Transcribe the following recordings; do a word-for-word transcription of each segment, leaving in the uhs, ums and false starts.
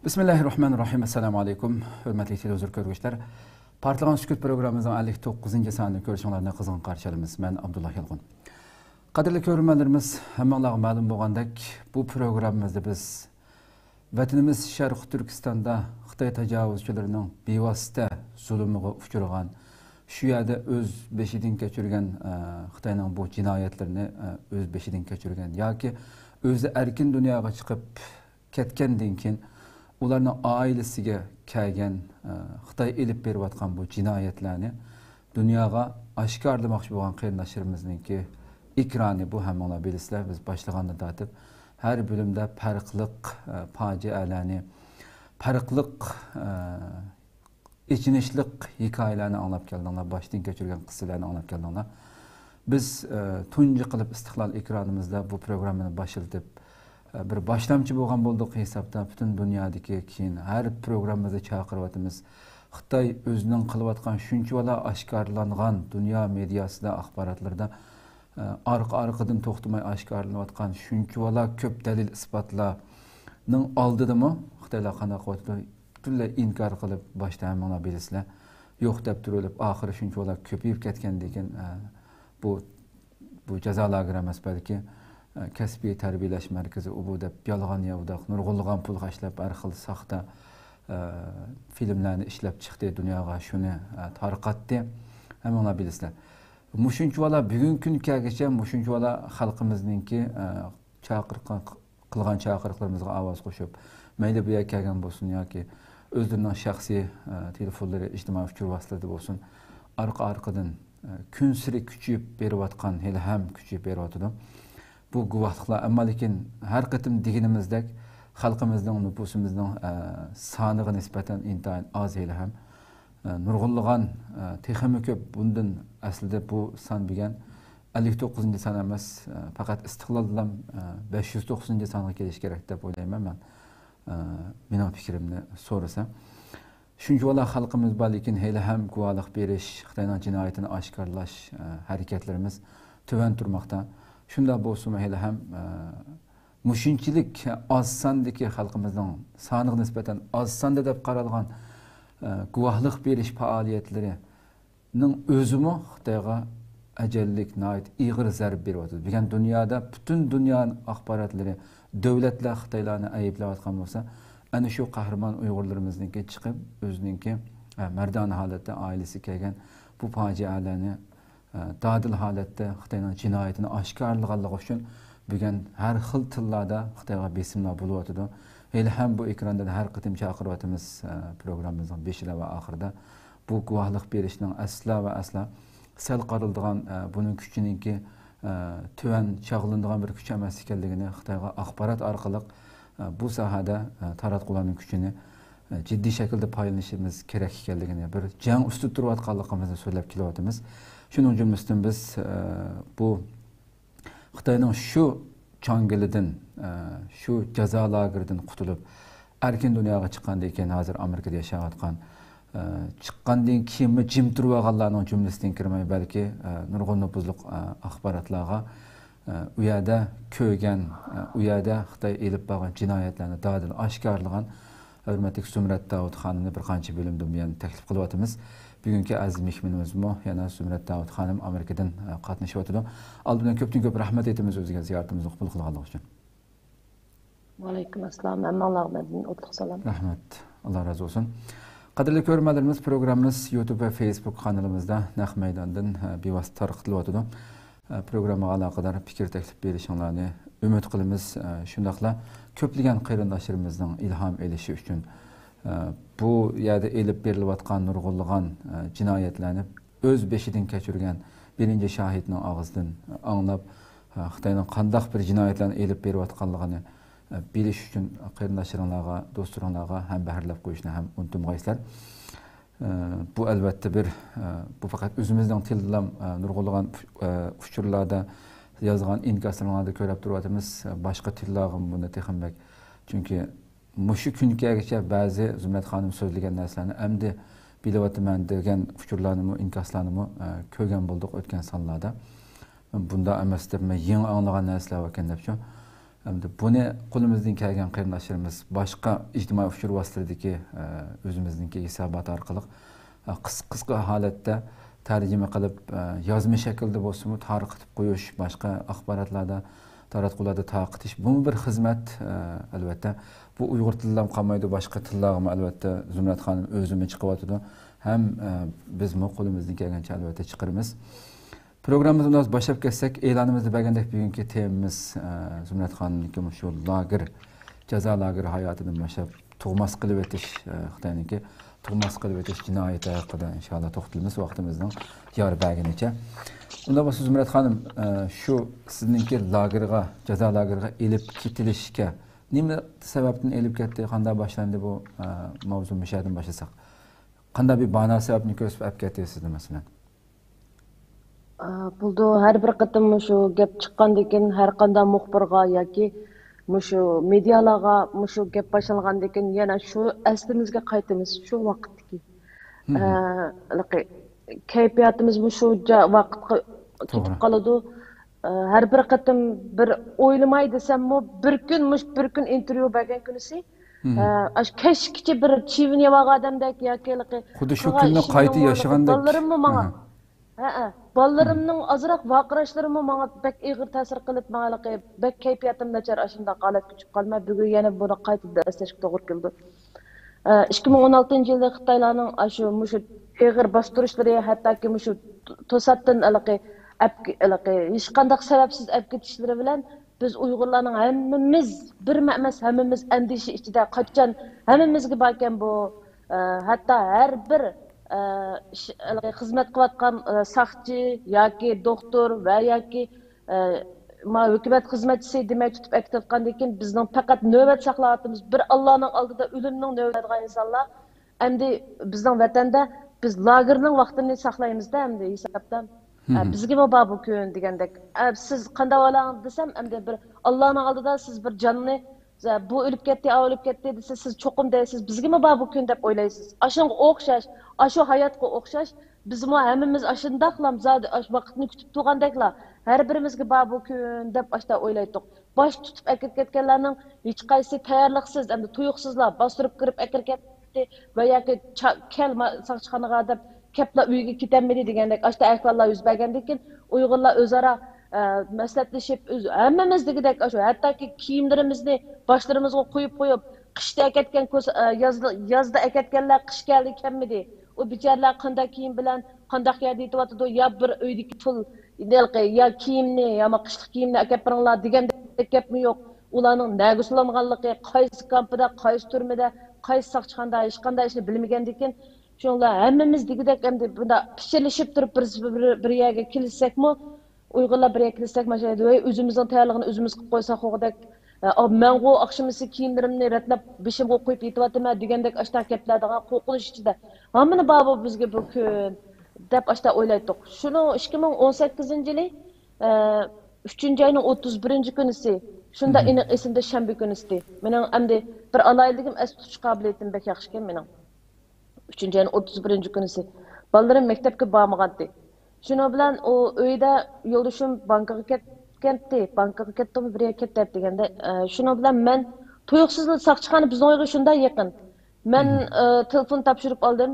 بىسمىللاھىررەھمانىررەھىم. ئەسسالامۇ ئەلەيكۇم، ھۆرمەتلىك تېلېۋىزور كۆرگۈچىلەر. پارتلىغان سۈكۈت پروگراممىمىزنىڭ ئەللىك توققۇزىنچى سانىنى كۆرۈشۈڭلارنى قىزغىن قارشى ئالىمىز. مەن ئابدۇللا يالقۇن. قەدىرلىك كۆرۈرمەنلىرىمىز، ھەممىڭلارغا مەلۇم بولغاندەك، بۇ پروگراممىمىزدا بىز ۋەتىنىمىز شەرقىي تۈركىستاندا خىتاي تاجاۋۇزچىلىرىنىڭ بىۋاسىتە زۇلۇمىغا ئۇچرىغان، شۇ يەردە ئۆز بېشىدىن كەچۈرگەن، ئە، خىتاينىڭ بۇ جىنايەتلىرىنى، ئە، ئۆز بېشىدىن كەچۈرگەن ياكى ئۆزى ئەركىن دۇنياغا چىقىپ كەتكەندىن كېيىن، ئۇلارنىڭ ئائىلىسىگە كەلگەن، ئە، خىتاي ئېلىپ بېرىۋاتقان بۇ جىنايەتلەرنى دۇنياغا ئاشكارىلىماقچى بولغان قېرىنداشلىرىمىزنىڭكى ئېكرانى بۇ، ھەممىڭلار بىلىسىلەر، بىز باشلىغاندىن تارتىپ ھەر بۆلۈمدە پەرقلىق، ئە، پاجىئەلەرنى، پەرقلىق، ئە، ئېچىنىشلىق ھېكايىلەرنى ئاڭلاپ كەلدىڭلار، باشتىن كەچۈرگەن قىسسىلەرنى ئاڭلاپ كەلدىڭلار. بىز، ئە، تۇنجى قىلىپ ئىستىقلال ئېكرانىمىزدا بۇ پروگراممىنى باشلىتىپ، بىر باشلامچى بولغان بولدۇق ھېسابتا، پۈتۈن دۇنيادىكى كېيىن ھەر پروگراممىمىزدا چاقىرىۋاتىمىز. خىتاي ئۆزىنىڭ قىلىۋاتقان شۇنچىۋالا ئاشكارىلانغان دۇنيا مېدىياسىدا، ئاخباراتلىرىدا، ئارقا-ئارقىدىن توختىماي ئاشكارىلىنىۋاتقان شۇنچىۋالا كۆپ دەلىل-ئىسپاتلارنىڭ ئالدىدىمۇ خىتايلار قانداق قىلىۋاتىدۇ؟ پۈتۈنلەي ئىنكار قىلىپ، باشتا ھەممىڭلار بىلىسىلەر، يوق دەپ تۇرۇۋېلىپ، ئاخىرى شۇنچىۋالا كۆپىيىپ كەتكەندىن كېيىن، بۇ بۇ جازا لاگېرى ئەمەس، بەلكى، ئە، كەسپىي تەربىيەلەش مەركىزى، ئۇ بۇ دەپ يالغان ياۋىداق نۇرغۇنلىغان پۇل خەجلەپ، ھەر خىل ساختا، ئە، فىلىملەرنى ئىشلەپ چىقتى، دۇنياغا شۇنى، ئە، تارقاتتى. ھەممىڭلار بىلىسىلەر. مۇشۇنچىۋالا بۈگۈنكى كۈنگىچە مۇشۇنچىۋالا خەلقىمىزنىڭكى، ئە، چاقىرىق-، قىلغان چاقىرىقلىرىمىزغا ئاۋاز قوشۇپ، مەيلى بۇ يەرگە كەلگەن بولسۇن ياكى ئۆزلىرىنىڭ شەخسىي، ئە، تېلېفونلىرى، ئىجتىمائىي ئۇچۇر ۋاسىتىلىرىدە بولسۇن، ئارقا-ئارقىدىن، ئە، كۈنسېرى كۈچىيىپ بېرىۋاتقان، ھېلىھەم كۈچىيىپ بېرىۋاتىدۇ. بۇ گۇۋاھلىقلار، ئەمما لېكىن ھەر قېتىم دېگىنىمىزدەك، خەلقىمىزنىڭ، نوپۇسىمىزنىڭ، ئە، سانىغا نىسبەتەن ئىنتايىن ئاز ھېلىھەم. ئە، نۇرغۇنلىغان، ئە، تېخىمۇ كۆپ، بۇندىن ئەسلىدە بۇ سان بۈگۈن ئەللىك توققۇزىنچى سان ئەمەس، ئە، پەقەت ئىستىقلالدىلا، ئە، بەش يۈز توقسىنىنچى سانغا كېلىشى كېرەك دەپ ئويلايمەن مەن، ئە، مېنىڭ پىكرىمنى سورىسا. شۇنچىۋالا خەلقىمىز بار، لېكىن ھېلىھەم گۇۋاھلىق بېرىش، خىتاينىڭ جىنايىتىنى ئاشكارىلاش، ئە، ھەرىكەتلىرىمىز تۆۋەن تۇرماقتا. شۇنداق بولسىمۇ، ھېلىھەم، ئە، مۇشۇنچىلىك ئاز ساندىكى خەلقىمىزنىڭ سانىغا نىسبەتەن ئاز ساندا دەپ قارالغان، ئە، گۇۋاھلىق بېرىش پائالىيەتلىرىنىڭ ئۆزىمۇ خىتايغا ئەجەللىك ناھايىتى ئېغىر زەربە بېرىۋاتىدۇ. بۈگۈن دۇنيادا پۈتۈن دۇنيا ئاخباراتلىرى، دۆلەتلەر خىتايلارنى ئەيىبلەۋاتقان بولسا، ئەنە شۇ قەھرىمان ئۇيغۇرلىرىمىزنىڭكى چىقىپ، ئۆزىنىڭكى، ئە، مەردانە ھالەتتە ئائىلىسى كەلگەن بۇ پاجىئەلەرنى، ئە، دادىل ھالەتتە خىتاينىڭ جىنايىتىنى ئاشكارىلىغانلىقى ئۈچۈن بۈگۈن ھەر خىل تىللاردا خىتايغا بېسىملار بولۇۋاتىدۇ. ھېلىھەم بۇ ئېكراندا ھەر قېتىم چاقىرىۋاتىمىز، ئە، پروگراممىمىزنىڭ بېشىدا ۋە ئاخىرىدا. بۇ گۇۋاھلىق بېرىشنىڭ ئەسلا ۋە ئەسلا سەل قارىلىدىغان، ئە، بۇنىڭ كۈچىنىڭكى، ئە، تۆۋەن چاغلىنىدىغان بىر كۈچ ئەمەس ئىكەنلىكىنى، خىتايغا ئاخبارات ئارقىلىق، ئە، بۇ ساھەدە، ئە، تاراتقۇلارنىڭ كۈچىنى، ئە، جىددىي شەكىلدە پايدىلىنىشىمىز كېرەك ئىكەنلىكىنى، بىر جەڭ ئۈستىدە تۇرۇۋاتقانلىقىمىزنى سۆزلەپ كېلىۋاتىمىز. شۇنىڭ جۈملىسىدىن بىز، ئە، بۇ خىتاينىڭ شۇ چاڭگىلىدىن، ئە، شۇ جازا لاگېرىدىن قۇتۇلۇپ، ئەركىن دۇنياغا چىققاندىن كېيىن، ھازىر ئامېرىكىدا ياشاۋاتقان، ئە، چىققاندىن كېيىنمۇ جىم تۇرۇۋالغانلارنىڭ جۈملىسىدىن كىرمەي، بەلكى، ئە، نۇرغۇن نوپۇزلۇق، ئە، ئاخباراتلارغا، ئە، ئۇ يەردە كۆرگەن، ئە، ئۇ يەردە خىتاي ئېلىپ بارغان جىنايەتلەرنى دادىل ئاشكارىلىغان ھۆرمەتلىك زۇمرەت داۋۇت خانىمنى بىر قانچە بۆلۈمدىن بۇيان تەكلىپ قىلىۋاتىمىز. بۈگۈنكى ئەزىز مېھمىنىمىزمۇ يەنە زۇمرەت داۋۇت خانىم ئامېرىكىدىن، ئە، قاتنىشىۋاتىدۇ. ئالدى بىلەن كۆپتىن كۆپ رەھمەت ئېيتىمىز ئۆزىگە زىيارىتىمىزنى قوبۇل قىلغانلىقى ئۈچۈن. ۋەئەلەيكۇم ئەسسالام. ھەممىڭلارغا مەندىن ئوتلۇق سالام. رەھمەت. ئاللا رازى بولسۇن. قەدىرلىك كۆرۈرمەنلىرىمىز، پروگراممىمىز يۇتۇب ۋە فېيسبۇك قانىلىمىزدا نەق مەيداندىن، ئە، بىۋاسىتە تارقىتىلىۋاتىدۇ. ئە، پروگراممىغا ئالاقىدار پىكىر تەكلىپ بېرىشىڭلارنى ئۈمىد قىلىمىز. ئە، شۇنداقلا كۆپلىگەن قېرىنداشلىرىمىزنىڭ ئىلھام ئېلىشى ئۈچۈن، ئە، بۇ يەردە ئېلىپ بېرىلىۋاتقان نۇرغۇنلىغان، ئە، جىنايەتلەرنى ئۆز بېشىدىن كەچۈرگەن بىرىنچى شاھىتنىڭ ئاغزىدىن ئاڭلاپ، ئە، خىتاينىڭ قانداق بىر جىنايەتلەرنى ئېلىپ بېرىۋاتقانلىقىنى، ئە، بىلىش ئۈچۈن قېرىنداشلىرىڭلارغا، دوستلىرىڭلارغا ھەمبەھىرلەپ قويۇشنى ھەم ئۇنتۇمىغايسىلەر. ئە، بۇ ئەلۋەتتە بىر، ئە، بۇ پەقەت ئۆزىمىزنىڭ تىلىدىلا، ئە، نۇرغۇنلىغان ئۇچ-، ئە، ئۇچۇرلاردا يازغان ئىنكاسلىرىڭلاردا كۆرۈپ تۇرۇۋاتىمىز. باشقا تىللارغىمۇ بۇنى تېخىمۇ بەك. چۈنكى مۇشۇ كۈنگىچە بەزى زۇمرەت خانىم سۆزلىگەن نەرسىلەرنى ئەمدى بىلىۋاتىمەن دېگەن ئۇچۇرلارنىمۇ، ئىنكاسلارنىمۇ، ئە، كۆرگەن بولدۇق ئۆتكەن سانلاردا. بۇنداق ئەمەس دەپ، مەن يېڭى ئاڭلىغان نەرسىلەر باركەن دەپچۇ. ئەمدى بۇنى قولىمىزدىن كەلگەن قېرىنداشلىرىمىز باشقا ئىجتىمائىي ئۇچۇر ۋاسىتىلىرىدىكى، ئە، ئۆزىمىزنىڭكى ھېسابات ئارقىلىق، ئە، قىس-، قىسقا ھالەتتە تەرجىمە قىلىپ، ئە، يازما شەكىلدە بولسىمۇ تارقىتىپ قويۇش، باشقا ئاخباراتلاردا، تاراتقۇلاردا تارقىتىش، بۇمۇ بىر خىزمەت، ئە، ئەلۋەتتە. بۇ ئۇيغۇر تىلىدىلا قالمايدۇ، باشقا تىللارغىمۇ ئەلۋەتتە زۇمرەت خانىم ئۆزىمۇ چىقىۋاتىدۇ. ھەم، ئە، بىزمۇ قولىمىزدىن كەلگەنچە ئەلۋەتتە چىقىرىمىز. پروگراممىمىزنى باشلاپ كەتسەك، ئېلانىمىزدا بەرگەندەك بۈگۈنكى تېمىمىز، ئە، زۇمرەت خانىمنىڭكى مۇشۇ لاگېر، جازا لاگېرى ھاياتىدىن باشلاپ تۇغماس قىلىۋېتىش، ئە، خىتاينىڭكى تۇغماس قىلىۋېتىش جىنايىتى ھەققىدە ئىنشاللا توختىلىمىز، ۋاقتىمىزنىڭ يار بەرگىنىچە. ئۇنداق بولسا زۇمرەت خانىم، ئە، شۇ سىزنىڭكى لاگېرغا، جازا لاگېرىغا ئېلىپ كېتىلىشكە نېمە سەۋەبتىن ئېلىپ كەتتى، قانداق باشلاندى بۇ، ئە، ماۋزۇ مۇشۇ يەردىن باشلىساق؟ قانداق بىر بانا سەۋەبنى كۆرسىتىپ ئەپ كەتتى سىزنى مەسىلەن؟ ئا، بولىدۇ. ھەر بىر قېتىم مۇشۇ گەپ چىققاندىن كېيىن، ھەر قانداق مۇخبىرغا ياكى مۇشۇ مېدىيالارغا مۇشۇ گەپ باشلانغاندىن كېيىن، يەنە شۇ ئەسلىمىزگە قايتىمىز، شۇ ۋاقىتتىكى، ئە، ھېلىقى كەيپىياتىمىز مۇشۇ جا-، ۋاقىتقا كېتىپ قالىدۇ. ئە، ھەر بىر قېتىم بىر ئويلىماي دېسەممۇ، بىر كۈن، مۇشۇ بىر كۈن ئىنتېرۋيۇ بەرگەن كۈنىسى، ئە، ئاشۇ كەچكىچە بىر چىۋىن يەۋالغان ئادەمدەك ياكى ھېلىقى خۇددى شۇ كۈننى قايتا ياشىغاندەك. بالىلىرىممۇ ماڭا، ھەئە، بالىلىرىمنىڭ ئازراق ۋارقىراشلىرىمۇ ماڭا بەك ئېغىر تەسىر قىلىپ، ماڭا ھېلىقى بەك كەيپىياتىم ناچار، ئاشۇنداق ھالەتكە چۈشۈپ قالماي، بۈگۈن يەنە بۇنى قايتا ئەسلەشكە توغرا كېلىدۇ. ئىككى مىڭ ئون ئالتىنچى يىلى خىتايلارنىڭ ئاشۇ مۇشۇ ئېغىر باستۇرۇشلىرى، ھەتتاكى مۇشۇ توساتتىن ھېلىقى ئەپ-، ھېلىقى ھېچقانداق سەۋەبسىز ئەپ كېتىشلىرى بىلەن بىز ئۇيغۇرلارنىڭ ھەممىمىز بىرمۇ ئەمەس، ھەممىمىز ئەندىشە ئىچىدە، قاچان ھەممىمىزگە باركەن بۇ، ئە، ھەتتا ھەر بىر، ئە، ئىش-، ھېلىقى خىزمەت قىلىۋاتقان، ئە، ساقچى ياكى دوختۇر ۋە ياكى، ئە، ما ھۆكۈمەت خىزمەتچىسى دېمەي تۇتۇپ ئەكېتىۋاتقاندىن كېيىن، بىزنىڭ پەقەت نۆۋەت ساقلاۋاتىمىز، بىر ئاللانىڭ ئالدىدا ئۆلۈمنىڭ نۆۋىتى تۇرىدىغان ئىنسانلار. ئەمدى بىزنىڭ ۋەتەندە بىز لاگېرنىڭ ۋاقتىنى ساقلايمىزدە، ئەمدى ھېسابتا. ئە، بىزگىمۇ بار بۇ كۈن دېگەندەك. ئە، سىز قانداق ئالاڭ دېسەم، ئەمدى بىر ئاللانىڭ ئالدىدا سىز بىر جاننى، بۇ ئۆلۈپ كەتتى، ئاۋۇ ئۆلۈپ كەتتى دېسە، سىز چوقۇم دەيسىز، بىزگىمۇ بار بۇ كۈن دەپ ئويلايسىز. ئاشۇنىڭغا ئوخشاش، ئاشۇ ھاياتقا ئوخشاش، بىزمۇ ھەممىمىز ئاشۇنداقلا زادى ئاشۇ ۋاقىتنى كۈتۈپ تۇرغاندەكلا، ھەر بىرىمىزگە بار بۇ كۈن دەپ ئاشۇنداق ئويلايتتۇق. باش تۇتۇپ ئەكىرىپ كەتكەنلەرنىڭ ھېچقايسى تەييارلىقسىز، ئەمدى تۇيۇقسىزلا باستۇرۇپ كىرىپ ئەكىرىپ كەتتى ۋە ياكى چا-، كەل ما-، ساقچىخانىغا دەپ كەپلا ئۆيگە كېتەلمىدى دېگەندەك ئاشۇنداق ئەھۋاللار يۈز بەرگەندىن كېيىن، ئۇيغۇرلار ئۆزئارا، ئە، مەسلىھەتلىشىپ، ئۆز-، ھەممىمىز دېگۈدەك ئاشۇ ھەتتاكى كىيىملىرىمىزنى باشلىرىمىزغا قويۇپ قويۇپ، قىشتا ئەكەتكەن كوس-، ئە، يازدا، يازدا ئەكەتكەنلەر قىش كەلدى كەلمىدى. ئۇ بىچارىلەر قانداق كىيىم بىلەن قانداق يەردە يېتىۋاتىدۇ، يا بىر ئۆيدىكى پۇل، ھېلىقى، يا كىيىمنى، يا ما قىشلىق كىيىمنى ئەكەپ بېرىڭلار دېگەندەك گەپمۇ يوق. ئۇلارنىڭ نەگە سولانغانلىقى، قايسى كامپىدا، قايسى تۈرمىدە، قايسى ساقچىخانىدا، ھېچقانداق ئىشنى بىلمىگەندىكىن، شۇنىڭ بىلەن ھەممىمىز دېگۈدەك ئەمدى بۇنداق پىچىرلىشىپ تۇرۇپ بىر، بىر، بىر يەرگە كېلىشسەكمۇ، ئۇيغۇرلار بىر يەرگە كېلىشسەك، ماشۇ يەردە، ۋەي، ئۆزىمىزنىڭ تەييارلىقىنى ئۆزىمىز قىلىپ قويساق بولغۇدەك، ئە، مەنغۇ ئاخشىمىسى كىيىملىرىمنى رەتلەپ بېشىمغا قويۇپ يېتىۋاتىمەن دېگەندەك ئاشۇنداق گەپلەر دېگەن قورقۇنچ ئىچىدە. ھامىنى بار بۇ بىزگە بۇ كۈن دەپ ئاشۇنداق ئويلايتتۇق. شۇنىڭ ئىككى مىڭ ئون سەككىزىنچى يىلى، ئە، ئۈچىنچى ئاينىڭ ئوتتۇز بىرىنچى كۈنىسى، شۇنداق ئېنىق ئېسىمدە شەنبە كۈنىسى. مېنىڭ ئەمدى بىر ئالاھىدىلىكىم، ئەستە تۇتۇش قابىلىيىتىم بەك ياخشىكەن مېنىڭ. ئۈچىنچى ئاينىڭ ئوتتۇز بىرىنچى كۈنىسى. بالىلىرىم مەكتەپكە بارمىغانتى. شۇنىڭ بىلەن ئۇ ئۆيدە يولدىشىم بانكىغا كەتكەنتى، بانكىغا كەتتىمۇ بىر يەرگە كەتتى دەپ دېگەندە، ئە، شۇنىڭ بىلەن مەن تۇيۇقسىزلا ساقچىخانا بىزنىڭ ئۆيگە شۇنداق يېقىن. مەن، ئە، تېلېفون تاپشۇرۇپ ئالدىم.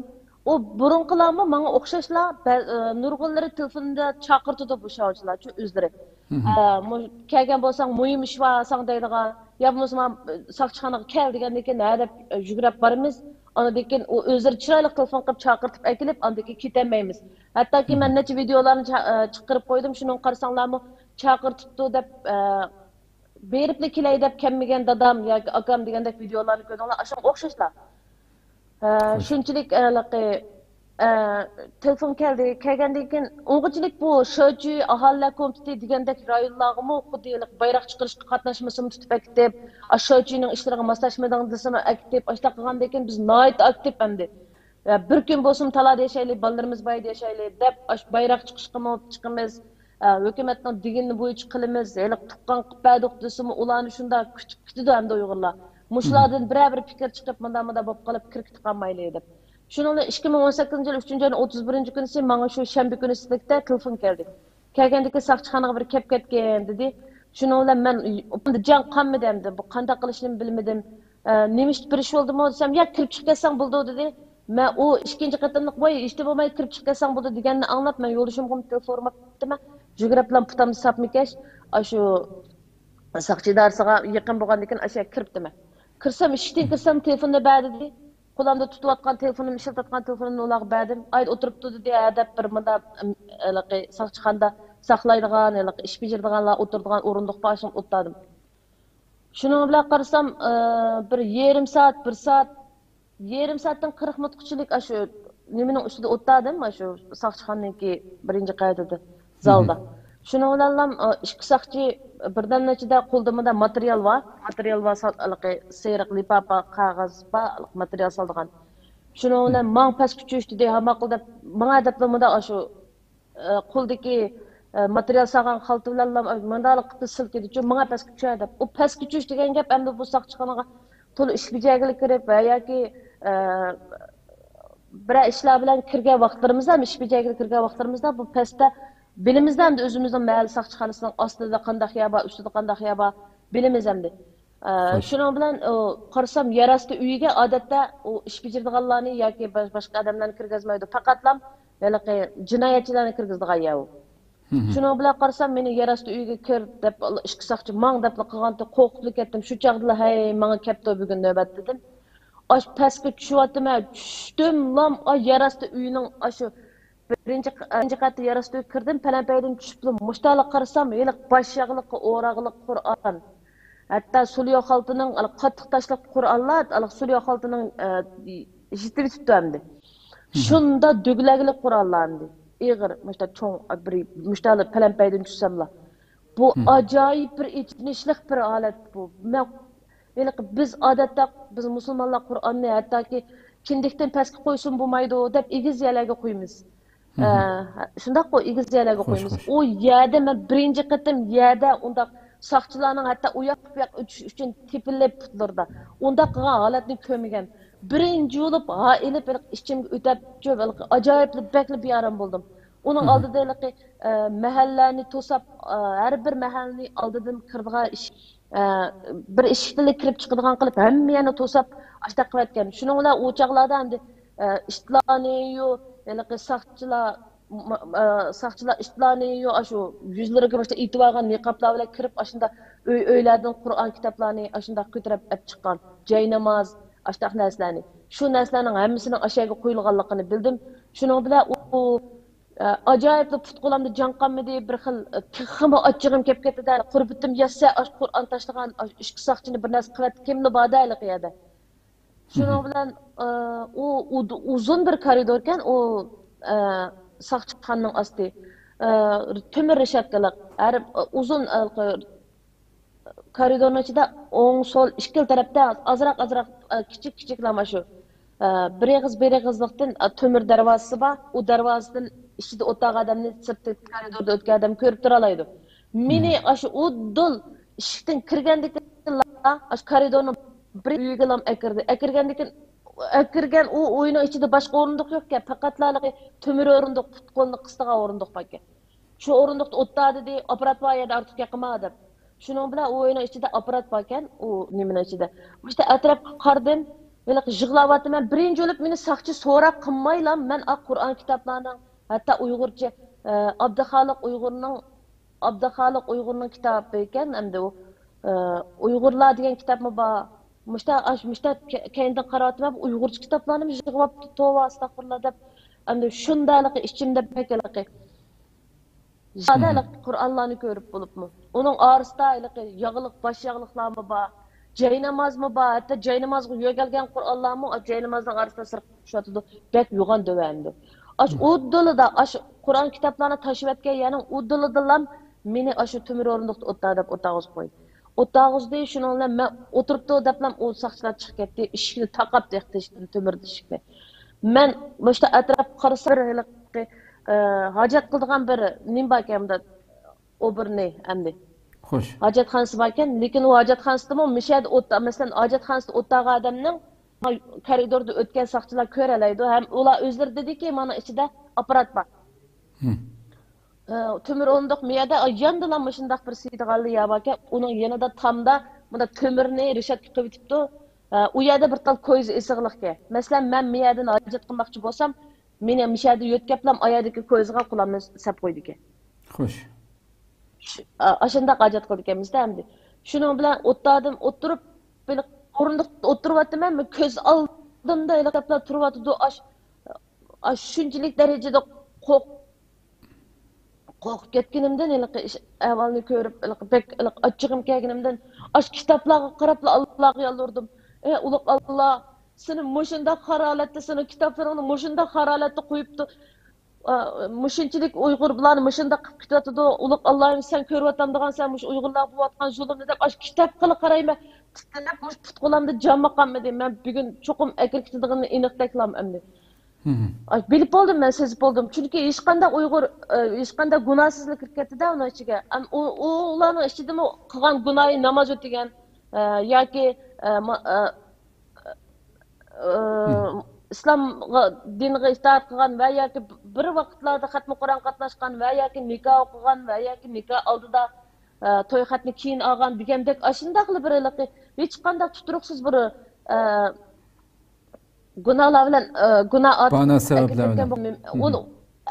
ئۇ بۇرۇنقىلارمۇ ماڭا ئوخشاشلا، بە-، ئە، نۇرغۇنلىرى تېلېفوندا چاقىرتىدۇ بۇ شاۋچىلارچۇ ئۆزلىرى. ئە، مۇ-، كەلگەن بولساڭ مۇھىم ئىش بار ساڭا دەيدىغان، يا بولمىسا مانا ساقچىخانىغا كەل دېگەندىن كېيىن ھە دەپ، ئە، يۈگرەپ بارىمىز. ئاندىن كېيىن ئۇ ئۆزلىرى چىرايلىق تېلېفون قىلىپ چاقىرتىپ ئەكېلىپ، ئاندىن كېيىن كېتەلمەيمىز. ھەتتاكى مەن نەچچە ۋىدېئولارنى چا-، ئە، چىقىرىپ قويدۇم، شۇنىڭغا قارىساڭلارمۇ چاقىرتىپتۇ دەپ، ئە، بېرىپلا كېلەي دەپ كەلمىگەن دادام ياكى ئاكام دېگەندەك ۋىدېئولارنى كۆردۈڭلار، ئاشۇنىڭغا ئوخشاشلا. ئە، شۇنچىلىك، ئە، ھېلىقى، ئە، تېلېفون كەلدى. كەلگەندىن كېيىن ئۇنغىچىلىك بۇ شېچۈي ئاھالىلەر كومىتېتى دېگەندەك رايونلارغىمۇ خۇددى ھېلىقى بايراق چىقىرىشقا قاتناشمىسىمۇ تۇتۇپ ئەكېتىپ، ئاشۇ شېچۈينىڭ ئىشلىرىغا ماسلاشمىدىڭ دېسىمۇ ئەكېتىپ، ئاشۇنداق قىلغاندىن كېيىن بىز ناھايىتى ئاكتىپ ئەمدى. ئە، بىر كۈن بولسىمۇ تالادا ياشايلى، بالىلىرىمىز بار يەردە ياشايلى دەپ، ئاشۇ بايراق چىقىشقىمۇ چىقىمىز. ئە، ھۆكۈمەتنىڭ دېگىنى بويىچە قىلىمىز، ھېلىقى تۇغقان قىلىپ بەردۇق دېسىمۇ، ئۇلارنى شۇنداق كۈتۈپ كېتىدۇ ئەمدى ئۇيغۇرلار. مۇشۇلاردىن بىرەر بىر پىكىر چىقىپ، مۇنداق، مۇنداق بولۇپ قېلىپ، كىرىپ كېتىپ قالمايلى دەپ. شۇنىڭ بىلەن ئىككى مىڭ ئون سەككىزىنچى يىل ئۈچىنچى ئاينىڭ ئوتتۇز بىرىنچى كۈنىسى ماڭا شۇ شەنبە كۈنى سىزلىكتە تېلېفون كەلدى. كەلگەندىكى ساقچىخانىغا بىر كەپ كەتكىن دېدى. شۇنىڭ بىلەن مەن جان قانمىدى ئەمدى. بۇ قانداق قىلىشنى بىلمىدىم. ئە، نېمە ئىش بىر ئىش بولدىمۇ دېسەم، يا كىرىپ چىقىپ كەتسەڭ بولىدۇ دېدى. مەن ئۇ ئىككىنچى قېتىملىق، ۋاي، ھېچنېمە بولمايدۇ، كىرىپ چىقىپ كەتسەڭ بولىدۇ دېگەننى ئاڭلاپ، مەن يولدىشىمغىمۇ تېلېفون ئۇرماپتىمەن. يۈگۈرۈپلا پۇتامنى ساپمىكەش، ئاشۇ ساقچى ئىدارىسىغا يېقىن بولغاندىن كېيىن ئاشۇ يەرگە كىرىپتىمەن. كىرسەم، ئىشىكتىن كىرسەم، تېلېفوننى بەر دېدى. قولۇمدا تۇتۇۋاتقان تېلېفونۇم، ئىشلىتىۋاتقان تېلېفونۇمنى ئۇلارغا بەردىم. ئايدا ئولتۇرۇپتۇ دېدى، ھە دەپ بىر مۇنداق، ئىم، ھېلىقى ساقچىخانىدا ساقلايدىغان، ھېلىقى ئىش بېجىرىدىغانلار ئولتۇرىدىغان ئورۇندۇق بار، شۇنىڭدا ئولتۇردۇم. شۇنىڭ بىلەن قارىسام، ئى، بىر يېرىم سائەت، بىر سائەت، يېرىم سائەتتىن قىرىق مىنۇتقىچىلىك ئاشۇ نېمىنىڭ ئۈستىدە ئولتۇردۇم، ئاشۇ ساقچىخانىنىڭكى بىرىنچى قەۋىتىدە، زالدا. شۇنىڭ بىلەنلا، ئى، ئىككى ساقچى بىردەمنىڭ ئىچىدە قولىدا مۇنداق ماتېرىيال بار. ماتېرىيال بار، سال-، ھېلىقى سېرىق لىپاپا قەغەز بار، ماتېرىيال سالىدىغان. شۇنىڭ بىلەن ماڭ پەسكە چۈش دېدى، ھە ماقۇل دەپ، ماڭا دەپلا مۇنداق ئاشۇ، ئە، قولدىكى، ئە، ماتېرىيال سالغان خالتا بىلەن مۇنداق قىلىپ سىلكىدىچۇ، ماڭا پەسكە چۈش دەپ. ئۇ پەسكە چۈش دېگەن گەپ ئەمدى بۇ ساقچىخانىغا تولا ئىش بېجەرگىلى كىرىپ ۋە ياكى، ئە، بىرەر ئىشلار بىلەن كىرگەن ۋاقىتلىرىمىزدا، ئىش بېجەرگىلى كىرگەن ۋاقىتلىرىمىزدا بۇ پەستە بىلىمىزدە ئەمدى ئۆزىمىزنىڭ مەھەللە ساقچىخانىسىنىڭ ئاستىدا قانداق يەر بار، ئۈستىدە قانداق يەر بار، بىلىمىز ئەمدى. ئە، شۇنىڭ بىلەن، ئۇ، قارىسام، يەر ئاستى ئۆيىگە ئادەتتە ئۇ ئىش بېجىرىدىغانلارنى ياكى با-، باشقا ئادەملەرنى كىرگۈزمەيدۇ. پەقەتلا ھېلىقى جىنايەتچىلەرنى كىرگۈزىدىغان يەر ئۇ. شۇنىڭ بىلەن قارىسام، مېنى يەر ئاستى ئۆيىگە كىر دەپ، ئىككى ساقچى ماڭ دەپلا قىلغانتى، قورقۇپلا كەتتىم. شۇ چاغدىلا، ھەي، ماڭا كەپتۇ بۈگۈن نۆۋەت دېدىم. ئاش پەسكە چۈشۈۋاتىمەن، چۈشتۈملام، ئا، يەر ئاستى ئۆينىڭ ئاشۇ بىرىنچى، بىرىنچى قەۋەتتە يەر ئاستىغا كىردىم، پەلەمپەيدىن چۈشۈپلا مۇشتالا قارىسام، ھېلىقى باش ياغلىققا ئوراغلىق قۇرئان. ھەتتا سۇليو خالتىنىڭ، ھېلىقى قاتتىق تاشلىق قۇرئانلار، ھېلىقى سۇليو خالتىنىڭ، ئە، يېتىۋېتىپتۇ ئەمدى. شۇنداق دۈگلەگلىك قۇرئانلار ئەمدى. ئېغىر، مۇشتا چوڭ، بىر، مۇشتالا پەلەمپەيدىن چۈشسەملا. بۇ ئاجايىپ بىر ئېچىنىشلىق بىر ھالەت بۇ. مەن ھېلىقى بىز ئادەتتە، بىز مۇسۇلمانلار قۇرئاننى ھەتتاكى كىندىكتىن پەسكە قويسىمۇ بولمايدۇ دەپ ئېگىز يەرلەرگە قويىمىز. ئە، شۇنداققۇ، ئېگىز يەرلەرگە قويىمىز. ئۇ يەردە مەن بىرىنچى قېتىم يەردە ئۇنداق ساقچىلارنىڭ ھەتتا ئۇ ياق بۇ ياققا ئۆتۈش ئۈچۈن تېپىلىپ پۇتلىرىدا ئۇنداق قىلغان ھالەتنى كۆرمىگەن. بىرىنچى بولۇپ ھا ئېلىپ ھېلىقى ئىچىمگە ئۆتەپ، ئاجايىپلا بەكلا بىئارام بولدۇم. ئۇنىڭ ئالدىدا ھېلىقى، ئە، مەھەللىنى توساپ، ئە، ھەر بىر مەھەللىنى ئالدىدىن كىرىدىغان ئىشىك، ئە، بىر ئىشىكتىنلا كىرىپ چىقىدىغان قىلىپ، ھەممە يەرنى توساپ، ئاشۇنداق قىلىۋەتكەن. شۇنىڭ بىلەن ئۇ چاغلاردا ئەمدى، ئە، ئىتلارنىيۇ، ھېلىقى ساقچىلار، م-، ئە، ساقچىلار ئىتلارنىيۇ، ئاشۇ يۈزلىرىگە مۇشۇنداق ئېتىۋالغان نىقابلار بىلەن كىرىپ، ئاشۇنداق ئۆي، ئۆيلەردىن قۇرئان كىتابلارنى ئاشۇنداق كۆتۈرۈپ ئەپ چىققان. جايناماز، ئاشۇنداق نەرسىلەرنى. شۇ نەرسىلەرنىڭ ھەممىسىنىڭ ئاشۇ يەرگە قويۇلغانلىقىنى بىلدىم. شۇنىڭ بىلەن ئۇ، ئە، ئاجايىپلا پۇت-قولۇمدا جان قانمىدى، بىر خىل، ئە، تېخىمۇ ئاچچىقىم كېلىپ كەتتى-دە، قۇربىتىم يەتسە، ئاشۇ قۇرئان تاشلىغان، ئاشۇ ئىككى ساقچىنى بىر نەرسە قىلىۋەتتى، كىملا بار-دە ھېلىقى يەردە. شۇنىڭ بىلەن، ئە، ئۇ، ئۇ، ئۇزۇن بىر كارىدوركەن، ئۇ، ئە، ساقچىخانىنىڭ ئاستى، ئە، تۆمۈر رېشاتكىلىق، ھەر، ئۇزۇن، ئە، كارىدورنىڭ ئىچىدە ئوڭ، سول، ئىككىلا تەرەپتە ئازراق، ئازراق، ئە، كىچىك، كىچىكلا مانا شۇ، ئە، بىر ئېغىز، بىر ئېغىزلىقتىن، ئە، تۆمۈر دەرۋازىسى بار. ئۇ دەرۋازىدىن ئىچىدە ئولتۇرغان ئادەمنى سىرتتىكى كارىدوردا ئۆتكەن ئادەم كۆرۈپ تۇرالايدۇ. مېنى ئاشۇ ئۇدۇل ئىشىكتىن كىرگەندىكىنلا، ئاشۇ كارىدورنىڭ بىر ئۆيىگىلا ئەكىردى. ئەكىرگەندىكىن، ئەكىرگەن ئۇ ئۆينىڭ ئىچىدە باشقا ئورۇندۇق يوقكەن، پەقەتلا ھېلىقى تۆمۈر ئورۇندۇق، پۇت-قولنى قىستىغان ئورۇندۇق باركەن. شۇ ئورۇندۇقتا ئولتۇر دېدى، ئاپپارات بار يەردە ئارتۇق يېقىنما دەپ. شۇنىڭ بىلەن ئۇ ئۆينىڭ ئىچىدە ئاپپارات باركەن، ئۇ نېمىنىڭ ئىچىدە. مۇشۇ ئەتراپقا قارىدىم، ھېلىقى يىغلاۋاتىمەن. بىرىنچى بولۇپ مېنى ساقچى سوراپ قىلمايلا، مەن ئا قۇرئان كىتابلارنىڭ، ھەتتا ئۇيغۇرچە، ئە، ئابدۇخالىق ئۇيغۇرنىڭ، ئابدۇخالىق ئۇيغۇرنىڭ كىتابى ئىكەن، ئەمدى ئۇ، ئە، ئۇيغۇرلار دېگەن كىتابمۇ بار. مۇشتا، ئاش-، مۇشتا كە-، كەينىدىن قاراۋاتىمەن، ئۇيغۇرچە كىتابلارنىمۇ يىغىۋاپتۇ، توۋا، ئەستەغپۇرۇللا دەپ. ئەمدى شۇنداقلىقى ئىچىمدە بەك ھېلىقى زادە ھېلىقى قۇرئانلارنى كۆرۈپ بولۇپمۇ. ئۇنىڭ ئارىسىدا ھېلىقى ياغلىق، باش ياغلىقلارمۇ بار، جاينامازمۇ بار، ھەتتا جاينامازغا يۆگەلگەن قۇرئانلارمۇ جاينامازنىڭ ئارىسىدا سىرقىپ چۈشۈۋاتىدۇ. بەك يوغان دۆۋە ئەمدى. ئاشۇ ئۇدۇلىدا، ئاشۇ قۇرئان كىتابلارنى تاشلىۋەتكەن يەرنىڭ ئۇدۇلىدىلام مېنى ئاشۇ تۆمۈر ئورۇندۇقتا ئولتۇر دەپ ئولتۇرغۇزۇپ قويدى. ئولتۇرغۇزدى، شۇنىڭ بىلەن مەن ئولتۇرۇپتۇ دەپلا ئۇ ساقچىلار چىقىپ كەتتى، ئىشىكنى تاقاپ تېخى تېشىدىن تۆمۈر ئىشىكنى. مەن مۇشۇ ئەتراپقا قارىسام، بىر ھېلىقى، ئە، ھاجەت قىلىدىغان بىر نېمە باركەن، مۇنداق ئوبورنىي ئەمدى. خوش. ھاجەتخانىسى باركەن، لېكىن ئۇ ھاجەتخانىسىدىمۇ مۇشۇ يەردە ئولتۇر-، مەسىلەن، ھاجەتخانىسىدا ئولتۇرغان ئادەمنىڭ كارىدوردا ئۆتكەن ساقچىلار كۆرەلەيدۇ ھەم ئۇلار ئۆزلىرى دېدىكى، مانا ئىچىدە ئاپپارات بار. تۆمۈر ئورۇندۇق مۇ يەردە ياندىلا مۇشۇنداق بىر سىيدىغانلى يا باركەن، ئۇنىڭ يېنىدا تامدا مۇندا تۆمۈرنى رېشاتكا قىلىۋېتىپتۇ. ئۇ يەردە بىر تال كويزا ئېسىقلىقكەن. مەسىلەن، مەن مۇ يەردىن ھاجەت قىلماقچى بولسام، مېنى مۇشۇ يەردە يۆتكەپلا ئايەردىكى كويزىغا قۇلامنى سەپ قويىدىكەن. خوش. ئاشۇنداق ھاجەت قىلىدىكەنمىزدە ئەمدى. شۇنىڭ بىلەن ئوتتادىم ئولتۇرۇپ، بىر ئورۇندۇقتا ئولتۇرۇۋاتىمەن، كۆز ئالدىمدا ھېلىقى تۇرۇۋاتىدۇ. ئاش، ئاش شۇنچىلىك دەرىجىدە قورق-، قورقۇپ كەتكىنىمدىن، ھېلىقى ئىش، ئەھۋالنى كۆرۈپ، ھېلىقى بەك، ھېلىقى ئاچچىقىم كەلگىنىمدىن، ئاش كىتابلارغا قاراپلا ئاللاغا يالۋۇردۇم. ئى ئۇلۇغ ئاللا، سېنى مۇشۇنداق قارا ھالەتتە، سېنىڭ كىتابلىرىڭنى مۇشۇنداق قارا ھالەتتە قويۇپتۇ. ئا، مۇشۇنچىلىك ئۇيغۇر بۇلارنى مۇشۇنداق قىلىپ كېتىۋاتىدۇ. ئۇلۇغ ئاللاھىم، سەن كۆرۈۋاتامدىغانسەن مۇشۇ ئۇيغۇرلارغا بولۇۋاتقان زۇلۇمنى دەپ، ئاشۇ كىتابقىلا قارايمەن. تىترەپ مۇشۇ پۇت قولۇمدا جانمۇ قالمىدى. مەن بۈگۈن چوقۇم ئەكىرىپ كېتىدىغىنىنى ئېنىق دەكلام ئەمدى. ئاي، بىلىپ بولدۇم مەن، سېزىپ بولدۇم. چۈنكى ھېچقانداق ئۇيغۇر، ئە، ھېچقانداق گۇناھسىزلا كىرىپ كەتتى-دە ئۇنىڭ ئىچىگە. ئەم، ئۇ، ئۇ، ئۇلارنىڭ ئىچىدىمۇ قىلغان گۇناھى ناماز ئۆتىگەن، ئە، ياكى، ئە، ما-، ئە، ئە، ئىسلام دىنىغا ئىتائەت قىلغان ۋە ياكى بىر ۋاقىتلاردا خەتمە قۇرئان قاتناشقان ۋە ياكى نىكاھ ئوقۇغان ۋە ياكى نىكاھ ئالدىدا، ئە، توي خەتنى كېيىن ئالغان دېگەندەك ئاشۇنداقلا بىر ھېلىقى ھېچقانداق تۇتۇرۇقسىز بىر، ئە، گۇناھلار بىلەن، ئە، گۇناھ ئارتىپ بانا سەۋەبلەر بىلەن. ئۇنى،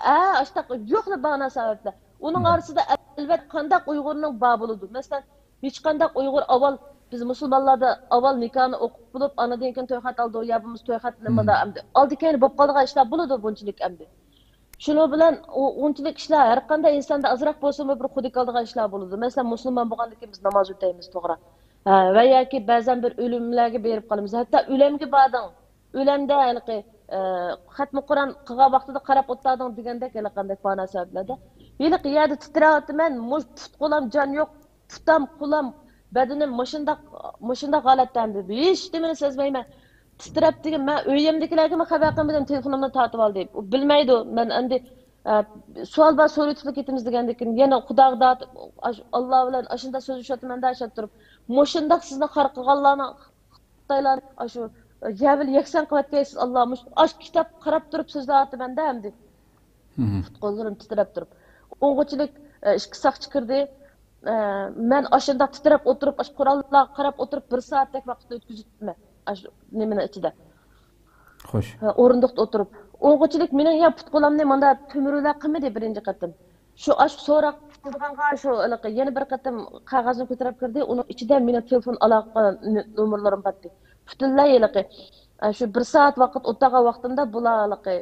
ئە، ئاشتاق يوقلا بانا سەۋەبلەر. ئۇنىڭ ئارىسىدا ئەلۋەتتە قانداق ئۇيغۇرنىڭ بار بولىدۇ. مەسىلەن، ھېچقانداق ئۇيغۇر ئاۋۋال، بىز مۇسۇلمانلاردا ئاۋۋال نىكاھنى ئوقۇپ بولۇپ، ئاندىن كېيىن توي خەت ئالىدۇ، يا بولمىسا توي خەتنى مانا ئەمدى ئالدى كەينى بولۇپ قالىدىغان ئىشلار بولىدۇ بۇنچىلىك ئەمدى. شۇنىڭ بىلەن ئۇ، ئۇنچىلىك ئىشلار ھەر قانداق ئىنساندا ئازراق بولسىمۇ بىر خۇدىكالىدىغان ئىشلار بولىدۇ. مەسىلەن، مۇسۇلمان بولغاندىن كېيىن بىز ناماز ئۆتەيمىز، توغرا. ھە، ۋە ياكى بەزەن بىر ئۆلۈملەرگە بېرىپ قالىمىز. ھەتتا ئۆلەمگە باردىڭ، ئۆلەمدە ھېلىقى، ئە، خەتمە قۇرئان قىلغان ۋاقتىدا قاراپ ئولتۇردۇڭ دېگەندەك ھېلىقى قانداق مانا سەۋەبلەردە. ھېلىقى يەردە تىترەۋاتىمەن، مۇشۇ پۇت قولام جان يوق، پۇتام، قولام، بەدىنىم مۇشۇنداق، مۇشۇنداق ھالەتتە ئەمدى. ھېچنېمىنى سەزمەيمەن. تىترەپ دېگەن، مەن ئۆيۈمدىكىلەرگىمۇ خەۋەر قىلمىدىم، تېلېفونۇمنى تارتىۋالدى. ئۇ بىلمەيدۇ، مەن ئەمدى، ئە، سوئال بار سورىتىپلا كېتىمىز دېگەندىن كېيىن، يەنە خۇداغا دائىت-، ئاش-، ئاللا بىلەن ئاشۇنداق سۆزلىشىۋاتىمەن-دە، ئىشەنتتۈرۈپ. مۇشۇنداق سىزنى خار قىلغانلارنىڭ، خىتايلارنى ئاشۇ يەۋىل يەكسان قىلىۋەتكەيسىز، ئاللا، مۇشۇ، ئاشۇ كىتاب قاراپ تۇرۇپ سۆزلەۋاتىمەن-دە ئەمدى. پۇت قوللىرىم تىترەپ تۇرۇپ. ئوڭغۇچىلىك، ئە، ئىككى ساقچى كىردى. ئە، مەن ئاشۇنداق تىترەپ ئولتۇرۇپ، ئاشۇ قوراللارغا قاراپ ئولتۇرۇپ، بىر سائەتتەك ۋاقىتنى ئۆتكۈزۈپتىمەن. ئاشۇ نېمىنىڭ ئىچىدە. خوش. ئە، ئورۇندۇقتا ئولتۇرۇپ. ئوڭغۇچىلىك مېنىڭ يا پۇت قولامنى ماندا تۆمۈرلەر قىلمىدى بىرىنچى قېتىم. شۇ ئاشۇ سوراق قىلىدىغانغا شۇ ھېلىقى يەنە بىر قېتىم قەغەزنى كۆتۈرۈپ كىردى. ئۇنىڭ ئىچىدە مېنىڭ تېلېفون ئالاقە نومۇرلىرىم بارتتى. پۈتۈنلەي ھېلىقى، ئە، شۇ بىر سائەت ۋاقىت ئولتۇرغان ۋاقتىمدا بۇلار ھېلىقى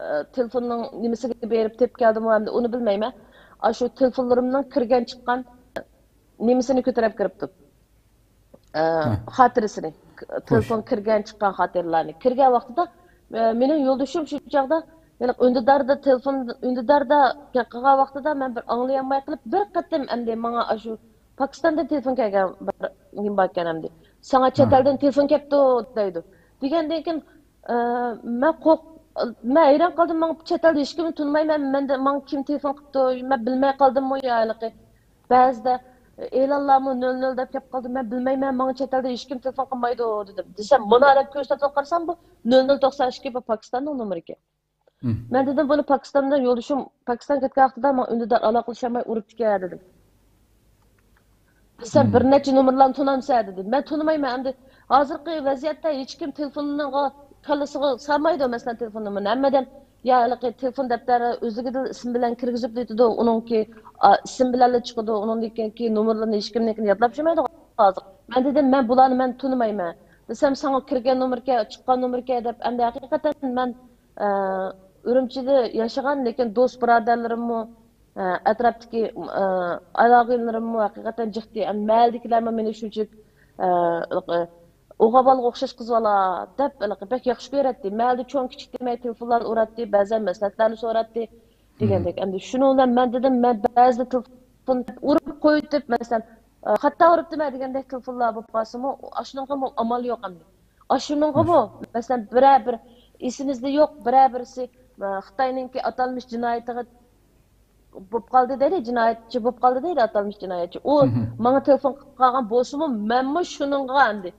ئە، تېلېفوننىڭ نېمىسىگە بېرىپ تېپىپ كەلدىمۇ ئەمدى ئۇنى بىلمەيمەن. ئاشۇ تېلېفونلىرىمنىڭ كىرگەن چىققان نېمىسىنى كۆتۈرۈپ كىرىپتۇ. ئە، خاتىرىسىنى. تېلېفون كىرگەن چىققان خاتىرىلەرنى. كىرگەن ۋاقتىدا، ئە، مېنىڭ يولدىشىم شۇ چاغدا، يەنى ئۈندىداردا تېلېفون، ئۈندىداردا گەپ قىلغان ۋاقتىدا مەن بىر ئاڭلىيالماي قېلىپ، بىر قېتىم ئەمدى ماڭا ئاشۇ پاكىستاندىن تېلېفون كەلگەن بىر نېمە باركەن ئەمدى. ساڭا چەت ئەلدىن تېلېفون كەپتۇ دەيدۇ. دېگەندىن كېيىن، ئە، مەن قورق-، مەن ھەيران قالدىم، مەن چەت ئەلدە ھېچكىمنى تونۇمايمەن، مەندە، ماڭا كىم تېلېفون قىپتۇ، مەن بىلمەي قالدىممۇ يا ھېلىقى بەزىدە ئېلانلارمۇ نۆل نۆل دەپ كەپ قالدى، مەن بىلمەيمەن، ماڭا چەت ئەلدە ھېچكىم تېلېفون قىلمايدۇ دېدىم. دېسەم، مانا دەپ كۆرسەتتىم، قارىسام بۇ نۆل نۆل توقسان ئىككى، بۇ پاكىستاننىڭ نومۇرى ئىكەن. مەن دېدىم، بۇنى پاكىستاندا يولدىشىم پاكىستان كەتكەن ۋاقتىدا ماڭا ئۈندىدار ئالاقىلىشالماي ئۇرۇپتىكەن دېدىم. دېسەم، بىر نەچچە نومۇرلارنى تونامسەن دېدى. مەن تونۇمايمەن ئەمدى. ھازىرقى ۋەزىيەتتە ھېچكىم تېلېفونىغا كاللىسىغا سالمايدۇ، مەسىلەن، تېلېفون نومۇرىنى. ھەممىدىن يا ھېلىقى تېلېفون دەپتەر ئۆزلۈكىدىن ئىسىم بىلەن كىرگۈزۈپ دېتىدۇ. ئۇنىڭكى، ئا، ئىسىم بىلەنلا چىقىدۇ. ئۇنىڭدىن كېيىنكى نومۇرلىرىنى ھېچكىمنىڭكىنى يادلاپ يۈرمەيدۇ ھازىر. مەن دېدىم، مەن بۇلارنى مەن تونۇمايمەن. دېسەم، ساڭا كىرگەن نومۇركەن، چىققان نومۇركەن دەپ، ئەمدى ھەقىقەتەن مەن، ئە، ئۈرۈمچىدە ياشىغان، لېكىن دوست بۇرادەرلىرىممۇ، ئە، ئەتراپتىكى، ئە، ئالاقىلىرىممۇ ھەقىقەتەن جىقتى. ئەمدى مەھەللىدىكىلەرمۇ مېنى شۇنچىلىك، ئە، ئوغا بالىغا ئوخشاش قىز بالا دەپ ھېلىقى بەك ياخشى كۆرەتتى. مەھەللىدە چوڭ كىچىك دېمەي تېلېفونلارنى ئۇراتتى، بەزەن مەسلىھەتلەرنى سوراتتى دېگەندەك. ئەمدى شۇنىڭ بىلەن مەن دېدىم، مەن بەزىدە تېلېفون ئۇرۇپ قويۇۋېتىپ، مەسىلەن، ئە، خاتا ئۇرۇپتىمەن دېگەندەك تېلېفونلار بولۇپ قالسىمۇ، ئاشۇنىڭغىمۇ ئامال يوق ئەمدى. ئاشۇنىڭغىمۇ، مەسىلەن، بىرەر بىر ئېسىمىزدە يوق، بىرەر بىرسى، ئە، خىتاينىڭكى ئاتالمىش جىنايىتىغا بولۇپ قالدى دەيلى، جىنايەتچى بولۇپ قالدى دەيلى، ئاتالمىش جىنايەتچى. ئۇ ماڭا تېلېفون قىلىپ قالغان بولسىمۇ، مەنمۇ شۇنىڭغا ئەمدى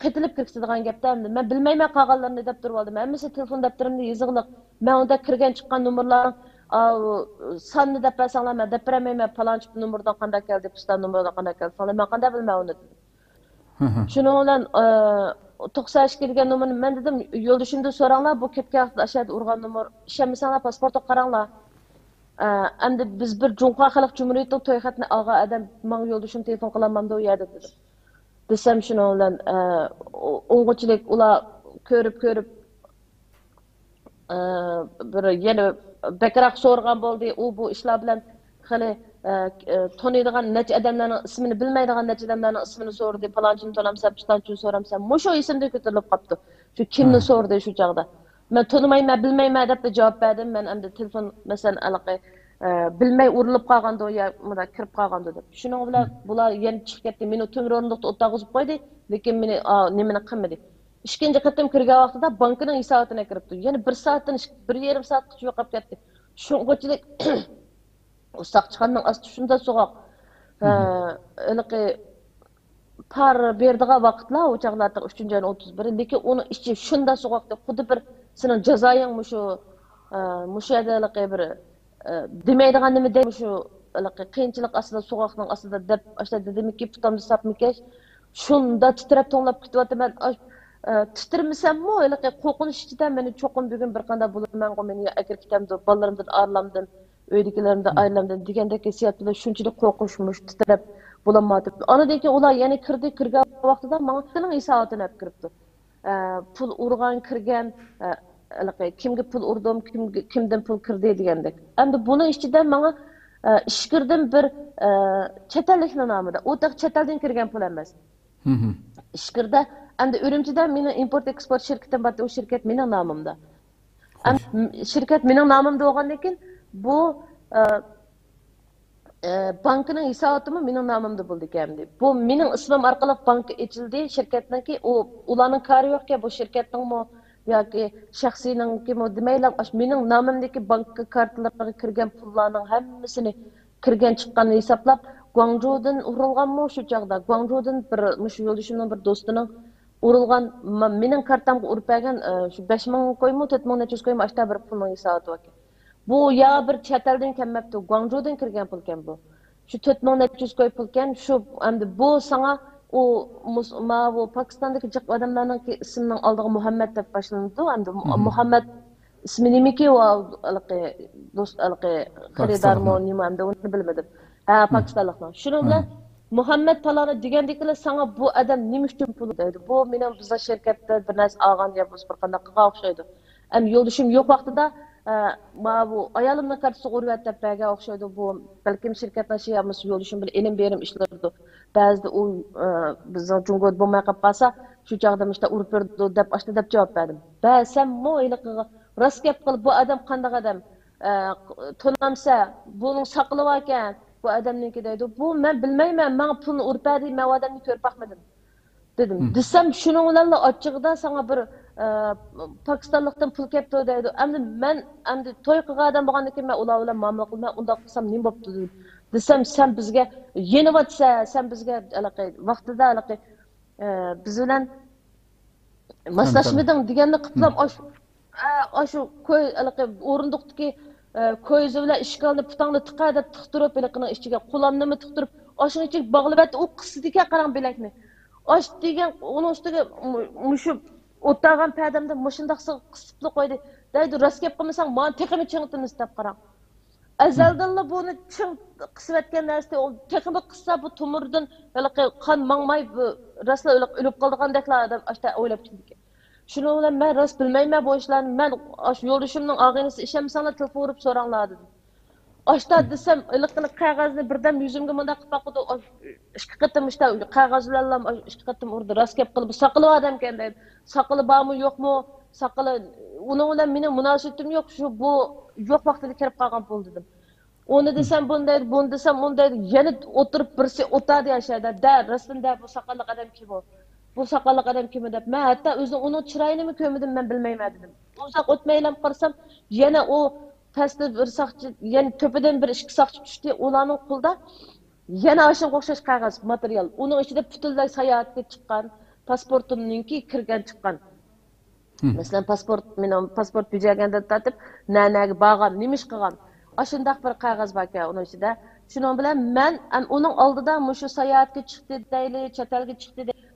قېتىلىپ كىرگۈزىدىغان گەپتە ئەمدى. مەن بىلمەيمەن قالغانلىرىنى دەپ تۇرۇۋالدىم. ھەممىسى تېلېفون دەپتىرىمدە يېزىقلىق. مەن ئۇندا كىرگەن چىققان نومۇرلارنىڭ ئاۋۇ ساننى دەپ بەرسەڭلار، مەن دەپ بېرەلمەيمەن، پالانچى نومۇردىن قانداق كەلدى، پىستان نومۇردىن قانداق كەلدى دەسەڭلار، مەن قانداق بىلىمەن ئۇنى دېدىم. شۇنىڭ بىلەن توقسان ئىككى دېگەن نومۇرنى مەن دېدىم، يولدىشىمدىن سوراڭلار، بۇ كەتكەن ۋاقىتتا ئاشۇ يەردە ئۇرغان نومۇر، ئىشەنمىسەڭلار پاسپورتقا قاراڭلار. ئەمدى بىز بىر جۇڭخۇا خەلق جۇمھۇرىيىتىنىڭ توي خەتىنى ئالغان ئادەم ماڭا يولدىشىم تېلېفون قىلالمامدۇ ئۇ يەردە دېدىم. دېسەم شۇنىڭ بىلەن ئوڭغۇچىلىك ئۇلار كۆرۈپ كۆرۈپ، بىر يەنە بەكرەك سورىغان بولدى. ئۇ بۇ ئىشلار بىلەن خېلى تونۇيدىغان نەچچە ئادەملەرنىڭ ئىسمىنى، بىلمەيدىغان نەچچە ئادەملەرنىڭ ئىسمىنى سورىدى. پالانچىنى تونامسەن، پىستانچىنى سورامسەن؟ مۇشۇ ئېسىمدىن كۆتۈرۈلۈپ قاپتۇ. شۇ كىمنى سورىدى شۇ چاغدا؟ مەن تونۇمايمەن، بىلمەيمەن دەپلا جاۋاب بەردىم. مەن ئەمدى تېلېفون، مەسىلەن، ھېلىقى، ئە، بىلمەي ئۇرۇلۇپ قالغاندۇ يا مۇنداق كىرىپ قالغاندۇ دەپ. شۇنىڭ بىلەن بۇلار يەنە چىقىپ كەتتى. مېنى تۆمۈر ئورۇندۇقتا ئولتۇرغۇزۇپ قويدى، لېكىن مېنى، ئا، نېمىنى قىلمىدى. ئىككىنچى قېتىم كىرگەن ۋاقتىدا بانكىنىڭ ھېساباتىنى كىرىپتۇ. يەنە بىر سائەتتىن ئىككى، بىر يېرىم سائەتقىچە يوقاپ كەتتى. شۇڭغۇچىلىك ئۇ ساقچىخانىنىڭ ئاستى شۇنداق سوغۇق. ئە، ھېلىقى پار بېرىدىغان ۋاقىتلار ئۇ چاغلاردا ئۈچىنچى ئاينىڭ ئوتتۇز بىرى، لېكىن ئۇنىڭ ئىچى شۇنداق سوغۇقتى، خۇددى بىر سېنىڭ جازايىڭ مۇشۇ، ئە، مۇشۇ يەردە ھېلىقى بىر، ئە، دېمەيدىغان نېمە دەي، مۇشۇ ھېلىقى قىيىنچىلىق ئاستىدا، سوغۇقنىڭ ئاستىدا دەپ، ئاشۇ دېدىمىكى، پۇتامدا ساپمىكەش، شۇنداق تىترەپ توڭلاپ كېتىۋاتىمەن. ئاش-، ئە، تىترىمىسەممۇ، ھېلىقى قورقۇنچ ئىچىدە مېنى چوقۇم بۈگۈن بىر قانداق بولىمەنغۇ، مېنى يا ئەكىرىپ كېتەمدۇ، بالىلىرىمدىن ئايرىلامدىم، ئۆيدىكىلىرىمدىن ئايرىلامدىم دېگەندەك ھېسسىيات بىلەن شۇنچىلىك قورقۇنچ، مۇشۇ تىترەپ بولالمايۋاتىمەن. ئاندىن كېيىن ئۇلار يەنە كىردى، كىرگەن ۋاقتىدا ماڭا پۇلنىڭ ھېساباتىنى ئەپ كىرىپتۇ. ئە، پۇل ئۇرغان، كىرگەن، ئە، ھېلىقى كىمگە پۇل ئۇردۇم، كىمگە، كىمدىن پۇل كىردى دېگەندەك. ئەمدى بۇنىڭ ئىچىدە ماڭا، ئە، ئىچكىرىدىن بىر، ئە، چەت ئەللىكنىڭ نامىدا، ئۇ تېخى چەت ئەلدىن كىرگەن پۇل ئەمەس. ئىچكىرىدە، ئەمدى ئۈرۈمچىدە مېنىڭ ئىمپورت ئېكسپورت شىركىتىم بارتى، ئۇ شىركەت مېنىڭ نامىمدا. ئەم-، شىركەت مېنىڭ نامىمدا بولغاندىن كېيىن، بۇ، ئە، ئە، بانكىنىڭ ھېساباتىمۇ مېنىڭ نامىمدا بولىدىكەن ئەمدى. بۇ مېنىڭ ئىسمىم ئارقىلىق بانكا ئېچىلدى شىركەتنىڭكى، ئۇ، ئۇلارنىڭ كارى يوقكەن، بۇ شىركەتنىڭمۇ ياكى شەخسىينىڭكىمۇ دېمەيلا، ئاشۇ مېنىڭ نامىمدىكى بانكا كارتىلىرىغا كىرگەن پۇللارنىڭ ھەممىسىنى كىرگەن چىققاننى ھېسابلاپ، گۇاڭجۇدىن ئۇرۇلغانمۇ شۇ چاغدا؟ گۇاڭجۇدىن بىر، مۇشۇ يولدىشىمنىڭ بىر دوستىنىڭ ئۇرۇلغان، ما-، مېنىڭ كارتامغا ئۇرۇپ بەرگەن، ئە، شۇ بەش مىڭ كويمۇ، تۆت مىڭ نەچچە يۈز كويمۇ، ئاشتا بىر پۇلنىڭ ھېساباتى باركەن. بۇ يا بىر چەت ئەلدىن كەلمەپتۇ، گۇاڭجۇدىن كىرگەن پۇلكەن بۇ. شۇ تۆت مىڭ نەچچە يۈز كوي پۇلكەن، شۇ ئەمدى بۇ ساڭا ئۇ مۇس-، ماۋۇ پاكىستاندىكى جىق ئادەملەرنىڭكى ئىسمىنىڭ ئالدىغا مۇھەممەد دەپ باشلىنىدۇ، ئەمدى مۇ-، مۇھەممەد ئىسمى نېمىكى ئۇ ھېلىقى دوست، ھېلىقى خېرىدارمۇ نېمە ئەمدى ئۇنى بىلمىدىم. ھە، پاكىستانلىقنىڭ. شۇنىڭ بىلەن مۇھەممەد پالانى دېگەندىكىلا ساڭا بۇ ئادەم نېمە ئۈچۈن پۇل دەيدۇ؟ بۇ مېنىڭ بىزا شىركەتتە بىر نەرسە ئالغان يا بولمىسا بىر قانداق قىلغان ئوخشايدۇ. ئەمدى يولدىشىم يوق ۋاقتىدا، ئە، ماۋۇ ئايالىمنىڭ كارتىسىغا ئۇرۇۋەت دەپ بەرگەن ئوخشايدۇ. بۇ بەلكىم شىركەتنىڭ ئىشى يا بولمىسا يولدىشىم بىلەن ئېلىم بېرىم ئىشلىرىدۇ. بەزىدە ئۇ، ئە، بىزنىڭ جۇڭگودا بولماي قاپ قالسا، شۇ چاغدا مۇشۇنداق ئۇرۇپ بېرىدۇ دەپ، ئاشۇنداق دەپ جاۋاب بەردىم. بەرسەممۇ ھېلىقىغا راست گەپ قىلىپ، بۇ ئادەم قانداق ئادەم؟ ئە، تونامسە، بۇنىڭ ساقىلى باركەن، بۇ ئادەمنىڭكى دەيدۇ. بۇ مەن بىلمەيمەن، ماڭا پۇلنى ئۇرۇپ بەردى، مەن ئۇ ئادەمنى كۆرۈپ باقمىدىم. دېدىم. دېسەم، شۇنىڭ بىلەنلا ئاچچىقىدا ساڭا بىر، ئە، پاكىستانلىقتىن پۇل كەپتۇ دەيدۇ. ئەمدى مەن، ئەمدى توي قىلغان ئادەم بولغاندىن كېيىن مەن ئۇلار بىلەن مۇئامىلە قىلىمەن، ئۇنداق قىلسام نېمە بوپتۇ دېدىم. دېسەم، سەن بىزگە يېنىۋاتىسەن، سەن بىزگە ھېلىقى ۋاقتىدا ھېلىقى، ئە، بىز بىلەن ماسلاشمىدىڭ دېگەننى قىپلام ئاشۇ، ئە، ئاشۇ كوي-، ھېلىقى ئورۇندۇقتىكى، ئە، كويزا بىلەن ئىشكالنى پۇتاڭنى تىقا دەپ تىقتۇرۇپ، ھېلىقىنىڭ ئىچىگە قولامنىمۇ تىقتۇرۇپ، ئاشۇنىڭ ئىچىگە باغلىۋەتتى. ئۇ قىسىدىكەن قاراڭ بىلەكنى. ئاش دېگەن ئۇنىڭ ئۈستىگە مۇ-، مۇشۇ ئولتۇرغان پەدەمدە مۇشۇنداق قىسىپلا قويدى. دەيدۇ، راست گەپ قىلمىساڭ، مانا تېخىمۇ چىڭىتىمىز دەپ قاراڭ. ئەزەلدىنلا بۇنى چىڭ قىسىۋەتكەن نەرسىدى. ئۇ تېخىمۇ قىسسا بۇ تومۇردىن ھېلىقى قان ماڭماي، بۇ راستلا ئۆلۈپ قالىدىغاندەكلا ئادەم ئاشتا ئويلاپ چىقىدىكەن. شۇنىڭ بىلەن مەن راست بىلمەيمەن بۇ ئىشلارنى. مەن ئاشۇ يولدىشىمنىڭ ئاغىنىسى، ئىشەنمىسەڭلار تېلېفون ئۇرۇپ سوراڭلار دېدىم. ئاشتا دېسەم، ھېلىقىنى قەغەزنى بىردەم يۈزۈمگە مۇنداق قىلىپ باقىدۇ. ئىككى قېتىم ئىشتا قەغەز بىلەنلا ئىككى قېتىم ئۇردى. راست گەپ قىلىپ، بۇ ساقىلى بار ئادەمكەن دەيدۇ. ساقىلى بارمۇ يوقمۇ؟ ساقىلى، ئۇنىڭ بىلەن مېنىڭ مۇناسىۋىتىم يوق. شۇ بۇ يوق ۋاقتىدا كىرىپ قالغان پۇل دېدىم. ئۇنى دېسەم بۇنى دەيدۇ، بۇنى دېسەم ئۇنى دەيدۇ. يەنە ئولتۇرۇپ بىرسى ئولتۇردى ئاشۇ يەردە. دە، راستىن دە، بۇ ساقاللىق ئادەم كىم ئۇ؟ بۇ ساقاللىق ئادەم كىم ئۇ دەپ. مەن ھەتتا ئۆزىنىڭ، ئۇنىڭ چىرايىنىمۇ كۆرمىدىم، مەن بىلمەيمەن دېدىم. ئۇزاق ئۆتمەيلا قارىسام، يەنە ئۇ پەستە بىر ساقچى، يەنە تۆپىدىن بىر ئىككى ساقچى چۈشتى. ئۇلارنىڭ قولىدا يەنە ئاشۇنىڭغا ئوخشاش قەغەز، ماتېرىيال. ئۇنىڭ ئىچىدە پۈتۈنلەي ساياھەتكە چىققان، پاسپورتۇمنىڭكى كىرگەن چىققان. مەسىلەن، پاسپورت، مېنىڭ پاسپورت بېجىرگەندىن تارتىپ، نە، نەگە بارغان، نېمە ئىش قىلغان، ئاشۇنداق بىر قەغەز باركەن ئۇنىڭ ئىچىدە. شۇنىڭ بىلەن مەن ئەم، ئۇنىڭ ئالدىدا مۇشۇ ساياھەتكە چىقتى دەيلى، چەت ئەلگە چىقتى دەيلى.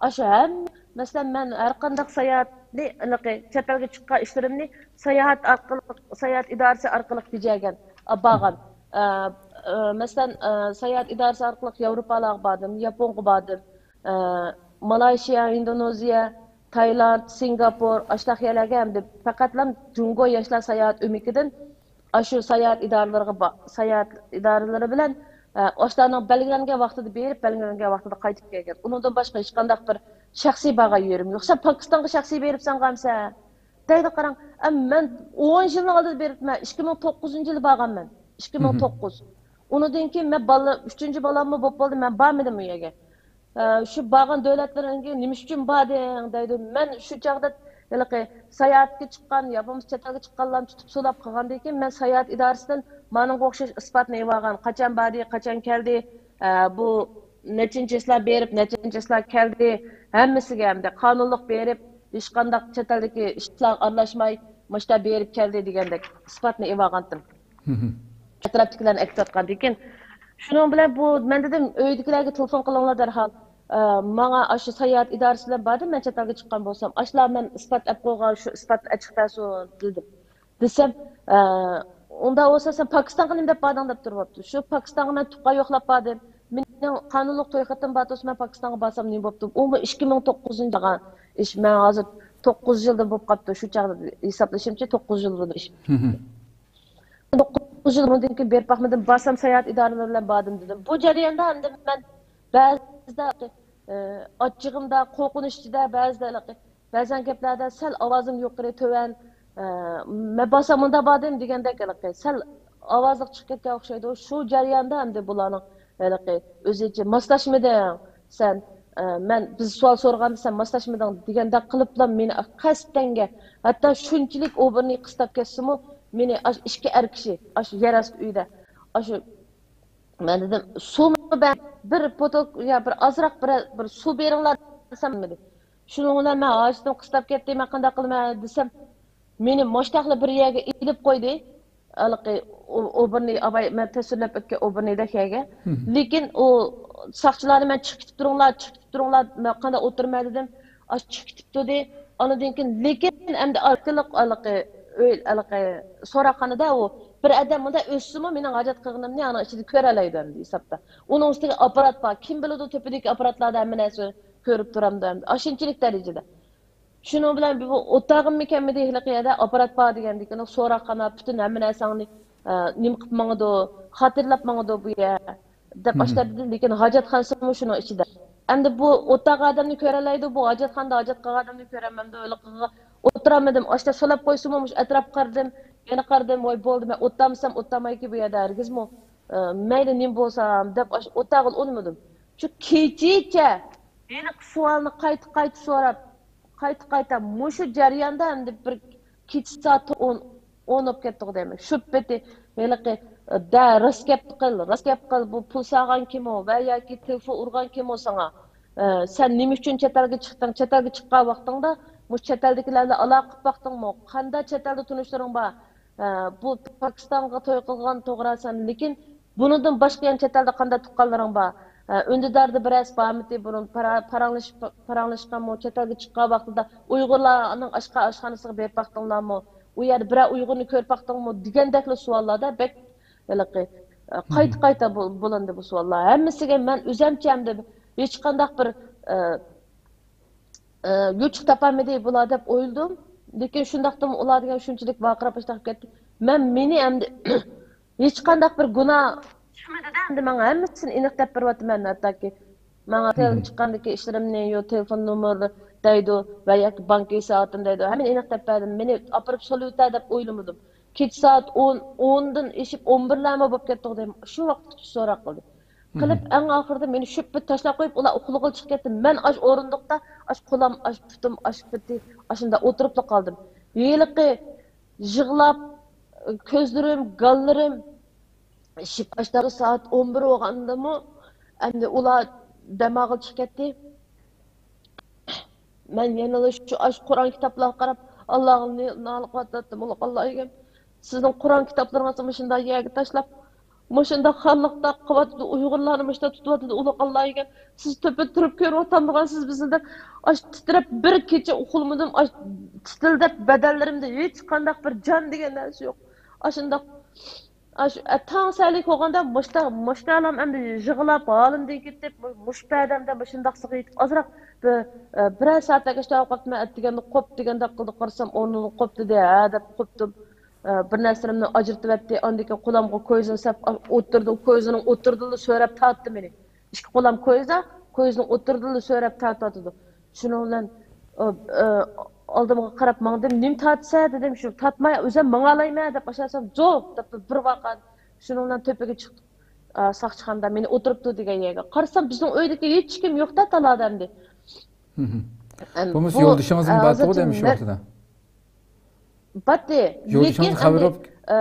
ئاشۇ ھەم، مەسىلەن، مەن ھەر قانداق ساياھەتنى، ئېنىقى چەت ئەلگە چىققان ئىشلىرىمنى ساياھەت ئارقىلىق، ساياھەت ئىدارىسى ئارقىلىق بېجەرگەن، ئا، بارغان. ئا، ئا، مەسىلەن، ئا، ساياھەت ئىدارىسى ئارقىلىق ياۋروپالارغا باردىم، ياپونغا باردىم، ئا، مالايشىيا، ئىندونېزىيە، تايلاند، سىنگاپور، ئاشۇنداق يەرلەرگە ھەمدە پەقەتلا جۇڭگو ياشلار ساياھەت ئۆمىكىدىن ئاشۇ ساياھەت ئىدارىلىرىغا با-، ساياھەت ئىدارىلىرى بىلەن، ئە، ئاشۇلارنىڭ بەلگىلەنگەن ۋاقتىدا بېرىپ، بەلگىلەنگەن ۋاقتىدا قايتىپ كەلگەن. ئۇنىڭدىن باشقا ھېچقانداق بىر شەخسىي بارغان يېرىم يوق. سەن پاكىستانغا شەخسىي بېرىپسەن غەمسە؟ دەيدۇ، قاراڭ، ئە، مەن ئون يىلنىڭ ئالدىدا بېرىپتىمەن. ئىككى مىڭ توققۇزىنچى يىلى بارغان مەن. ئىككى مىڭ توققۇز. ئۇنىڭدىن كېيىن مەن بالا، ئۈچىنچى بالاممۇ بولۇپ بولدى، مەن بارمىدىم ئۇ يەرگە. ئە، شۇ بارغان دۆلەتلىرىڭگە نېمە ئۈچۈن باردىڭ دەيدۇ. مەن شۇ چاغدا ھېلىقى ساياھەتكە چىققان يا بولمىسا چەت ئەلگە چىققانلارنى تۇتۇپ سولاپ قىلغاندىن كېيىن، مەن ساياھەت ئىدارىسىدىن مانىڭغا ئوخشاش ئىسپاتنى ئېلىۋالغان. قاچان باردى، قاچان كەلدى، ئە، بۇ نەچچىنچى چىسلا بېرىپ، نەچچىنچى چىسلا كەلدى، ھەممىسىگە ئەمدى قانۇنلۇق بېرىپ، ھېچقانداق چەت ئەلدىكى ئىشلارغا ئارىلاشماي، مۇشتا بېرىپ كەلدى دېگەندەك ئىسپاتنى ئېلىۋالغانتىم. ئەتراپتىكىلەرنى ئەكېتىۋاتقاندىن كېيىن، شۇنىڭ بىلەن بۇ، مەن دېدىم، ئۆيدىكىلەرگە تېلېفون قىلىڭلار دەرھال. ئە، ماڭا ئاشۇ ساياھەت ئىدارىسى بىلەن باردىم، مەن چەت ئەلگە چىققان بولسام، ئاشۇلار مەن ئىسپات ئەپ قويغان، شۇ ئىسپاتنى ئەچىق بەرسۇن دېدىم. دېسەم، ئە، ئۇنداق بولسا سەن پاكىستانغا نېمە دەپ باردىڭ دەپ تۇرۇۋاپتۇ. شۇ پاكىستانغا مەن تۇغقان يوقلاپ باردىم. مېنىڭ قانۇنلۇق توي خېتىم بار تۇرسا، مەن پاكىستانغا بارسام نېمە بوپتۇ؟ ئۇمۇ ئىككى مىڭ توققۇزىنچى يىلغا ئىش. مەن ھازىر توققۇز يىلدىن بولۇپ قاپتۇ. شۇ چاغدا ھېسابلىشىمچە توققۇز يىل بولدى ئىش. توققۇز يىل ئۇنىڭدىن كېيىن بېرىپ باقمىدىم. بارسام ساياھەت ئىدارىلىرى بىلەن باردىم دېدىم. بۇ جەرياندا ئەمدى مەن بەزىدە، ئە، ئاچچىقىمدا، قورقۇنچ ئىچىدە، بەزىدە ھېلىقى، بەزەن گەپلەردە سەل ئاۋازىم يۇقىرى، تۆۋەن، ئە، مەن بارسام مۇنداق باردىم دېگەندەك ھېلىقى، سەل ئاۋازلىق چىقىپ كەتكەن ئوخشايدۇ. شۇ جەرياندا ئەمدى بۇلارنىڭ ھېلىقى ئۆزىچە ماسلاشمىدىڭ سەن، ئە، مەن، بىز سوئال سورىغاندا سەن ماسلاشمىدىڭ دېگەندەك قىلىپلا مېنى قەستەنگە، ھەتتا شۇنچىلىك ئوبورنىي قىستاپ كەتسىمۇ، مېنى ئاشۇ ئىككى ئەر كىشى، ئاشۇ يەر ئاستى ئۆيدە، ئاشۇ، مەن دېدىم، سۇمۇ بەر، بىر پوتوك يا بىر ئازراق بىر، بىر سۇ بېرىڭلار دېسەم، شۇنىڭ بىلەن مەن ھاجىتىم قىستاپ كەتتى، مەن قانداق قىلىمەن دېسەم، مېنى مۇشتاقلا بىر يەرگە ئېلىپ قويدى. ھېلىقى ئو-، ئوبورنىي ئاۋاي، مەن تەسۋىرلەپ ئۆتكەن ئوبورنىيدەك يەرگە. لېكىن ئۇ ساقچىلارنى مەن چىقىپ كېتىپ تۇرۇڭلار، چىقىپ كېتىپ تۇرۇڭلار، مەن قانداق ئولتۇرىمەن دېدىم. ئاشۇ چىقىپ كېتىپ تۇردى. ئاندىن كېيىن، لېكىن ئەمدى ئارقىلىق ھېلىقى ئۆي، ھېلىقى سوراقخانىدا ئۇ بىر ئادەم مۇنداق ئۆتسىمۇ مېنىڭ ھاجەت قىلغىنىمنى ئانا ئىچىدە كۆرەلەيدۇ ئەمدى ھېسابتا. ئۇنىڭ ئۈستىگە ئاپپارات بار. كىم بىلىدۇ تۆپىدىكى ئاپپاراتلاردا ھەممە نەرسە كۆرۈپ تۇرامدۇ ئەمدى. ئاشۇنچىلىك دەرىجىدە. شۇنىڭ بىلەن بۇ ئولتۇرغىنىمىكەنمىدى ھېلىقى يەردە ئاپپارات بار دېگەندىكىن سوراقخانا پۈتۈن ھەممە نەرسەڭنى، ئە، نېمە قىلىپ ماڭىدۇ، خاتىرىلەپ ماڭىدۇ بۇ يەر دەپ ئاشۇنداق دېدى، لېكىن ھاجەتخانىسىمۇ شۇنىڭ ئىچىدە. ئەمدى بۇ ئولتۇرغان ئادەمنى كۆرەلەيدۇ، بۇ ھاجەتخانىدا ھاجەت قىلغان ئادەمنى كۆرەلمەمدۇ، ھېلىقىغا ئولتۇرالمىدىم. ئاشۇنداق سولاپ قويسىمۇ مۇشۇ ئەتراپقا قارىدىم، يەنە قارىدىم، ۋاي بولدى، مەن ئولتۇرمىسام ئولتۇرمايكى بۇ يەردە ھەرگىزمۇ، ئە، مەيلى نېمە بولسام دەپ ئاشۇ ئولتۇرغىلى ئۇنىمىدىم. شۇ كېچىچە ھېلىقى سوئالنى قايتا قايتا سوراپ، قايتا قايتا مۇشۇ جەرياندا ئەمدى بىر كېچە سائەت ئون، ئون بولۇپ كەتتىغۇ دەيمەن. شۇ پېتى ھېلىقى، دە، راست گەپ قىل، راست گەپ قىل، بۇ پۇل سالغان كىمۇ ۋە ياكى تېلېفون ئۇرغان كىمۇ ساڭا؟ ئە، سەن نېمە ئۈچۈن چەت ئەلگە چىقتىڭ؟ چەت ئەلگە چىققان ۋاقتىڭدا مۇشۇ چەت ئەلدىكىلەر بىلەن ئالاقە قىلىپ باقتىڭمۇ؟ قانداق چەت ئەلدە تونۇشلىرىڭ بار؟ ئە، بۇ پاكىستانغا توي قىلغان توغرا سەن، لېكىن بۇنىڭدىن باشقا يەنە چەت ئەلدە قانداق تۇغقانلىرىڭ بار؟ ئە، ئۈندىداردا بىرەرسى بارمىدى؟ بۇرۇن پارا-، پاراڭلىشىپ، پاراڭلاشقانمۇ؟ چەت ئەلگە چىققان ۋاقتىدا ئۇيغۇرلارنىڭ ئاشقا-، ئاشخانىسىغا بېرىپ باقتىڭلارمۇ؟ ئۇ يەردە بىرەر ئۇيغۇرنى كۆرۈپ باقتىڭمۇ؟ دېگەندەكلا سوئاللاردا بەك ھېلىقى، ئە، قايتا-قايتا بو-، بولۇندى بۇ سوئاللار. ھەممىسىگە مەن ئۆزەمچە ئەمدى ھېچقانداق بىر، ئە، ئە، يوچۇق تاپالمىدى بۇلار دەپ ئويلىدىم. لېكىن شۇنداقتىمۇ ئۇلار دېگەن شۇنچىلىك ۋارقىراپ ئاشۇنداق كەتتى. مەن مېنى ئەمدى ھېچقانداق بىر گۇناھ چۈشمىدى-دە، ئەمدى ماڭا ھەممىسىنى ئېنىق دەپ بېرىۋاتىمەن. ھەتتاكى ماڭا تېلېفون چىققاندىكى ئىشلىرىمنى، يو، تېلېفون نومۇرى دەيدۇ ۋە ياكى بانكا ھېساباتىم دەيدۇ. ھەممىنى ئېنىق دەپ بەردىم. مېنى ئاپىرىپ سولىۋېتە دەپ ئويلىمىدىم. كېچە سائەت ئون، ئوندىن ئېشىپ ئون بىرلەرمۇ بولۇپ كەتتىغۇ دەيمەن. شۇ ۋاقىتقىچە سوراق قىلدى. قىلىپ، ئەڭ ئاخىرىدا مېنى شۈپپە تاشلاپ قويۇپ، ئۇلار ئۇخلىغىلى چىقىپ كەتتى. مەن ئاش ئورۇندۇقتا، ئاش قولام، ئاش پۇتۇم، ئاش پېتى، ئاشۇنداق ئولتۇرۇپلا قالدىم. ھېلىقى يىغلاپ، كۆزلىرىم، گاللىرىم شىپ ئاشتاغى سائەت ئون بىر بولغاندىمۇ، ئەمدى ئۇلار دەم ئالغىلى چىقىپ كەتتى. مەن يەنىلا شۇ ئاش قۇرئان كىتابلارغا قاراپ، ئاللاغا نى-، نالە قىلىۋاتاتتىم، ئۇلۇغ ئاللا دېگەن. سىزنىڭ قۇرئان كىتابلىرىڭىزنى مۇشۇنداق يەرگە تاشلاپ، مۇشۇنداق خارلىقتا قىلىۋاتىدۇ، ئۇيغۇرلارنى مۇشۇنداق تۇتۇۋاتىدۇ، ئۇلۇغانلار يېگەن. سىز تۆپىدە تۇرۇپ كۆرۈۋاتامدىغان سىز بىزنى دەپ، ئاشۇ تىترەپ بىر كېچە ئۇخلىمىدىم، ئاشۇ تىتىلدەپ بەدەنلىرىمدە ھېچقانداق بىر جان دېگەن نەرسە يوق. ئاشۇنداق ئاشۇ، ئە، تاڭ سەھەرلىك بولغاندا مۇشتا-، مۇشتالام ئەمدى يىغلاپ، ھالىمدىن كېتىپ، مۇ-، مۇشۇ پەدەمدە مۇشۇنداق سىغىپ ئازراق بىر، ئە، بىرەر سائەتلەرگىچە ئۇخلاپ قاپتىمەن، ئەتىگەندە قوپ دېگەندەك قىلدى، قارىسام ئورنىدىن قوپ دېدى، ھە دەپ قوپتۇم. ئە، بىر نەرسىلىرىمنى ئاجرىتىۋەتتى، ئاندىن كېيىن قولامغا كويزىنى سەپ ئولتۇردى، كويزىنىڭ ئولتۇردىلا سۆرەپ تارتتى مېنى. ئىككى قولام كويزا، كويزىنىڭ ئوتتۇرىدىلا سۆرەپ تارتىۋاتىدۇ. شۇنىڭ بىلەن، ئالدىمغا قاراپ ماڭدىم. نېمە تارتىسەن دېدىم. شۇ تارتماي ئۆزۈم ماڭالايمەن دەپ ئاشاسام، جوق دەپ بىر ۋارقىرىدى. شۇنىڭ بىلەن تۆپىگە چىقتۇق. ساقچىخانىدا مېنى ئولتۇرۇپتۇ دېگەن يەرگە. قارىسام، بىزنىڭ ئۆيدىكى ھېچكىم يوق-دە تالادا ئەمدى. بولمىسا يولدىشىڭىزمۇ بارتىغۇ دەيمەن شۇ ۋاقتىدا. باتتى. لېكىن ئەمدى، ئە،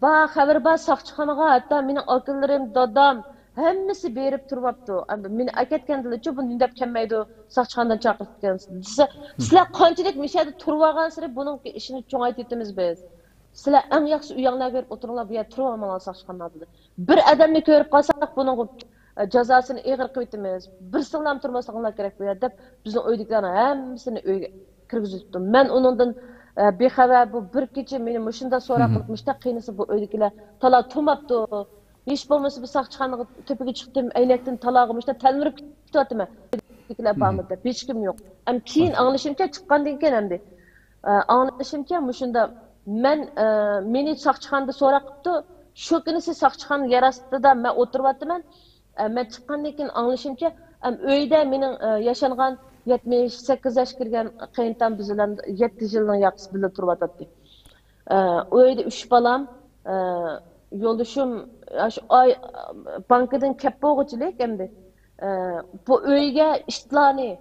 بار، خەۋىرى بار ساقچىخانىغا، ھەتتا مېنىڭ ئاكىلىرىم، دادام، ھەممىسى بېرىپ تۇرۇۋاپتۇ. ئەمدى مېنى ئەكەتكەندىلىچۇ، بۇ نېمە دەپ كەلمەيدۇ ساقچىخانىدىن چاقىرتىپ كەلسە دېسە، سىلەر قانچىلىك مۇشۇ يەردە تۇرۇۋالغانسېرى بۇنىڭ ئىشىنى چوڭايتىۋېتىمىز بىز. سىلەر ئەڭ ياخشى ئۆيۈڭلارغا بېرىپ ئولتۇرۇڭلار، بۇ يەردە تۇرۇۋالماڭلار ساقچىخانىلاردا دېدى. بىر ئادەمنى كۆرۈپ قالساق، بۇنىڭغا، ئە، جازاسىنى ئېغىر قىلىۋېتىمىز. بىرسىڭلارمۇ تۇرماسلىقىڭلار كېرەك بۇ يەردە دەپ، بىزنىڭ ئۆيدىكىلەرنىڭ ھەممىسىنى ئۆيگە كىرگۈزۈپتۇ. مەن ئۇنىڭدىن، ئە، بىخەۋەر، بۇ بىر كېچە مېنى مۇشۇنداق سوراق قىلىپ، مۇشۇنداق قىينىسا، بۇ ئۆيدىكىلەر تالا تۇرماپتۇ. ھېچ بولمىسا بىر ساقچىخانىغا تۆپىگە چىقتىم، ئەينەكتىن تالاغا مۇشۇنداق تەلمۈرۈپ كېتىۋاتىمەن. ئۆيدىكىلەر بارمۇ دەپ، ھېچكىم يوق. ئەم، كېيىن ئاڭلىشىمچە، چىققاندىن كېيىن ئەمدى، ئە، ئاڭلىشىمچە، مۇشۇنداق، مەن، ئە، مېنى ساقچىخانىدا سوراق قىپتۇ. شۇ كۈنىسى ساقچىخانا يەر ئاستىدا مەن ئولتۇرۇۋاتىمەن. ئە، مەن چىققاندىن كېيىن ئاڭلىشىمچە، ئەم، ئۆيدە مېنىڭ، ئە، ياشانغان يەتمىش سەككىز ياشقا كىرگەن قېيىنتام بىز بىلەن يەتتە يىلنىڭ ياقىسى بىللە تۇرۇۋاتاتتى. ئە، ئۆيدە ئۈچ بالام، ئە، يولدىشىم، ئاشۇ ئاي، بانكىدىن كەپ بولغۇچىلىك ئەمدى، ئە، بۇ ئۆيگە ئىتلارنى،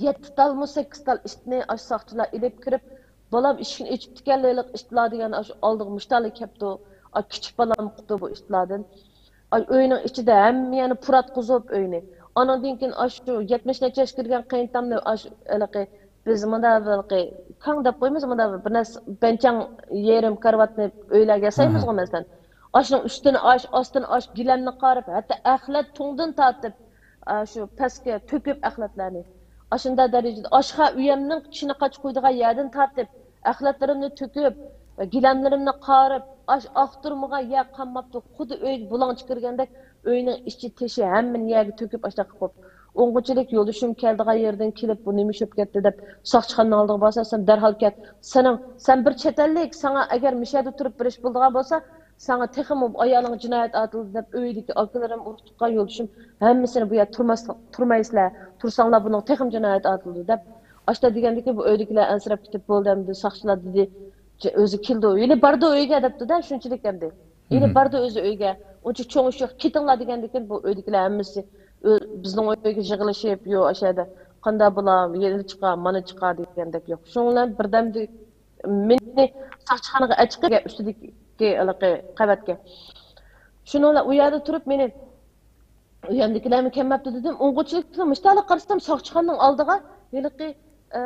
يەتتە تالمۇ، سەككىز تال ئىتنى ئاشۇ ساقچىلار ئېلىپ كىرىپ، بالام ئىشىكنى ئېچىپتىكەن، ھېلىقى ئىتلار دېگەن ئاشۇ ئالدىغا مۇشتالى كەپتۇ. ئا، كىچىك بالام قۇتۇ بۇ ئىتلاردىن. ئاي، ئۆينىڭ ئىچىدە ھەممە يەرنى پۇراتقۇزۇپ ئۆينى. ئانىڭدىن كېيىن ئاشۇ يەتمىش نەچچە ياشقا كىرگەن قېيىنتامنى ئاشۇ ھېلىقى بىز مۇنداق ھېلىقى كاڭ دەپ قويىمىز، مۇنداق بىر نەرسە بەنچاڭ يېرىم كارىۋاتنى ئۆيلەرگە ياسايمىزغۇ مەسىلەن. ئاشۇنىڭ ئۈستىنى ئاش، ئاستىنى ئاش، گىلەمنى قارىپ، ھەتتا ئەخلەت تۇڭدىن تارتىپ، ئاشۇ پەسكە تۆكۈپ ئەخلەتلەرنى. ئاشۇنداق دەرىجىدە ئاشخانا ئۆيەمنىڭ چىنە قاچا قويىدىغان يەردىن تارتىپ، ئەخلەتلىرىمنى تۆكۈپ، گىلەملىرىمنى قارىپ، ئاش ئاختۇرمىغان يەر قالماپتۇ. خۇددى ئۆيگە بۇلاڭچى كىرگەندەك، ئۆينىڭ ئىچى تېشى ھەممىنى يەرگە تۆكۈپ، ئاشۇنداق قىلىپ قويۇپتۇ. ئوڭغۇچىلىك يولدىشىم كەلدىغان يېرىدىن كېلىپ، بۇ نېمە ئىش بولۇپ كەتتى دەپ ساقچىخانىنىڭ ئالدىغا بارسا، سەن دەرھال كەت. سېنىڭ، سەن بىر چەت ئەللىك، ساڭا ئەگەر مۇشۇ يەردە تۇرۇپ بېرىش بولىدىغان بولسا، ساڭا تېخىمۇ ئايالىڭغا جىنايەت ئارتىلىدۇ دەپ ئۆيدىكى ئاكىلىرىم، ئۇرۇق تۇغقان يولدىشىم ھەممىسىنى بۇ يەردە تۇرماسلىق، تۇرمايسىلەر، تۇرساڭلار بۇنىڭغا تېخىمۇ جىنايەت ئارتىلىدۇ دەپ. ئاشتا دېگەندىكىن بۇ ئۆيدىكىلەر ئەنسىرەپ كېتىپ، بولدى ئەمدى ساقچىلار دېدى، ئۆزى كېلىدۇ، ھېلى بارىدۇ ئۆيگە دەپتۇ-دە، شۇنچىلىك ئەمدى. ھېلى بارىدۇ ئۆزى ئۆيگە، ئۇنچە چوڭ ئىش يوق، كېتىڭلار دېگەندىكىن بۇ ئۆيدىكىلەر ھەممىسى ئۆ-، بىزنىڭ ئۆيگە يىغىلىشىپ، يو، ئاشۇ يەردە قانداق بولا، يەنە چىقا، مانا چىقا دېگەندەك يوق. شۇنىڭ بىلەن بىردەمدە مېنى ساقچىخانىغا ئەچىقىپ، ئۈستىدىكى ھېلىقى قەۋەتكە. شۇنىڭ بىلەن ئۇ يەردە تۇرۇپ مېنى، ئۇ يەردىكىلەرمۇ كەلمەپتۇ دېدىم. ئوڭغۇچىلىقتىن مۇشتالىق قارىسام، ساقچىخانىنىڭ ئالدىغا ھېلىقى، ئە،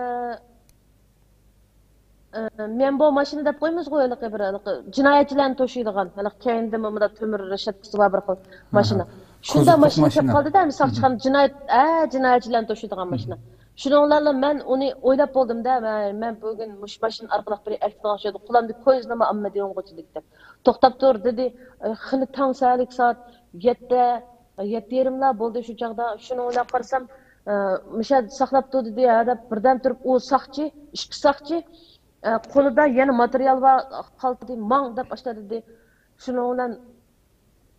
ئە، مەنبو ماشىنا دەپ قويىمىزغۇ، ھېلىقى بىر، ھېلىقى جىنايەتچىلەرنى توشۇيدىغان، ھېلىقى كەينىدىمۇ مۇنداق تۆمۈر رېشاتكىسى بار بىر خىل ماشىنا. شۇنداق ماشىنا كەپ قالدى-دە، ئەمدى ساقچىخانا جىنايەت، ئە، جىنايەتچىلەرنى توشۇيدىغان ماشىنا. شۇنىڭ بىلەن مەن ئۇنى ئويلاپ بولدۇم-دە، مەن، مەن بۈگۈن مۇشۇ ماشىنا ئارقىلىق بىرى ئەكېتىدىغان ئىش ئىدى، قولۇمدا كويزىنىمۇ ئالمىدى ئوڭغۇچىلىك دەپ. توختاپ تۇر، دېدى. ئە، خېلى تاڭ سەھەرلىك سائەت يەتتە، يەتتە يېرىملا بولدى شۇ چاغدا. شۇنىڭ بىلەن قارىسام، ئە، مۇشۇ يەردە ساقلاپتۇ دېدى، ھە دەپ بىردەم تۇرۇپ، ئۇ ساقچى، ئىككى ساقچى، ئە، قولىدا يەنە ماتېرىيال بار، خالتا دېدى، ماڭ دەپ ئاشتا دېدى. شۇنىڭ بىلەن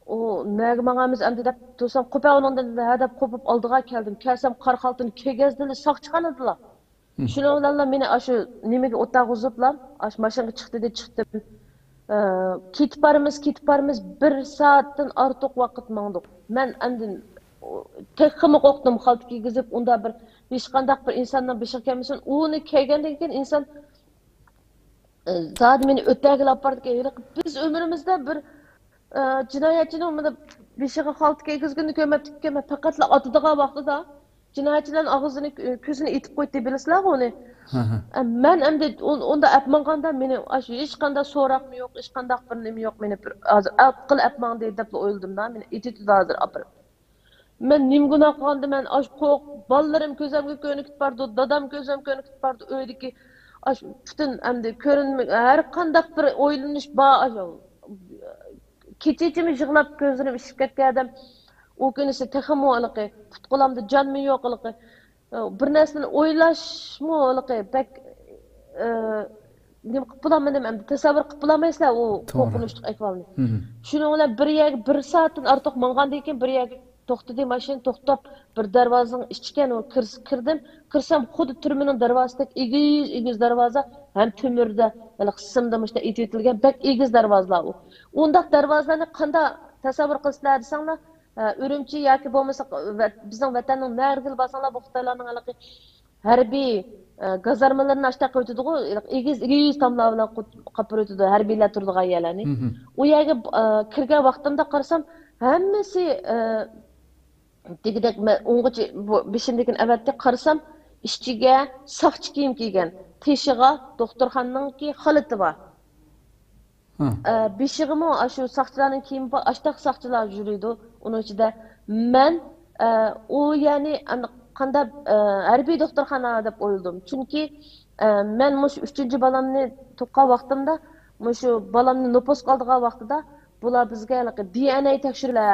ئۇ نەگە ماڭامىز ئەمدى دەپ تۇرسام، قوپە ئۇنىڭدىن ھە دەپ قوپۇپ ئالدىغا كەلدىم. كەلسەم قارا خالتىنى كىيگەزدىلا ساقچىخانىدىلا. شۇنىڭ بىلەنلا مېنى ئاشۇ نېمىگە ئولتۇرغۇزۇپلا، ئاشۇ ماشىنىغا چىق دېدى، چىقتىم. ئە، كېتىپ بارىمىز، كېتىپ بارىمىز، بىر سائەتتىن ئارتۇق ۋاقىت ماڭدۇق. مەن ئاندىن تېخىمۇ قورقتۇم، خالتا كىيگۈزۈپ، ئۇنداق بىر ھېچقانداق بىر ئىنساننىڭ بېشىغا كەلمىسۇن. ئۇنى كىيگەندىن كېيىن ئىنسان، ئە، زادى مېنى ئۆتەگىلى ئاپاردىكەن. ھېلىقى بىز ئۆمرىمىزدە بىر، ئە، جىنايەتچىنىڭ مانا بېشىغا خالتا كىيگۈزگىنىنى كۆرمەپتىكەنمەن، پەقەتلا ئاتىدىغان ۋاقتىدا. جىنايەتچىلەرنىڭ ئاغزىنى، كۆزىنى ئېتىپ قويدى، بىلىسىلەرغۇ ئۇنى. مەن ئەمدى ئۇندا ئەپ ماڭغاندا، مېنى ئاشۇ ھېچقانداق سوراقمۇ يوق، ھېچقانداق بىر نېمە يوق، مېنى بىر ھازىر ئەقىل ئەپ ماڭدى دەپلا ئويلىدىمدا، مېنى ئېتىۋېتىدۇ ھازىر ئاپىرىپ. مەن نېمە گۇناھ قىلغاندىم، مەن ئاشۇ قورق-، بالىلىرىم كۆزۈمگە كۆرۈنۈپ كېتىپ بارىدۇ، دادام كۆزۈمگە كۆرۈنۈپ كېتىپ بارىدۇ، ئۆيدىكى ئاشۇ پۈتۈن ئەمدى كۆرۈنمە-، ھەر قانداق بىر ئويلىنىش بار، ئاشۇ كېچىچىمۇ يىغلاپ كۆزلىرىم ئىششىپ كەتكەن ئادەم. ئۇ كۈنىسى تېخىمۇ ھېلىقى پۇت-قولۇمدا جانمۇ يوق ھېلىقى. بىر نەرسىنى ئويلاشمۇ ھېلىقى بەك، ئى، نېمە قىلىپ بولالمىدىم ئەمدى، تەسەۋۋۇر قىلىپ بولالمايسىلەر ئۇ توغرا. قورقۇنچلۇق ئەھۋالنى. شۇنىڭ بىلەن بىر يەرگە بىر سائەتتىن ئارتۇق ماڭغاندىن كېيىن بىر يەرگە توختىدى ماشىنا، توختاپ، بىر دەرۋازىنىڭ ئىچىكەن، ئۇ كىرس-، كىردىم. كىرسەم، خۇددى تۈرمىنىڭ دەرۋازىسىدەك ئېگىز، ئېگىز دەرۋازا، ھەم تۆمۈردە، ھېلىقى سىمدا مۇشۇنداق ئېتىۋېتىلگەن بەك ئېگىز دەرۋازىلار ئۇ. ئۇنداق دەرۋازىلارنى قانداق تەسەۋۋۇر قىلىسىلەر دېسەڭلار، ئە، ئۈرۈمچى ياكى بولمىسا ۋەت-، بىزنىڭ ۋەتەننىڭ نەرىگىلا بارساڭلار، بۇ خىتايلارنىڭ ھېلىقى ھەربىي، ئە، گازارمىلىرىنى ئاشتاق قىلىۋېتىدىغۇ، ئېگىز، ئېگىز تاملار بىلەن قاپلىۋېتىدۇ، ھەربىيلەر تۇرىدىغان يەرلەرنى. ئۇ يەرگە، ئە، كىرگەن ۋاقتىمدا قارىسام، ھەممىسى، ئە، دېگۈدەك مەن ئوڭغىچە بۇ بېشىمدىكىنى ئەۋەتتى، قارىسام، ئىچىگە ساقچى كىيىم كىيگەن، تېشىغا دوختۇرخانىنىڭكى خالىتى بار. ئە، بېشىغىمۇ ئاشۇ ساقچىلارنىڭ كىيىمى بار، ئاشتاق ساقچىلار يۈرىدۇ ئۇنىڭ ئىچىدە. مەن، ئە، ئۇ يەنى ئەن-، قانداق، ئە، ھەربىي دوختۇرخانا دەپ ئويلىدىم. چۈنكى، ئە، مەن مۇشۇ ئۈچىنچى بالامنى تۇغقان ۋاقتىمدا، مۇشۇ بالامنى نوپۇسقا ئالىدىغان ۋاقتىدا بۇلار بىزگە ھېلىقى دى ئېن ئەي تەكشۈرۈلە،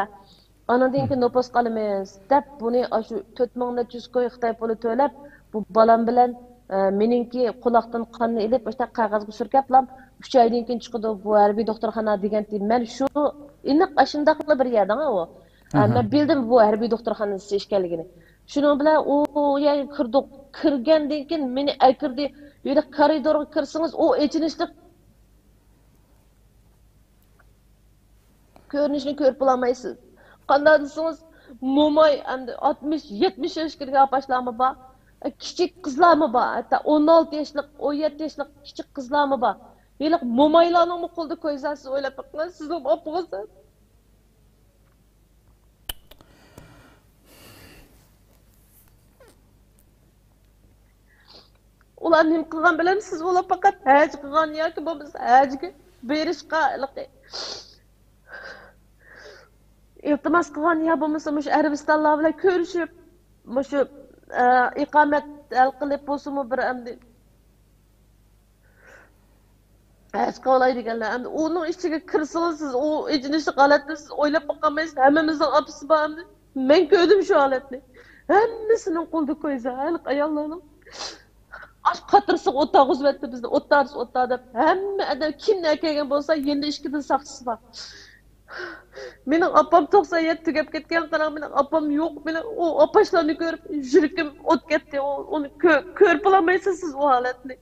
ئانىڭدىن كېيىن نوپۇسقا ئالىمىز دەپ، بۇنى ئاشۇ تۆت مىڭ نەچچە يۈز كوي خىتاي پۇلى تۆلەپ، بۇ بالام بىلەن، ئە، مېنىڭكى قۇلاقتىن قاننى ئېلىپ، مۇشۇنداق قەغەزگە سۈركەپلا، ئۈچ ئايدىن كېيىن چىقىدۇ بۇ ھەربىي دوختۇرخانا دېگەنتى. مەن شۇ ئېنىق ئاشۇنداقلا بىر يەردىڭە ئۇ. ئە، مەن بىلدىم بۇ ھەربىي دوختۇرخانىسى ئىكەنلىكىنى. شۇنىڭ بىلەن ئۇ يەرگە كىردۇق. كىرگەندىن كېيىن مېنى ئەكىردى. يەنە كارىدورغا كىرسىڭىز، ئۇ ئېچىنىشلىق كۆرۈنۈشنى كۆرۈپ بولالمايسىز. قانداق دېسىڭىز، موماي، ئەمدى ئاتمىش، يەتمىش ياشقا كىرگەن ئاپاشلارمۇ بار، كىچىك قىزلارمۇ بار، ھەتتا ئون ئالتە ياشلىق، ئون يەتتە ياشلىق كىچىك قىزلارمۇ بار. ھېلىقى مومايلارنىڭمۇ قولىدا كويزا، سىز ئويلاپ بېقىڭ، سىزنىڭ ئاپىڭىز. ئۇلار نېمە قىلغان بىلەمسىز؟ ئۇلار پەقەت ھەج قىلغان ياكى بولمىسا ھەجگە بېرىشقا ھېلىقى ئىلتىماس قىلغان يا بولمىسا مۇشۇ ئەرەبىستانلار بىلەن كۆرۈشۈپ، مۇشۇ، ئە، ئىقامەت ھەل قىلىپ بولسىمۇ بىر ئەمدى ھەج قىلالاي دېگەنلەر. ئەمدى ئۇنىڭ ئىچىگە كىرسىڭىز، سىز ئۇ ئېچىنىشلىق ھالەتنى سىز ئويلاپ باقالمايسىز. ھەممىمىزنىڭ ئاپىسى بار ئەمدى. مەن كۆردۈم شۇ ھالەتنى. ھەممىسىنىڭ قولىدا كويزا، ھېلىقى ئاياللارنىڭ. ئاش قاترىسىغا ئوت تاغۇزۇۋەتتى بىزنى. ئوت تارتسا ئوت تار دەپ. ھەممە ئادەم كىمنى ئەكەلگەن بولسا، يېنىدا ئىككىدىن ساقچىسى بار. مېنىڭ ئاپام توقسان يەتتە تۈگەپ كەتكەن، قاراڭ، مېنىڭ ئاپام يوق. مېنىڭ ئۇ ئاپاشلارنى كۆرۈپ يۈرىكىم ئوت كەتتى. ئۇ-، ئۇنى كۆ-، كۆرۈپ بولالمايسىز سىز ئۇ ھالەتنى.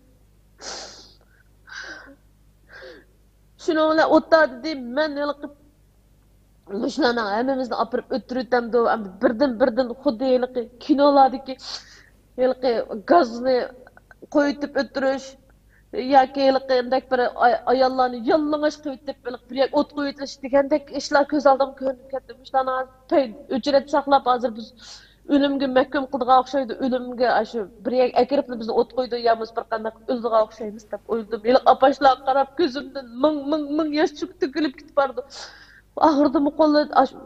شۇنىڭ بىلەن ئوتتا دېدى، مەن ھېلىقى مۇشۇلارنىڭ ھەممىمىزنى ئاپىرىپ ئۆلتۈرۈۋېتەمدۇ؟ ئەمدى بىردىن، بىردىن خۇددى ھېلىقى كىنولاردىكى ھېلىقى گازنى قويۇۋېتىپ ئۆلتۈرۈش ياكى ھېلىقى ئانداق بىر ئاي-، ئاياللارنى يالىڭاچ قىلىۋېتىپ، ھېلىقى بىر يەرگە ئوت قويۇۋېتىش دېگەندەك ئىشلار كۆز ئالدىمغا كۆرۈنۈپ كەتتى. مۇشۇلارنىڭ ھازىر پەي-، ئۆچرەت ساقلاپ، ھازىر بىز ئۆلۈمگە مەھكۇم قىلىدىغان ئوخشايدۇ. ئۆلۈمگە ئاشۇ بىر يەرگە ئەكىرىپلا بىزنى ئوت قويىدۇ، يا بولمىسا بىر قانداق ئۆلىدىغان ئوخشايمىز دەپ ئويلىدىم. ھېلىقى ئاپاشلارغا قاراپ كۆزۈمدىن مىڭ، مىڭ، مىڭ ياش چۆكۈپ تۆكۈلۈپ كېتىپ بارىدۇ. ئاغرىدىمۇ قوللىرى، ئاش-،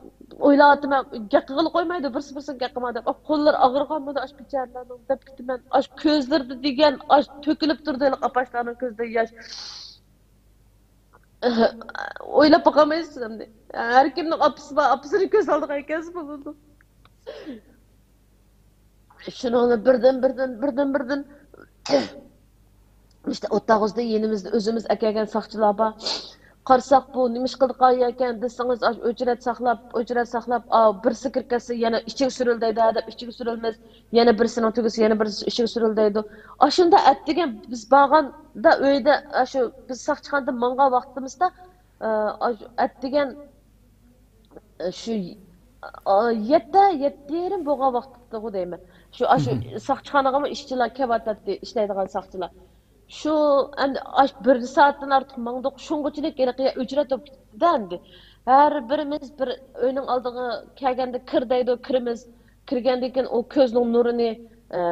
ئويلاۋاتىمەن، گەپ قىلغىلى قويمايدۇ، بىرسى بىرسىگە گەپ قىلما دەپ. قوللىرى ئاغرىغانمىدۇ ئاش بىچارىلەرنىڭ دەپ كېتىمەن. ئاش كۆزلىرىدە دېگەن ئاش تۆكۈلۈپ تۇرىدۇ ھېلىقى ئاپاشلارنىڭ كۆزىدە ياش. ئويلاپ باقالمايسىز ئەمدى. ھەر كىمنىڭ ئاپىسى بار، ئاپىسىنى كۆز ئالدىغا ئەكەلسە بولىدۇ. شۇنىڭ بىلەن بىردىن، بىردىن، بىردىن، بىردىن، ئىشتە ئوتتاغۇزدا يېنىمىزدا ئۆزىمىز ئەكەلگەن ساقچىلار بار. قارىساق، بۇ نېمە ئىش قىلىدىغان ئىكەن دېسىڭىز، ئاشۇ ئۆچرەت ساقلاپ، ئۆچرەت ساقلاپ، ئاۋۇ بىرسى كىرىپ كەتسە، يەنە ئىچىگە سۈرۈلدەيدۇ دەپ ئىچىگە سۈرۈلىمىز. يەنە بىرسىنىڭ تۈگىسى، يەنە بىرسى ئىچىگە سۈرۈلدەيدۇ. ئاشۇنداق ئەتىگەن بىز بارغاندا ئۆيدە، ئاشۇ بىز ساقچىخانىدىن ماڭغان ۋاقتىمىزدا، ئە، ئاشۇ ئەتىگەن، ئە، شۇ، ئا، يەتتە، يەتتە يېرىم بولغان ۋاقىتتىغۇ دەيمەن. شۇ، ئاشۇ ساقچىخانىغىمۇ ئىشچىلار كېلىۋاتاتتى، ئىشلەيدىغان ساقچىلار. شۇ ئەمدى ئاش بىر سائەتتىن ئارتۇق ماڭدۇق، شۇڭغىچىلىك ھېلىقى ئۆچرەت بولۇپ كېتىپتىدە ئەمدى. ھەر بىرىمىز بىر ئۆينىڭ ئالدىغا كەلگەندە كىر دەيدۇ، كىرىمىز. كىرگەندىن كېيىن ئۇ كۆزنىڭ نۇرىنى، ئە،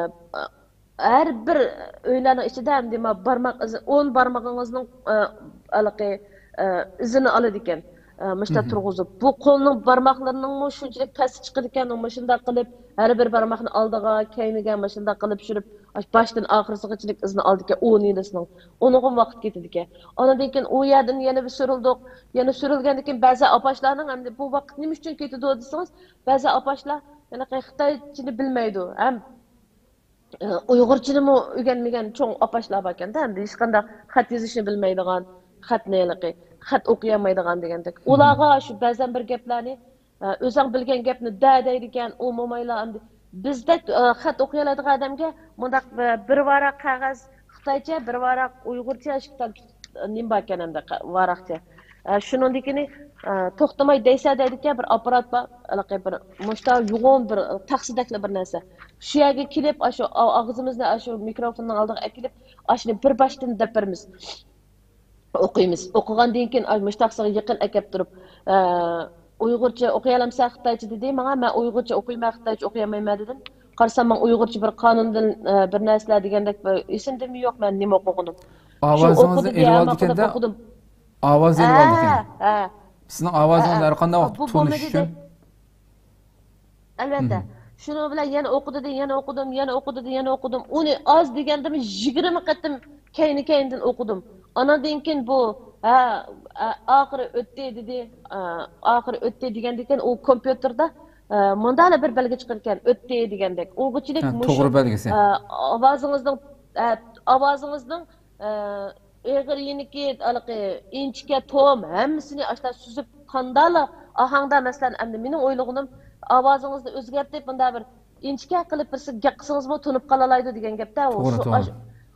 ھەر بىر ئۆيلەرنىڭ ئىچىدە ئەمدى ما بارماق ئىزى، ئون بارمىقىڭىزنىڭ، ئە، ھېلىقى، ئە، ئىزىنى ئالىدىكەن. ئە، مۇشۇنداق تۇرغۇزۇپ، بۇ قولنىڭ بارماقلىرىنىڭمۇ شۇنچىلىك پەستە چىقىدىكەن، مۇشۇنداق قىلىپ، ھەر بىر بارماقنى ئالدىغا، كەينىگە مۇشۇنداق قىلىپ چۈشۈرۈپ، باشتىن ئاخىرسىغىچىلىك ئىزىنى ئالىدىكەن، ئون يىلىسىنىڭ. ئۇنىڭغىمۇ ۋاقىت كېتىدىكەن. ئاندىن كېيىن ئۇ يەردىن يەنە بىر سۈرۈلدۇق. يەنە سۈرۈلگەندىن كېيىن بەزى ئاپاشلارنىڭ ئەمدى بۇ ۋاقىت نېمە ئۈچۈن كېتىدۇ دېسىڭىز، بەزى ئاپاشلار ھېلىقى خىتايچىنى بىلمەيدۇ. ھەم ئۇيغۇرچىنىمۇ ئۆگەنمىگەن چوڭ ئاپاشلار باركەن-دە، ئەمدى ھېچقانداق خەت يېزىشنى بىلمەيدىغان، خەتنى ھېلىقى، خەت ئوقۇيالمايدىغان دېگەندەك. ئۇلارغا شۇ بەزەن بىر گەپلەرنى، ئە، ئۆزەڭ بىلگەن گەپنى دە دەيدىكەن، ئۇ مومايلار ئەمدى بىزدەك، ئە، خەت ئوقۇيالايدىغان ئادەمگە مۇنداق بىر، بىر ۋاراق قەغەز خىتايچە، بىر ۋاراق ئۇيغۇرچە، ئىككى تال نېمە باركەن ئەمدى ق-، ۋاراقچە. ئە، شۇنىڭدىكىنى، ئە، توختىماي دەيسە دەيدىكەن، بىر ئاپپارات بار، ھېلىقى بىر مۇشتا يوغان بىر تاخسىدەكلا بىر نەرسە. شۇ يەرگە كېلىپ، ئاشۇ ئا-، ئاغزىمىزنى ئاشۇ مىكروفوننىڭ ئالدىغا ئەكېلىپ، ئاشۇنى بىر باشتىن دەپ بېرىمىز. ئوقۇيمىز. ئوقۇغاندىن كېيىن، ئاي، مۇشۇ تاخسىغا يېقىن ئەكەپ تۇرۇپ، ئە، «ئۇيغۇرچە ئوقۇيالامسەن خىتايچە؟» دېدى ماڭا. «مەن ئۇيغۇرچە ئوقۇيمەن، خىتايچە ئوقۇيالمايمەن» دېدىم. قارىسام، ماڭا ئۇيغۇرچە بىر قانۇندىن، ئە، بىر نەرسىلەر دېگەندەك بىر ئېسىمدىمۇ يوق مەن نېمە ئوقۇغىنىم. شۇ ئاۋازىڭىزنى ئوقۇدى دېگەن ئېلىۋالىدىكەن-دە، ئوقۇدۇم. ئاۋازنى ھە، ئېلىۋالىدىكەن. ھە. سىزنىڭ ئاۋازىڭىز ھە، ھە. ھەر قانداق ۋاقىت بۇ تونۇش بولمىدى ئۈچۈن. دەپ. ئەلۋەتتە. شۇنىڭ بىلەن يەنە ئوقۇدى، يەنە ئوقۇدۇم، يەنە ئوقۇدى، يەنە ئوقۇدۇم. ئۇنى ئاز دېگەندىمۇ يىگىرمە قېتىم كەينى-كەينىدىن ئوقۇدۇم. ئاناندىن كېيىن بۇ، ھە، ھە، ئاخىرى ئۆتتى دېدى. ئە، ئاخىرى ئۆتتى دېگەندىن كېيىن ئۇ كومپيۇتېردا، ئە، مۇنداقلا بىر بەلگە چىقىدىكەن، ئۆتتى دېگەندەك. ئۇغىچىلىك ھە، مۇشۇ، توغرا بەلگىسى. ئە، ئاۋازىڭىزنىڭ، ئە، ئاۋازىڭىزنىڭ، ئە، ئېغىر يېنىكى، ھېلىقى ئىنچىكە، توم، ھەممىسىنى ئاشۇنداق سۈزۈپ، قانداقلا ئاھاڭدا، مەسىلەن، ئەمدى مېنىڭ ئويلىغىنىم، ئاۋازىڭىزنى ئۆزگەرتىپ، مۇنداق بىر ئىنچىكە قىلىپ بىرسىگە گەپ قىلسىڭىزمۇ تونۇپ قالالايدۇ دېگەن گەپتە. ئۇ توغرا، شۇ توغرا. ئاش-،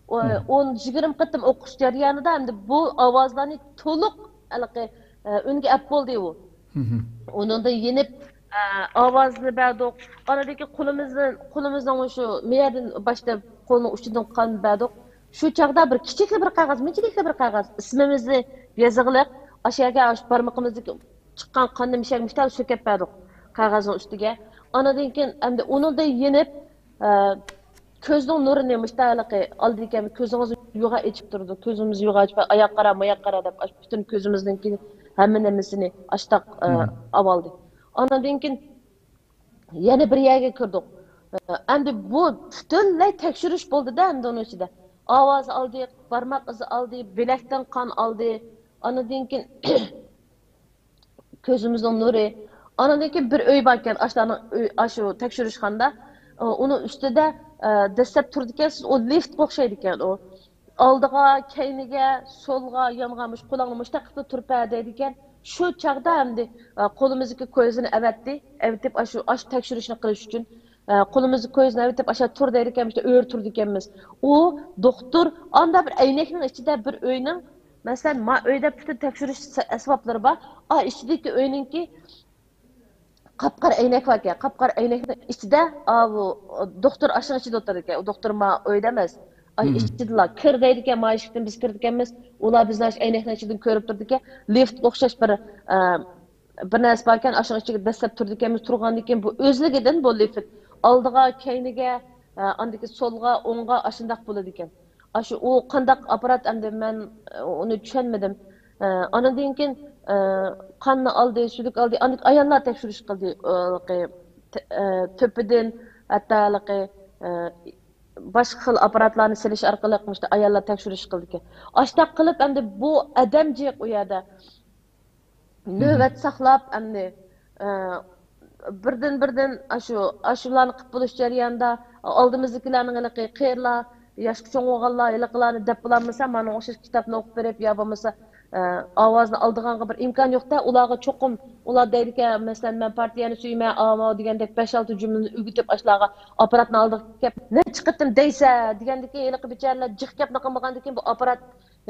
ئۇ، مم. ئون، يىگىرمە قېتىم ئوقۇش جەريانىدا ئەمدى بۇ ئاۋازلارنى تولۇق ھېلىقى، ئە، ئۈنگە ئەپ بولدى ئۇ. مم. ئۇنىڭدىن يېنىپ، ئە، ئاۋازنى بەردۇق. ئاندىن كېيىن قولىمىزدىن، قولىمىزنىڭ شۇ مېيەدىن باشلاپ قولنىڭ ئۇچىدىن قان بەردۇق. شۇ چاغدا بىر كىچىكلا بىر قەغەز، مۇنچىلىكلا بىر قەغەز، ئىسمىمىزنى يېزىغلىق، ئاشۇ يەرگە، ئاشۇ بارمىقىمىزدىكى چىققان قاننى مۇشۇ يەرگە مۇشتەل سۆكۈپ بەردۇق قەغەزنىڭ ئۈستىگە. ئاندىن كېيىن ئەمدى ئۇنىڭدىن يېنىپ، ئە، كۆزنىڭ نۇرىنى مۇشتەلىقى ئالدىكەن، كۆزىڭىزنى يوغا ئېچىپ تۇرىدۇ، كۆزىمىزنى يوغا ئېچىپ، ئاياققا قارا، ماياققا قارا دەپ، ئاشۇ پۈتۈن كۆزىمىزنىڭكى ھەممە نېمىسىنى ئاشتاق، ئە، مم. ئاۋالدى. ئاندىن كېيىن يەنە بىر يەرگە كىردۇق. ئەمدى بۇ پۈتۈنلەي تەكشۈرۈش بولدىدە، ئەمدى ئۇنىڭ ئىچىدە ئاۋاز ئالدى، بارماق ئىزى ئالدى، بىلەكتىن قان ئالدى. ئاندىن كېيىن كۆزىمىزنىڭ نۇرى. ئاندىن كېيىن بىر ئۆي باركەن، ئاشۇلارنىڭ ئۆي، ئاشۇ تەكشۈرۈشخانىدا. ئۇنىڭ ئۈستىدە، ئە، دەسسەپ تۇرىدىكەنسىز، ئۇ لىفتقا ئوخشايدىكەن ئۇ. ئالدىغا، كەينىگە، سولغا، يانغا، مۇشۇ قولۇڭنى مۇشۇنداق قىلىپ تۇرۇپ بەر دەيدىكەن. شۇ چاغدا ئەمدى، ئە، قولىمىزدىكى كويزىنى ئەۋەتتى. ئەۋېتىپ، ئاشۇ، ئاشۇ تەكشۈرۈشنى قىلىش ئۈچۈن، ئە، قولىمىزدىكى كويزىنى ئەۋېتىپ، ئاشۇ تۇر دەيدىكەن، مۇشۇ ئۆرە تۇرىدىكەنمىز. ئۇ دوختۇر ئاندا بىر ئەينەكنىڭ ئىچىدە بىر ئۆينىڭ، مەسىلەن، ما ئۆيدە پۈتۈن تەكشۈرۈش ئەسۋابلىرى بار. ئا، ئىچىدىكى ئۆينىڭكى قاپقارا ئەينەك باركەن، قاپقارا ئەينەكنىڭ ئىچىدە، ئاۋۇ دوختۇر ئاشۇنىڭ ئىچىدە ئولتۇرىدىكەن. ئۇ دوختۇر ما ئۆيدە ئەمەس. ئاي، مم. ئىچىدىلا كىر دەيدىكەن، ما ئىشىكتىن بىز كىرىدىكەنمىز. ئۇلار بىزنى ئاشۇ ئەينەكنىڭ ئىچىدىن كۆرۈپ تۇرىدىكەن. لىفتقا ئوخشاش بىر، ئە، بىر نەرسە باركەن، ئاشۇنىڭ ئىچىگە دەسسەپ تۇرىدىكەنمىز. تۇرغاندىن كېيىن بۇ ئۆزلۈكىدىن بۇ لىفت ئالدىغا، كەينىگە، ئە، ئاندىكى سولغا، ئوڭغا ئاشۇنداق بولىدىكەن. ئاشۇ ئۇ قانداق ئاپپارات ئەمدى مەن، ئۇنى چۈشەنمىدىم. ئە، ئاندىن كېيىن، ئە، قاننى ئالدى، سۈيدۈك ئالدى، ئاندىن كېيىن ئاياللار تەكشۈرۈش قىلدى. ئە، ھېلىقى تە-، ئە، تۆپىدىن، ھەتتا ھېلىقى، ئە، باشقا خىل ئاپپاراتلارنى سېلىش ئارقىلىق مۇشۇ ئاياللار تەكشۈرۈش قىلدىكەن. ئاشۇنداق قىلىپ ئەمدى بۇ ئادەم جىق ئۇ يەردە. نۆۋەت ساقلاپ ئەمدى، ئە، بىردىن بىردىن ئاشۇ، ئاشۇلارنى قىلىپ بولۇش جەريانىدا ئالدىمىزدىكىلەرنىڭ ھېلىقى قېرىلار، ياشقا چوڭ بولغانلار، ھېلىقىلارنى دەپ بولالمىسا، مانا ئوخشاش كىتابنى ئوقۇپ بېرىپ يا بولمىسا، ئە، ئاۋازنى ئالىدىغانغا بىر ئىمكان يوق-دە، ئۇلارغا چوقۇم، ئۇلار دەيدىكەن، مەسىلەن، مەن پارتىيەنى سۆيىمەن، ئاۋۇ دېگەندەك بەش-ئالتە جۈملىنى ئۆگىتىپ، ئاشۇلارغا ئاپپاراتنى ئالدىغا كەپ، نەچچە قېتىم دەيسە دېگەندىكىن، ھېلىقى بىچارىلەر جىق گەپنى قىلمىغاندىكىن، بۇ ئاپپارات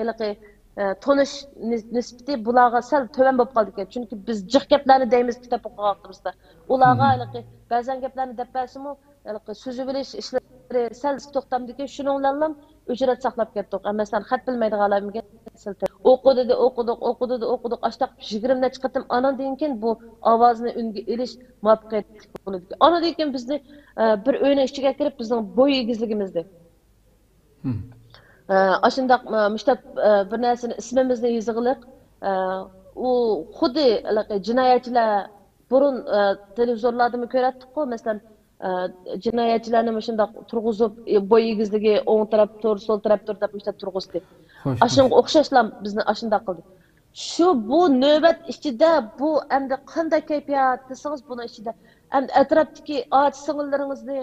ھېلىقى، ئە، تونۇش نىس-، نىسبىتى بۇلارغا سەل تۆۋەن بولۇپ قالىدىكەن. چۈنكى بىز جىق گەپلەرنى دەيمىز كىتاب ئوقۇغان ۋاقتىمىزدا. ئۇلارغا ھېلىقى بەزەن گەپلەرنى دەپ بەرسىمۇ، ھېلىقى سۈزۈۋېلىش ئىشلىرى سەل توختامدىكەن. شۇنىڭ بىلەنلا ئۆچرەت ساقلاپ كەتتۇق. ئە، مەسىلەن، خەت بىلمەيدىغانلار ئىكەن، سەل تە-، ئوقۇدى، ئوقۇدۇق، ئوقۇدى، ئوقۇدۇق. ئاشتاق يىگىرمە نەچچە قېتىم ئاناندىن كېيىن بۇ ئاۋازنى ئۈنگە ئېلىش مۇۋەپپەقىيەتلىك بولىدىكەن. ئاناندىن كېيىن بىزنى، ئە، بىر ئۆينىڭ ئىچىگە كىرىپ، بىزنىڭ بوي ئېگىزلىكىمىزنى. ئە، ئاشۇنداق، ئە، مۇشتاق، ئە، بىر نەرسىنى ئىسمىمىزنى يېزىغلىق. ئە، ئۇ خۇددى ھېلىقى جىنايەتچىلەر بۇرۇن، ئە، تېلېۋىزورلاردىمۇ كۆرەتتۇققۇ، مەسىلەن، ئە، جىنايەتچىلەرنى مۇشۇنداق تۇرغۇزۇپ، ئە، بوي ئېگىزلىكى ئوڭ تەرەپ تۇر، سول تەرەپ تۇر دەپ مۇشۇنداق تۇرغۇزدى. خوش، خوش. ئاشۇنىڭغا ئوخشاشلا بىزنى ئاشۇنداق قىلدى. شۇ بۇ نۆۋەت ئىچىدە بۇ ئەمدى قانداق كەيپىيات دېسىڭىز، بۇنىڭ ئىچىدە ئەمدى ئەتراپتىكى ئاچا سىڭىللىرىڭىزنى،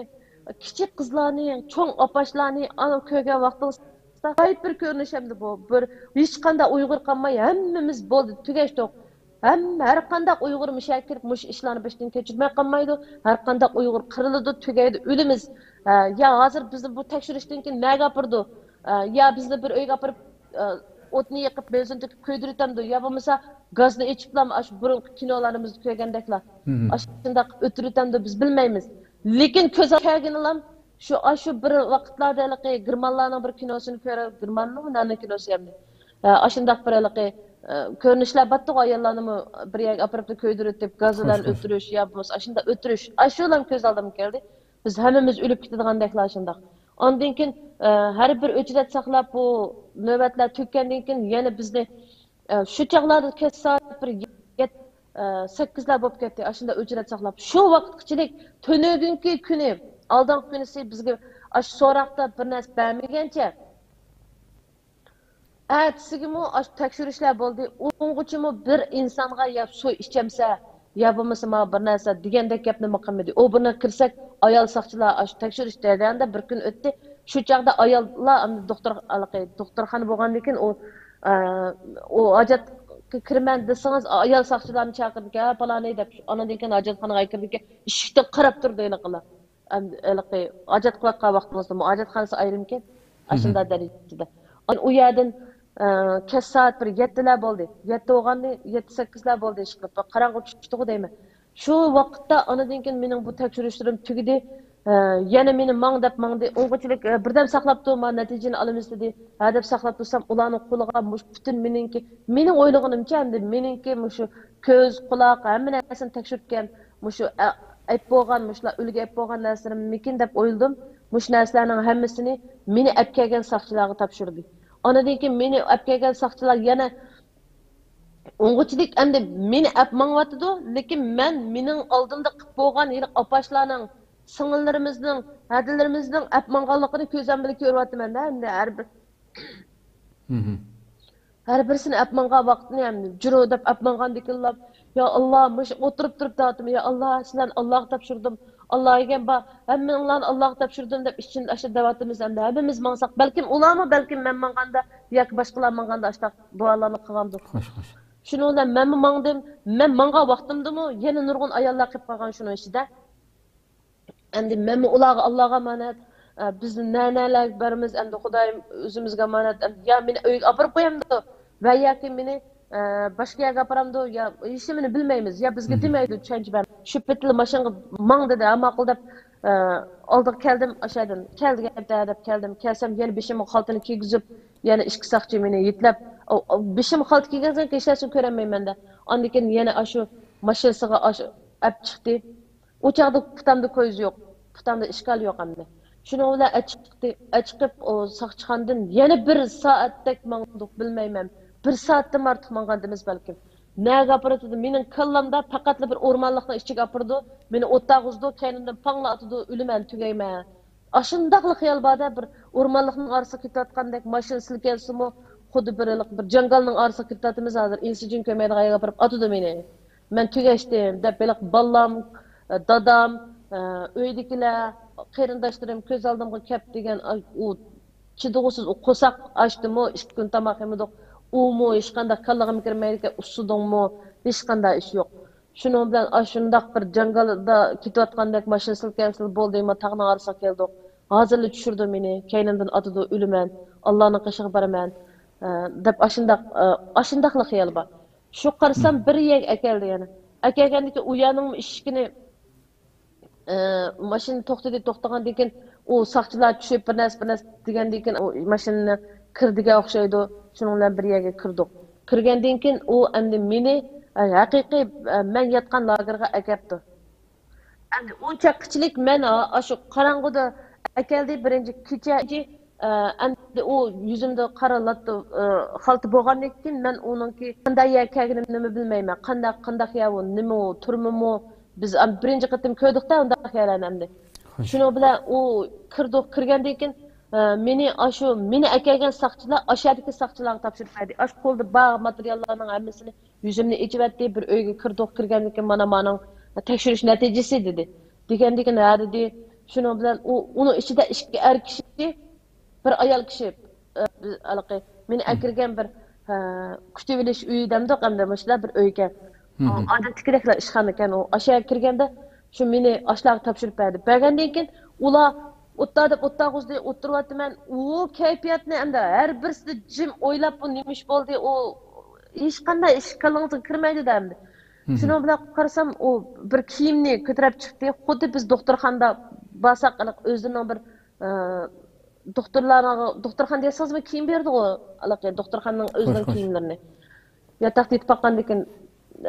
كىچىك قىزلارنى، چوڭ ئاپاشلارنى ئانا كۆرگەن ۋاقتىڭىزدا غايىب بىر كۆرۈنۈش ئەمدى بۇ. بىر ھېچقانداق ئۇيغۇر قالماي، ھەممىمىز بولدى، تۈگەشتۇق. ھەم-، ھەر قانداق ئۇيغۇر مۇشۇ يەرگە كىرىپ مۇشۇ ئىشلارنى بېشىدىن كەچۈرمەي قالمايدۇ. ھەر قانداق ئۇيغۇر قىرىلىدۇ، تۈگەيدۇ، ئۆلىمىز. ئە، يا ھازىر بىزنى بۇ تەكشۈرۈشتىن كېيىن نەگە ئاپىرىدۇ؟ ئە، يا بىزنى بىر ئۆيگە ئاپىرىپ، ئە، ئوتنى يېقىپ، بېنزىن تۆكۈپ كۆيدۈرۈۋېتەمدۇ؟ يا بولمىسا گازنى ئېچىپلا ئاشۇ بۇرۇنقى كىنولىرىمىزدا كۆرگەندەكلا ئاشۇنداق ئۆتۈرۈۋېتەمدۇ؟ بىز بىلمەيمىز. لېكىن كۆز ئالدىغا كەلگىنىلام شۇ، ئاشۇ بىر ۋاقىتلاردا ھېلىقى گېرمانلارنىڭ بىر كىنوسىنى كۆرۈپ، گېرماننىڭمۇ، نەنىڭ كىنوسى ئەمدى. ئە، ئاشۇنداق بىر ھېلىقى، ئە، كۆرۈنۈشلەر بارتتۇغۇ، ئاياللارنىمۇ بىر يەرگە ئاپىرىپ كۆيدۈرۈۋېتىپ، گاز بىلەن ئۆتۈرۈش يا بولمىسا ئاشۇنداق ئۆتۈرۈش. ئاشۇلام كۆز ئالدىمغا كەلدى. بىز ھەممىمىز ئۆلۈپ كېتىدىغاندەكلا ئاشۇنداق. ئاندىن كېيىن، ئە، ھەر بىر ئۆچرەت ساقلاپ، بۇ نۆۋەتلەر تۈگىگەندىن كېيىن يەنە بىزنى، ئە، شۇ چاغلاردا كەچ سائەت بىر يەت-، ئە، سەككىزلەر بولۇپ كەتتى. ئاشۇنداق ئۆچرەت ساقلاپ. شۇ ۋاقىتقىچىلىك تۈنۈگۈنكى كۈنى، ئالدىنقى كۈنىسى بىزگە ئاشۇ سوراقتا بىر نەرسە بەرمىگەنچە، ئەتىسىگىمۇ ئاشۇ تەكشۈرۈشلەر بولدى. ئۇنغىچىمۇ بىر ئىنسانغا يا سۇ ئىچەمسە، يا بولمىسا ماڭا بىر نەرسە دېگەندەك گەپنىمۇ قىلمىدى. ئۇ بۇنى كىرسەك، ئايال ساقچىلار ئاشۇ تەكشۈرۈش جەريانىدا بىر كۈن ئۆتتى. شۇ چاغدا ئاياللار ئەمدى دوختۇر، ھېلىقى دوختۇرخانا بولغاندىن كېيىن ئۇ، ئە، ئۇ ھاجەتكە كىرىمەن دېسىڭىز، ئايال ساقچىلارنى چاقىرىدىكەن، ھە، پالانى دەپ، ئانىدىن كېيىن ھاجەتخانىغا كىرىدىكەن، ئىشىكتىن قاراپ تۇرىدۇ ھېلىقىلار. ئەمدى ھېلىقى ھاجەت قىلىۋاتقان ۋاقتىمىزدىمۇ ھاجەتخانىسى ئايرىمكەن، ئاشۇنداق دەرىجىدە. ئۇ يەردىن، ئە، كەچ سائەت بىر يەتتىلەر بولدى. يەتتە بولغاننى، يەتتە سەككىزلەر بولدى، ئىشقىلىپ. قاراڭغۇ چۈشتىغۇ دەيمەن. شۇ ۋاقىتتا ئانىدىن كېيىن مېنىڭ بۇ تەكشۈرۈشلىرىم تۈگىدى. ئە، يەنە مېنى ماڭ دەپ ماڭدى. ئۇنغىچىلىك، ئە، بىردەم ساقلاپتۇ، مانا نەتىجىنى ئالىمىز دېدى. ھە دەپ ساقلاپ تۇرسام، ئۇلارنىڭ قولىغا مۇشۇ پۈتۈن مېنىڭكى، مېنىڭ ئويلىغىنىمچە ئەمدى مېنىڭكى مۇشۇ كۆز، قۇلاق، ھەممە نەرسىنى تەكشۈرتكەن. مۇشۇ ئە-، ئەپ بولغان، مۇشۇلار ئۆلگە ئەپ بولغان نەرسىلىرىممىكىن دەپ ئويلىدىم. مۇشۇ نەرسىلەرنىڭ ھەممىسىنى مېنى ئەپ كەلگەن ساقچىلارغا تاپشۇردى. ئاندىن كېيىن مېنى ئەپ كەلگەن ساقچىلار يەنە ئوڭغۇچىلىك ئەمدى مېنى ئەپ ماڭىۋاتىدۇ، لېكىن مەن مېنىڭ ئالدىمدا قىپ بولغان ھېلىقى ئاپاشلارنىڭ، سىڭىللىرىمىزنىڭ، ھەدىلىرىمىزنىڭ ئەپ ماڭغانلىقىنى كۆزۈم بىلەن كۆرۈۋاتىمەن-دە، ئەمدى ھەر بىر ھەر بىرسىنى ئەپ ماڭغان ۋاقتىنى ھەم جۇرۇ دەپ ئەپ ماڭغاندىكىنلا، يا ئاللا، مۇشۇ ئولتۇرۇپ تۇرۇپ دەۋاتىمەن، يا ئاللا، سىلەرنى ئاللاغا تاپشۇردۇم، ئاللا دېگەن بار، ھەممىڭلارنى ئاللاغا تاپشۇردۇم دەپ ئىچىمىز ئاشۇ دەۋاتىمىز ئەمدى ھەممىمىز ماڭساق، بەلكىم ئۇلارمۇ، بەلكىم مەن ماڭغاندا ياكى باشقىلار ماڭغاندا ئاشۇنداق دۇئالارنى قىلغاندۇ. خوش، خوش. شۇنىڭ بىلەن مەنمۇ ماڭدىم، مەن ماڭغان ۋاقتىمدىمۇ يەنە نۇرغۇن ئاياللار قېلىپ قالغان شۇنىڭ ئىچىدە. ئەمدى مەنمۇ ئۇلارغا، ئاللاغا ئامانەت، ئە، بىز نە-، نەلەرگە بارىمىز، ئەمدى خۇدايىم ئۆزىمىزگە ئامانەت، ئەمدى يا مېنى ئۆيگە ئاپىرىپ قويامدۇ، ۋە ياكى مېنى، ئە، باشقا يەرگە ئاپىرامدۇ، يا ھېچنېمىنى بىلمەيمىز، يا بىزگە دېمەيدۇ، چۈشەنچە بەر. شۇ پېتىلا ماشىنىغا ماڭ دېدى، ھە، ماقۇل دەپ، ئە، ئالدىغا كەلدىم، ئاشۇ يەردىن كەلدى گەپتە دەپ كەلدىم. كەلسەم يەنە بېشىمغا خالتىنى كىيگۈزۈپ، يەنە ئىككى ساقچى مېنى يېتىلەپ، ئاۋ-، ئاۋ-، بېشىمغا خالتا كىيگەنسېرى ھېچ نەرسىنى كۆرەلمەيمەن-دە. ئاندىن كېيىن يەنە ئاشۇ ماشىنىسىغا ئاشۇ ئەپ چىقتى. ئۇ چاغدا پۇتامدا كويزا يوق، پۇتامدا ئىشكال يوق ئەمدى. شۇنىڭ بىلەن ئەچىقتى، ئەچىقىپ ئۇ ساقچىخانىدىن يەنە بىر سائەتتەك ماڭدۇق، بىلمەيمەن. بىر سائەتتىن ئارتۇق ماڭغانىدىمىز بەلكىم. نەگە ئاپىرىدۇ؟ مېنىڭ كاللامدا پەقەتلا بىر ئورمانلىقنىڭ ئىچىگە ئاپىرىدۇ، مېنى ئوتتاغۇزىدۇ، كەينىمدىن پاڭلا ئاتىدۇ، ئۆلىمەن، تۈگەيمەن. ئاشۇنداقلا خىيال بار-دە، بىر ئورمانلىقنىڭ ئارىسىغا كېتىۋاتقاندەك، ماشىنا سىلكەنسىمۇ، خۇددى بىر ھېلىقى بىر جاڭگالنىڭ ئارىسىغا كىرىۋاتىمىز ھازىر، ئىنسى جىن كۆرمەيدىغان يەرگە ئاپىرىپ ئاتىدۇ مېنى. مەن تۈگەشتىم دەپ، ھېلىقى بالام، دادام، ئۆيدىكىلەر، قېرىنداشلىرىم كۆز ئالدىمغا كەپ دېگەن، ئاي، ئۇ چىدىغۇسىز، ئۇ قورساق ئاچتىمۇ، ئىككى كۈن تاماق يېمىدۇق. ئۇمۇ ھېچقانداق كاللىغىمۇ كىرمەيدىكەن، ئۇسسىدىڭمۇ، ھېچقانداق ئىش يوق. شۇنىڭ بىلەن ئاشۇنداق بىر جاڭگالدا كېتىۋاتقاندەك ماشىنا سىلكەنسىلى بولدى، ما تاغنىڭ ئارىسىغا كەلدۇق. ھازىرلا چۈشۈرىدۇ مېنى، كەينىمدىن ئاتىدۇ، ئۆلىمەن، ئاللانىڭ قېشىغا بارىمەن، ئە، دەپ ئاشۇنداق، ئە، ئاشۇنداقلا خىيال بار. شۇ قارىسام بىر يەرگە ئەكەلدى يەنە. ئەكەلگەندىكىن ئۇ يەرنىڭمۇ ئىشىكىنى، ئە، ماشىنا توختىدى، توختىغاندىن كېيىن ئۇ ساقچىلار چۈشۈپ بىر نەرسە، بىر نەرسە دېگەندىن كېيىن ئۇ ماشىنىنى كىردىگە ئوخشايدۇ. شۇنىڭ بىلەن بىر يەرگە كىردۇق. كىرگەندىن كېيىن ئۇ ئەمدى مېنى، ئە، ھەقىقىي، ئە، مەن ياتقان لاگېرغا ئەكەپتۇ. ئەمدى ئۇنچە قىچىلىك مەن، ئا، ئاشۇ قاراڭغۇدا ئەكەلدى بىرىنچى كېچە. ئە، ئەمدى ئۇ يۈزۈمدە قارا لاتتا، ئە، خالتا بولغاندىن كېيىن مەن ئۇنىڭكى قانداق يەرگە كەلگىنىمنىمۇ بىلمەيمەن. قانداق، قانداق يەر ئۇ، نېمە ئۇ، تۈرمىمۇ؟ بىز ئەم-، بىرىنچى قېتىم كۆردۇق-دە ئۇنداق يەرلەرنى ئەمدى. خوش. شۇنىڭ بىلەن ئۇ كىردۇق، كىرگەندىن كېيىن، ئە، مېنى ئاشۇ، مېنى ئەكەلگەن ساقچىلار ئاشۇ يەردىكى ساقچىلارغا تاپشۇرۇپ بەردى. ئاشۇ قولدا بار ماتېرىياللارنىڭ ھەممىسىنى يۈزۈمنى ئېچىۋەتتى، بىر ئۆيگە كىردۇق، كىرگەندىن كېيىن، «مانا مانىڭ تەكشۈرۈش نەتىجىسى» دېدى. دېگەندىن كېيىن، «ھە» دېدى. شۇنىڭ بىلەن ئۇ، ئۇنىڭ ئىچىدە ئىككى ئەر كىشى، بىر ئايال كىشى، ئە، بىز ھېلىقى مېنى ئەكىرگەن بىر، ئە، كۈتۈۋېلىش ئۆيى دەمدۇق ئەمدى، مۇشۇنداق بىر ئۆيكەن. ئادەتتىكىدەكلا ئىشخانىكەن ئۇ. ئاشۇ يەرگە كىرگەندە شۇ مېنى ئاشۇلارغا تاپشۇرۇپ بەردى. بەرگەندىن كېيىن ئۇلار ئوتتا دەپ ئوتتا غۇزدى ئولتۇرۇۋاتىمەن. ئۇ كەيپىياتنى ئەمدى ھەر بىرسىدە جىم ئويلاپ، بۇ نېمە ئىش بولدى؟ ئۇ ھېچقانداق ئىش كاللىڭىزغا كىرمەيدۇ-دە ئەمدى. شۇنىڭ بىلەن قارىسام، ئۇ بىر كىيىمنى كۆتۈرۈپ چىقتى. خۇددى بىز دوختۇرخانىدا بارساق، ئۆزىنىڭ بىر، ئە، دوختۇرلارغا، دوختۇرخانا دېسىڭىزمۇ كىيىم بېرىدىغۇ، ھېلىقى دوختۇرخانىنىڭ ئۆزىنىڭ كىيىملىرىنى. ياتاقتا يېتىپ باققاندىن كېيىن،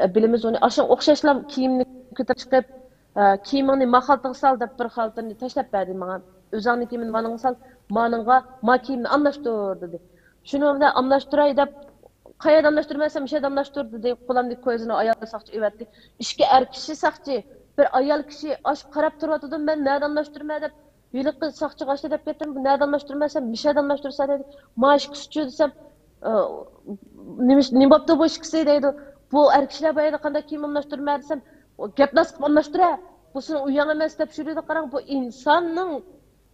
ئە، بىلىمىز ئۇنى. ئاشۇنىڭغا ئوخشاشلا كىيىمنى كۆتۈرۈپ چىقىپ، ئە، «كىيىمىڭنى ما خالتىغا سال» دەپ بىر خالتىنى تاشلاپ بەردى ماڭا. «ئۆزۈڭنىڭ كىيىمىنى مانىڭغا سال، مانىڭغا ما كىيىمنى ئالماشتۇر» دېدى. شۇنىڭ بىلەن ئالماشتۇراي دەپ، «قەيەردە ئالماشتۇرىمەن دېسەم، مۇشۇ يەردە ئالماشتۇر» دېدى. قولۇمدىكى كويزىنى ئايال ساقچى ئېۋەتتى. ئىككى ئەر كىشى ساقچى، بىر ئايال كىشى ئاشۇ قاراپ تۇرۇۋاتىدۇ، «مەن نەدە ئالماشتۇرىمەن؟» دەپ. ھېلىقى ساقچىغا ئاشۇنداق دەپ كەتتىم، «نەدە ئالماشتۇرىمەن دېسەم، مۇشۇ يەردە ئالماشتۇرسا» دېدى. «ما ئىككىسىچۇ؟» دېسەم، «ئە، نېمە، نېمە بوپتۇ بۇ ئىككىسى؟» دەيدۇ. «بۇ ئەر كىشىلەر بار يەردە قانداق كىيىم ئالماشتۇرىمەن؟» دېسەم، «گەپ ناس قىلىپ ئالماشتۇرە، بۇ سېنىڭ ئۆيۈڭ ئەمەس» دەپ شۇ يەردە. قاراڭ، بۇ ئىنساننىڭ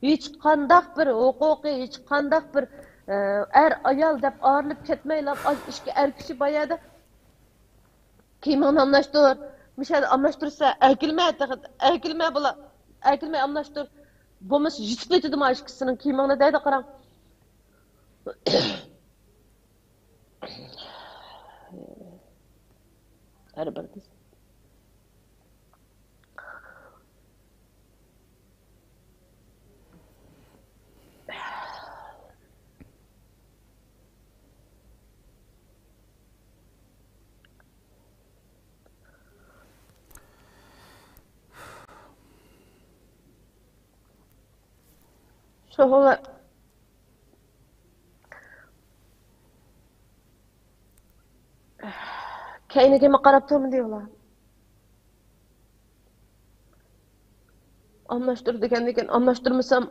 ھېچقانداق بىر ھوقۇقى، ھېچقانداق بىر، ئە، ئەر ئايال دەپ ئايرىلىپ كەتمەيلا، ئاشۇ ئىككى ئەر كىشى بار يەردە «كىيىمىڭنى ئالماشتۇر، مۇشۇ يەردە ئالماشتۇرسا، ئەركىلمە، تېخى ئەركىلمە، بۇلار ئەركىلمەي ئالماشتۇر، بولمىسا يىتىپ كېتىدۇ مانا ئىككىسىنىڭ كىيىمىڭنى» دەيدۇ، قاراڭ. ھەر بىر شۇ كەينىگىمۇ قاراپ تۇرمىدى ئۇلار. ئالماشتۇر دېگەندىكىن، ئالماشتۇرمىسام،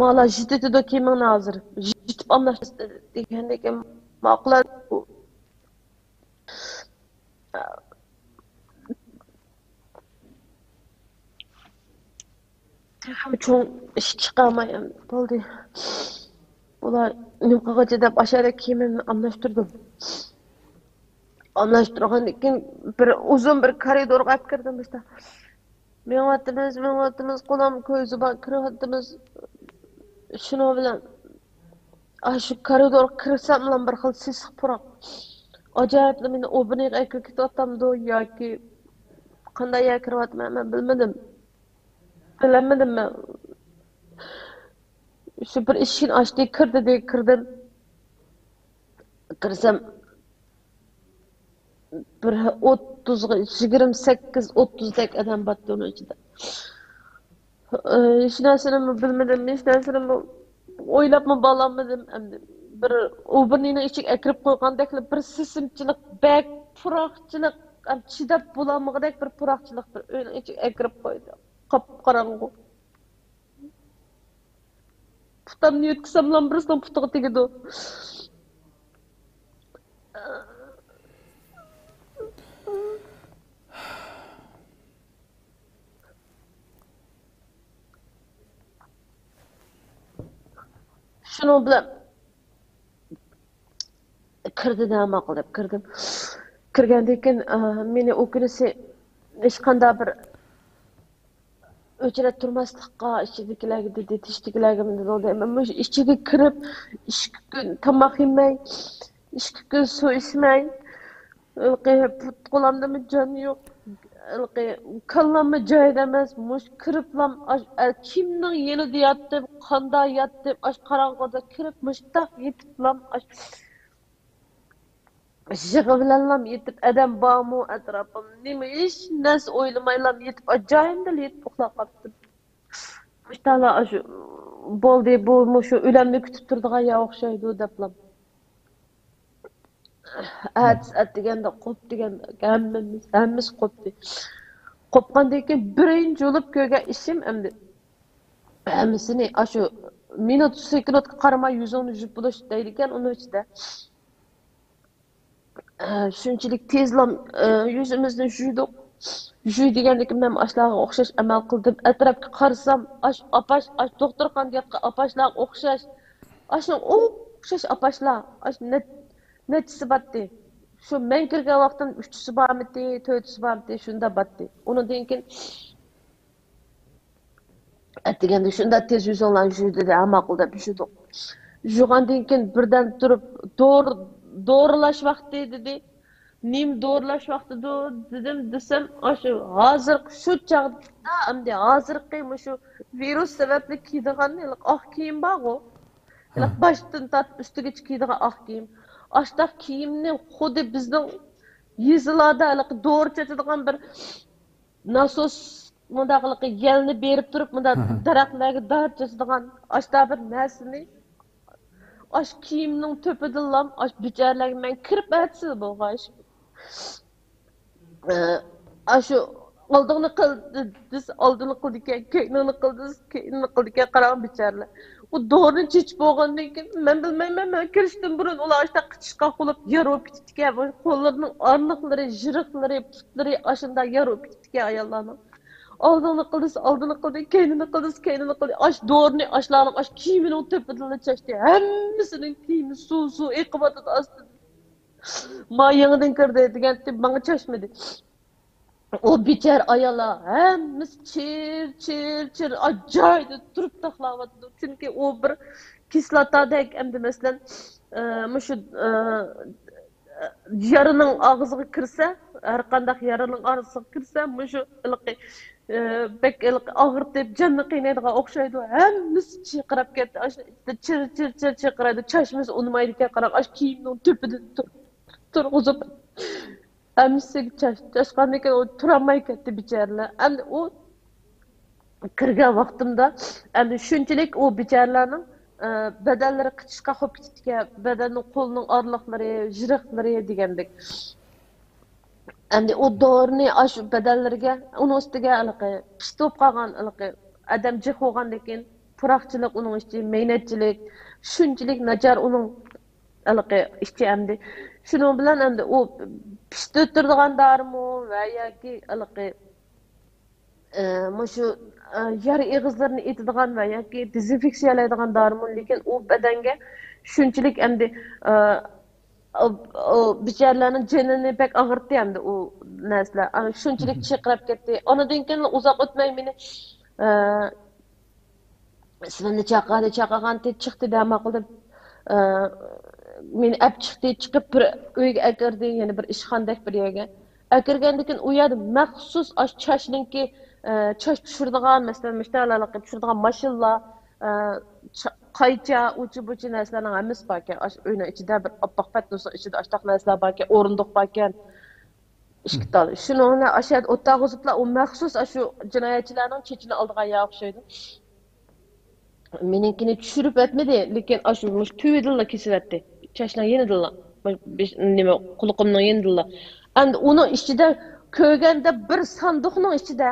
مالا يىتىتىدۇ كىيىمىڭنى ھازىر. يىتىپ ئالماشتۇر دېگەندىكىن، ماقۇل. تېخىمۇ چوڭ ئىش چىقارماي، بولدى. بۇلار نېمە قىلغۇچى دەپ ئاشۇ يەردە كىيىمىمنى ئالماشتۇردۇم. ئالماشتۇرغاندىن كېيىن بىر ئۇزۇن بىر كارىدورغا ئەپ كىردىم. مۇشۇنداق مېڭىۋاتىمىز، مېڭىۋاتىمىز، قولۇم كۆزى بار كىرىۋاتىمىز. شۇنىڭ بىلەن ئاشۇ كارىدورغا كىرسەملا بىر خىل سېسىق پۇراق. ئاجايىپلا مېنى ئوبىنىغا ئەكىرىپ كېتىۋاتامدۇ ياكى قانداق يەرگە كىرىۋاتىمەن، مەن بىلمىدىم. بىلەلمىدىم مەن. شۇ بىر ئىشىكنى ئاچتى، كىر دېدى، كىردىم. كىرسەم، بىر ئوتتۇزغا، يىگىرمە سەككىز، ئوتتۇزدەك ئادەم بارتتى ئۇنىڭ ئىچىدە. ھېچ نەرسىنىمۇ بىلمىدىم، ھېچ نەرسىنىمۇ ئويلاپمۇ بالالمىدىم ئەمدى. بىر ئۇ بىر نېنىڭ ئىچىگە ئەكىرىپ قويغاندەكلا بىر سېسىمچىلىق، بەك پۇراقچىلىق، ئەم، چىداپ بولالمىغۇدەك بىر پۇراقچىلىق بىر ئۆينىڭ ئىچىگە ئەكىرىپ قويدى. قاپقاراڭغۇ. پۇتامنى يۆتكىسەملا بىرسىنىڭ پۇتىغا تېگىدۇ. شۇنىڭ بىلەن كىردى دە، ماقۇل دەپ كىردىم. كىرگەندىن كېيىن، ئا، مېنى ئۇ كۈنىسى ھېچقانداق بىر ئۆچرەت تۇرماسلىققا ئىچىدىكىلەرگە دېدى، تېشىدىكىلەرگىمۇ دېدى. مەن مۇشۇ ئىچىگە كىرىپ، ئىككى كۈن تاماق يېمەي، ئىككى كۈن سۇ ئىچمەي، قولۇمدىمۇ جان يوق. ھېلىقى كاللاممۇ جايىدا ئەمەس، مۇش كىرىپلام ئاش، ئە، كىمنىڭ يېنىدا ياتتىم، قاندا ياتتىم، ئاش قاراڭغۇدا كىرىپ مۇشتاق يېتىپلام ئاش يىغا بىلەنلام يېتىپ، ئادەم بارمۇ ئەتراپىمدا، نېمە ھېچ نەرسە ئويلىمايلام يېتىپ، ئاش جايىمدىلا يېتىپ ئۇخلاپ قاپتىم. مۇشتالا ئاشۇ بولدى، بۇ مۇشۇ ئۆلەمنى كۈتۈپ تۇرىدىغان يا ئوخشايدۇ دەپلام. ئەتىسى ئەتىگەندە قوپ دېگەندە ھەممىمىز، ھەممىسى قوپتى. قوپقاندىن كېيىن بىرىنچى بولۇپ كۆرگەن ئىشىم ئەمدى ھەممىسىنى ئاشۇ مىنۇت، سېكۇنتقا قارىماي يۈزۈڭنى يۇيۇپ بولۇش دەيدىكەن ئۇنىڭ ئىچىدە. ئە، شۇنچىلىك تېزلا، ئە، يۈزىمىزنى يۇيدۇق. يۇي دېگەندىكىن مەن ئاشلارغا ئوخشاش ئەمەل قىلدىم. ئەتراپقا قارىسام، ئاش ئاپاش، ئاش دوختۇرخانىدا ياتقان ئاپاشلارغا ئوخشاش. ئاشۇ ئوخشاش ئاپاشلار. ئاش نەچ-، نەچچىسى بارتتى. شۇ مەن كىرگەن ۋاقتىم ئۈچىسى بارمىتى، تۆتىسى بارمىتى، شۇنداق بارتتى. ئۇنىڭدىن كېيىن ئەتىگەندە شۇنداق تېز يۈزۈڭلارنى يۇي دېدى، ھە ماقۇل دەپ يۇيدۇق. يۇيغاندىن كېيىن بىردەم تۇرۇپ، دورا، دورىلاش ۋاقتى دېدى. نېمە دورىلاش ۋاقتىدۇ دېدىم، دېسەم، ئاشۇ ھازىرقى شۇ چاغدا، ئەمدى ھازىرقى مۇشۇ ۋىرۇس سەۋەبلىك كىيىدىغان ھېلىقى ئاق كىيىم بارغۇ، ھېلىقى باشتىن تارتىپ ئۈستىگىچە كىيىدىغان ئاق كىيىم. ئاشۇنداق كىيىمنى خۇددى بىزنىڭ يېزىلاردا ھېلىقى دورا چېچىدىغان بىر ناسوس مۇنداق يەلنى بېرىپ تۇرۇپ، مۇنداق دەرەخلەرگە دار چېچىدىغان ئاشتا بىر نەرسىنى، ئاش كىيىمنىڭ تۆپىدىنلام، ئاش بىچارىلەرگە مەن كىرىپ ئەتىسىلا بولغان ئىش. ئاشۇ ئالدىڭنى قىل دېسە، ئالدىنى قىلىدىكەن، كەينىڭنى قىل دېسە، كەينىنى قىلىدىكەن. قاراڭ بىچارىلەر. ئۇ دورىنى چېچىپ بولغاندىن كېيىن، مەن بىلمەيمەن، مەن كىرىشتىن بۇرۇن ئۇلار ئاشتا قىچىشقاق بولۇپ يارىلىپ كېتىپتىكەن. قوللىرىنىڭ ئارىلىقلىرى، يىرىقلىرى، پۇتلىرى ئاشۇنداق يارىلىپ كېتىپتىكەن ئاياللارنىڭ. ئالدىڭنى قىل دېسە، ئالدىنى قىلدى، كەينىنى قىل دېسە، كەينىنى قىلدى. ئاش دورىنى ئاشلارنىڭ ئاش كىيىمىنىڭ تۆپىدىنلا چاچتى. ھەممىسىنىڭ كىيىمى سۇ، سۇ ئېقىۋاتىدۇ ئاستىدىن. ما يېڭىدىن كىردى دېگەنتى، ماڭا چاچمىدى. ئۇ بىچارە ئاياللار ھەممىسى چىر، چىر، چىر، ئاجايىپ تۇرۇپ تاقلاۋاتىدۇ. چۈنكى ئۇ بىر كىسلاتادەك، ئەمدى مەسىلەن، ئە، مۇشۇ، ئە، يارىنىڭ ئاغزىغا كىرسە، ھەر قانداق يارىنىڭ ئاغزىغا كىرسە، مۇشۇ ھېلىقى، ئە، بەك ھېلىقى ئاغرىتىپ، جاننى قىينايدىغان ئوخشايدۇ. ھەممىسى چىرقىراپ كەتتى. ئاشۇ چىر، چىر، چىر، چىرقىرايدۇ. چاچمىسا ئۇنىمايدىكەن. قاراڭ، ئاشۇ كىيىمنىڭ تۆپىدىن تۇر-، تۇرغۇزۇپ، ھەممىسىگە چاچ-، چاچقاندىن كېيىن ئۇ تۇرالماي كەتتى بىچارىلەر. ئەمدى ئۇ كىرگەن ۋاقتىمدا، ئەمدى شۇنچىلىك ئۇ بىچارىلەرنىڭ، ئە، بەدەنلىرى قىچىشقاق بولۇپ كېتىپتىكەن، بەدەننىڭ، قولنىڭ ئارىلىقلىرى، يىرىقلىرى دېگەندەك. ئەمدى ئۇ دورىنى ئاشۇ بەدەنلىرىگە، ئۇنىڭ ئۈستىگە ھېلىقى پىستە بولۇپ قالغان، ھېلىقى ئادەم جىق بولغاندىن كېيىن، پۇراقچىلىق ئۇنىڭ ئىچى، مەينەتچىلىك، شۇنچىلىك ناچار ئۇنىڭ ھېلىقى ئىچى ئەمدى. شۇنىڭ بىلەن ئەمدى ئۇ پىستە ئۆتتۈرىدىغان دارىمۇ ۋە ياكى ھېلىقى، ئى، مۇشۇ، ئى، يارا ئېغىزلىرىنى ئېتىدىغان ۋە ياكى دېزىنفېكسىيەلەيدىغان دارىمۇ، لېكىن ئۇ بەدەنگە شۇنچىلىك ئەمدى، ئى، ئۇ، ئۇ بىچارىلەرنىڭ جېنىنى بەك ئاغرىتتى ئەمدى ئۇ نەرسىلەر. ئانا شۇنچىلىك چىرقىراپ كەتتى. ئانىدىن كېيىن ئۇزاق ئۆتمەي مېنى، ئى، ئىسمىمنى چاقىردى، چاقىرغانتى، چىقتى دە ماقۇل دەپ، ئى، مېنى ئەپ چىقتى، چىقىپ بىر ئۆيگە ئەكىردى، يەنە بىر ئىشخانىدەك بىر يەرگە. ئەكىرگەندىن كېيىن ئۇ يەردە مەخسۇس ئاشۇ چاچنىڭكى، ئى، چاچ چۈشۈرىدىغان، مەسىلەن، مۇشۇ تەرلەرنى چۈشۈرىدىغان ماشىنىلار، ئى، چا-، قايچا، ئۇچى-بۇچى نەرسىلەرنىڭ ھەممىسى باركەن. ئاشۇ ئۆينىڭ ئىچىدە بىر ئاپئاق پەتنۇسنىڭ ئىچىدە ئاشۇنداق نەرسىلەر باركەن، ئورۇندۇق باركەن. ئىككى تال. شۇنىڭ بىلەن ئاشۇ يەردە ئولتۇرغۇزۇپلا، ئۇ مەخسۇس ئاشۇ جىنايەتچىلەرنىڭ چېچىنى ئالىدىغان يەر ئوخشايدۇ. مېنىڭكىنى چۈشۈرۈپ ئەتمىدى، لېكىن ئاشۇ مۇشۇ تۈۋىدىنلا كېسىۋەتتى. چاچنىڭ يېنىدىنلا. بېش-، نېمە، قۇلىقىمنىڭ يېنىدىنلا. ئەمدى ئۇنىڭ ئىچىدە كۆرگەندە بىر ساندۇقنىڭ ئىچىدە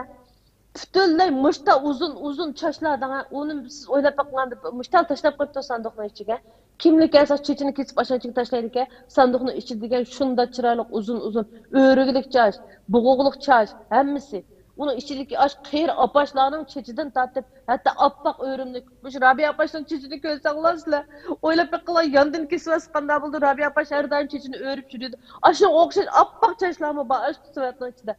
پۈتۈنلەي مۇشتا ئۇزۇن، ئۇزۇن چاچلار دەڭە. ئۇنى سىز ئويلاپ بېقىڭ، مۇشتا تاشلاپ قويۇپتۇ ساندۇقنىڭ ئىچىگە. كىملا كەلسە چېچىنى كېسىپ ئاشۇنىڭ ئىچىگە تاشلايدىكەن. ساندۇقنىڭ ئىچىدە دېگەن شۇنداق چىرايلىق ئۇزۇن، ئۇزۇن ئۆرۈگلۈك چاچ، بۇغۇغلۇق چاچ، ھەممىسى. ئۇنىڭ ئىچىدىكى ئاش قېرى ئاپاشلارنىڭ چېچىدىن تارتىپ، ھەتتا ئاپئاق ئۆرۈملۈك. مۇشۇ رابىيە ئاپاشنىڭ چېچىنى كۆرسەڭلار سىلەر، ئويلاپ بېقىڭلار، ياندىن كېسىۋەتسە قانداق بولىدۇ؟ رابىيە ئاپاش ھەر دايىم چېچىنى ئۆرۈپ يۈرىدۇ. ئاشۇنىڭغا ئوخشاش ئاپئاق چاچلارمۇ بار ئاشۇ سۈرەتنىڭ ئىچىدە.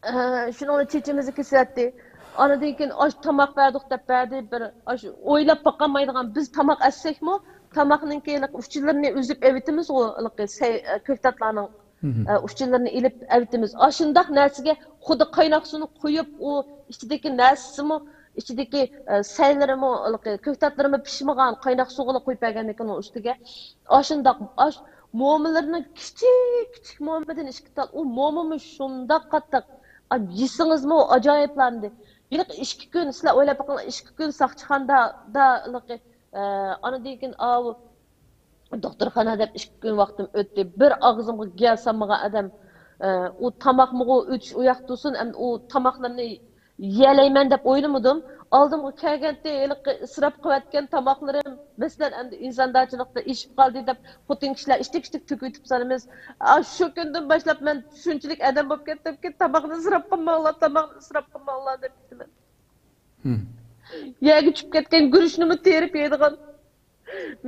ئە، شۇنىڭ بىلەن چېچىمىزنى كېسىۋەتتى. ئاندىن كېيىن ئاش تاماق بەردۇق دەپ بەردى. بىر ئاش ئويلاپ باقالمايدىغان، بىز تاماق ئەتسەكمۇ، تاماقنىڭكى ھېلىقى ئۇچلىرىنى ئۈزۈپ ئېۋىتىمىزغۇ، ھېلىقى سەي-، كۆكتاتلارنىڭ ئە، ئۇچىلىرىنى ئېلىپ ئەۋېتىمىز. ئاشۇنداق نەرسىگە خۇددى قايناق سۇنى قۇيۇپ، ئۇ ئىچىدىكى نەرسىسىمۇ، ئىچىدىكى، ئە، سەيلىرىمۇ، ھېلىقى كۆكتاتلىرىمۇ پىشمىغان، قايناق سۇغىلا قۇيۇپ بەرگەندىكىن ئۇنىڭ ئۈستىگە. ئاشۇنداق، ئاش، مومىلىرىنىڭ كىچىك، كىچىك مومىدىن ئىككى تال، ئۇ مومىمۇ شۇنداق قاتتىق. ئا، يېسىڭىزمۇ ئاجايىپلاندى. ھېلىقى ئىككى كۈن، سىلەر ئويلاپ بېقىڭلار، ئىككى كۈن ساقچىخانىدا، دا، ھېلىقى، ئە، ئاندىن كېيىن ئاۋۇ دوختۇرخانا دەپ ئىككى كۈن ۋاقتىم ئۆتتى. بىر ئاغزىمغا گىياھ سالمىغان ئادەم، ئە، ئۇ تاماقمىغۇ ئۆتۈش ئۇ ياقتا تۇرسۇن، ئەمدى ئۇ تاماقلىرىنى يېيەلەيمەن دەپ ئويلىمىدىم. ئالدىمغا كەلگەنتى ھېلىقى ئىسراپ قىلىۋەتكەن تاماقلىرىم، مەسىلەن، ئەمدى ئىنساندارچىلىقتا ئېشىپ قالدى دەپ خوتۇن كىشىلەر ئىشتىك-ئىشتىك تۆكۈۋېتىپ سالىمىز. ئا، شۇ كۈندىن باشلاپ مەن شۇنچىلىك ئادەم بولۇپ كەتتىمكى، تاماقنى ئىسراپ قىلماڭلار، تاماقنى ئىسراپ قىلماڭلار دەپ كېتىمەن. يەرگە چۈشۈپ كەتكەن گۈرۈچنىمۇ تېرىپ يەيدىغان.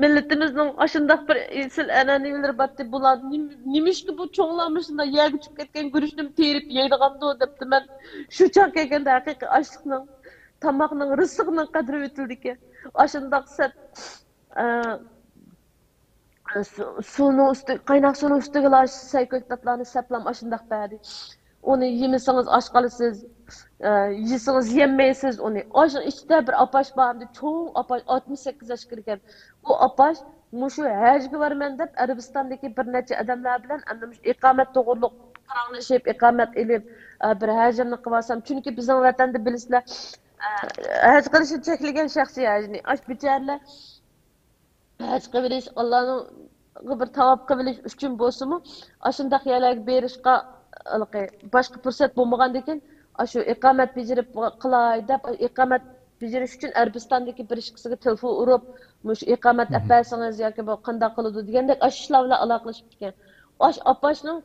مىللىتىمىزنىڭ ئاشۇنداق بىر ئېسىل ئەنئەنىلىرى بارتى. بۇلار نېمە، نېمىشقا بۇ چوڭلار مۇشۇنداق يەرگە چۈشۈپ كەتكەن گۈرۈچنىمۇ تېرىپ يەيدىغاندۇ دەپتىمەن. شۇ چاغ كەلگەندە ھەقىقىي ئاشلىقنىڭ، تاماقنىڭ، رىزىقنىڭ قەدرى ئۆتۈلىدىكەن. ئاشۇنداق سەت، ئە، سۇ-، سۇنىڭ ئۈستى، قايناق سۇنىڭ ئۈستىگىلا سەي كۆكتاتلارنى سەپلام ئاشۇنداق بەردى. ئۇنى يېمىسىڭىز ئاچ قالىسىز، ئە، يېسىڭىز يېيەلمەيسىز ئۇنى. ئاشۇنىڭ ئىچىدە بىر ئاپاش بار، ئەمدى چوڭ ئاپاش، ئاتمىش سەككىز ياشقا كىرگەن. ئۇ ئاپاش مۇشۇ ھەجگە بارىمەن دەپ ئەرەبىستاندىكى بىر نەچچە ئادەملەر بىلەن ئەمدى مۇشۇ ئىقامەت توغرۇلۇق پاراڭلىشىپ، ئىقامەت ئېلىپ، ئە، بىر ھەجىمنى قىلىۋالسام. چۈنكى بىزنىڭ ۋەتەندە بىلىسىلەر، ئە، ھەج قىلىشنى چەكلىگەن شەخسىي ھەجنى. ئاش بىچارىلەر ھەج قىلىۋېلىش، ئاللانىڭغا بىر تاۋاپ قىلىۋېلىش ئۈچۈن بولسىمۇ، ئاشۇنداق يەرلەرگە بېرىشقا، ھېلىقى، باشقا پۇرسەت بولمىغاندىكىن، ئاشۇ ئىقامەت بېجىرىپ قىلاي دەپ، ئىقامەت بېجىرىش ئۈچۈن ئەرەبىستاندىكى بىر ئىككىسىگە تېلېفون ئۇرۇپ، مۇشۇ ئىقامەت ئەپ بەرسىڭىز ياكى بۇ قانداق قىلىدۇ دېگەندەك، ئاشۇ ئىشلار بىلەن ئالاقىلىشىپ كەتكەن. ئاشۇ ئاپاشنىڭ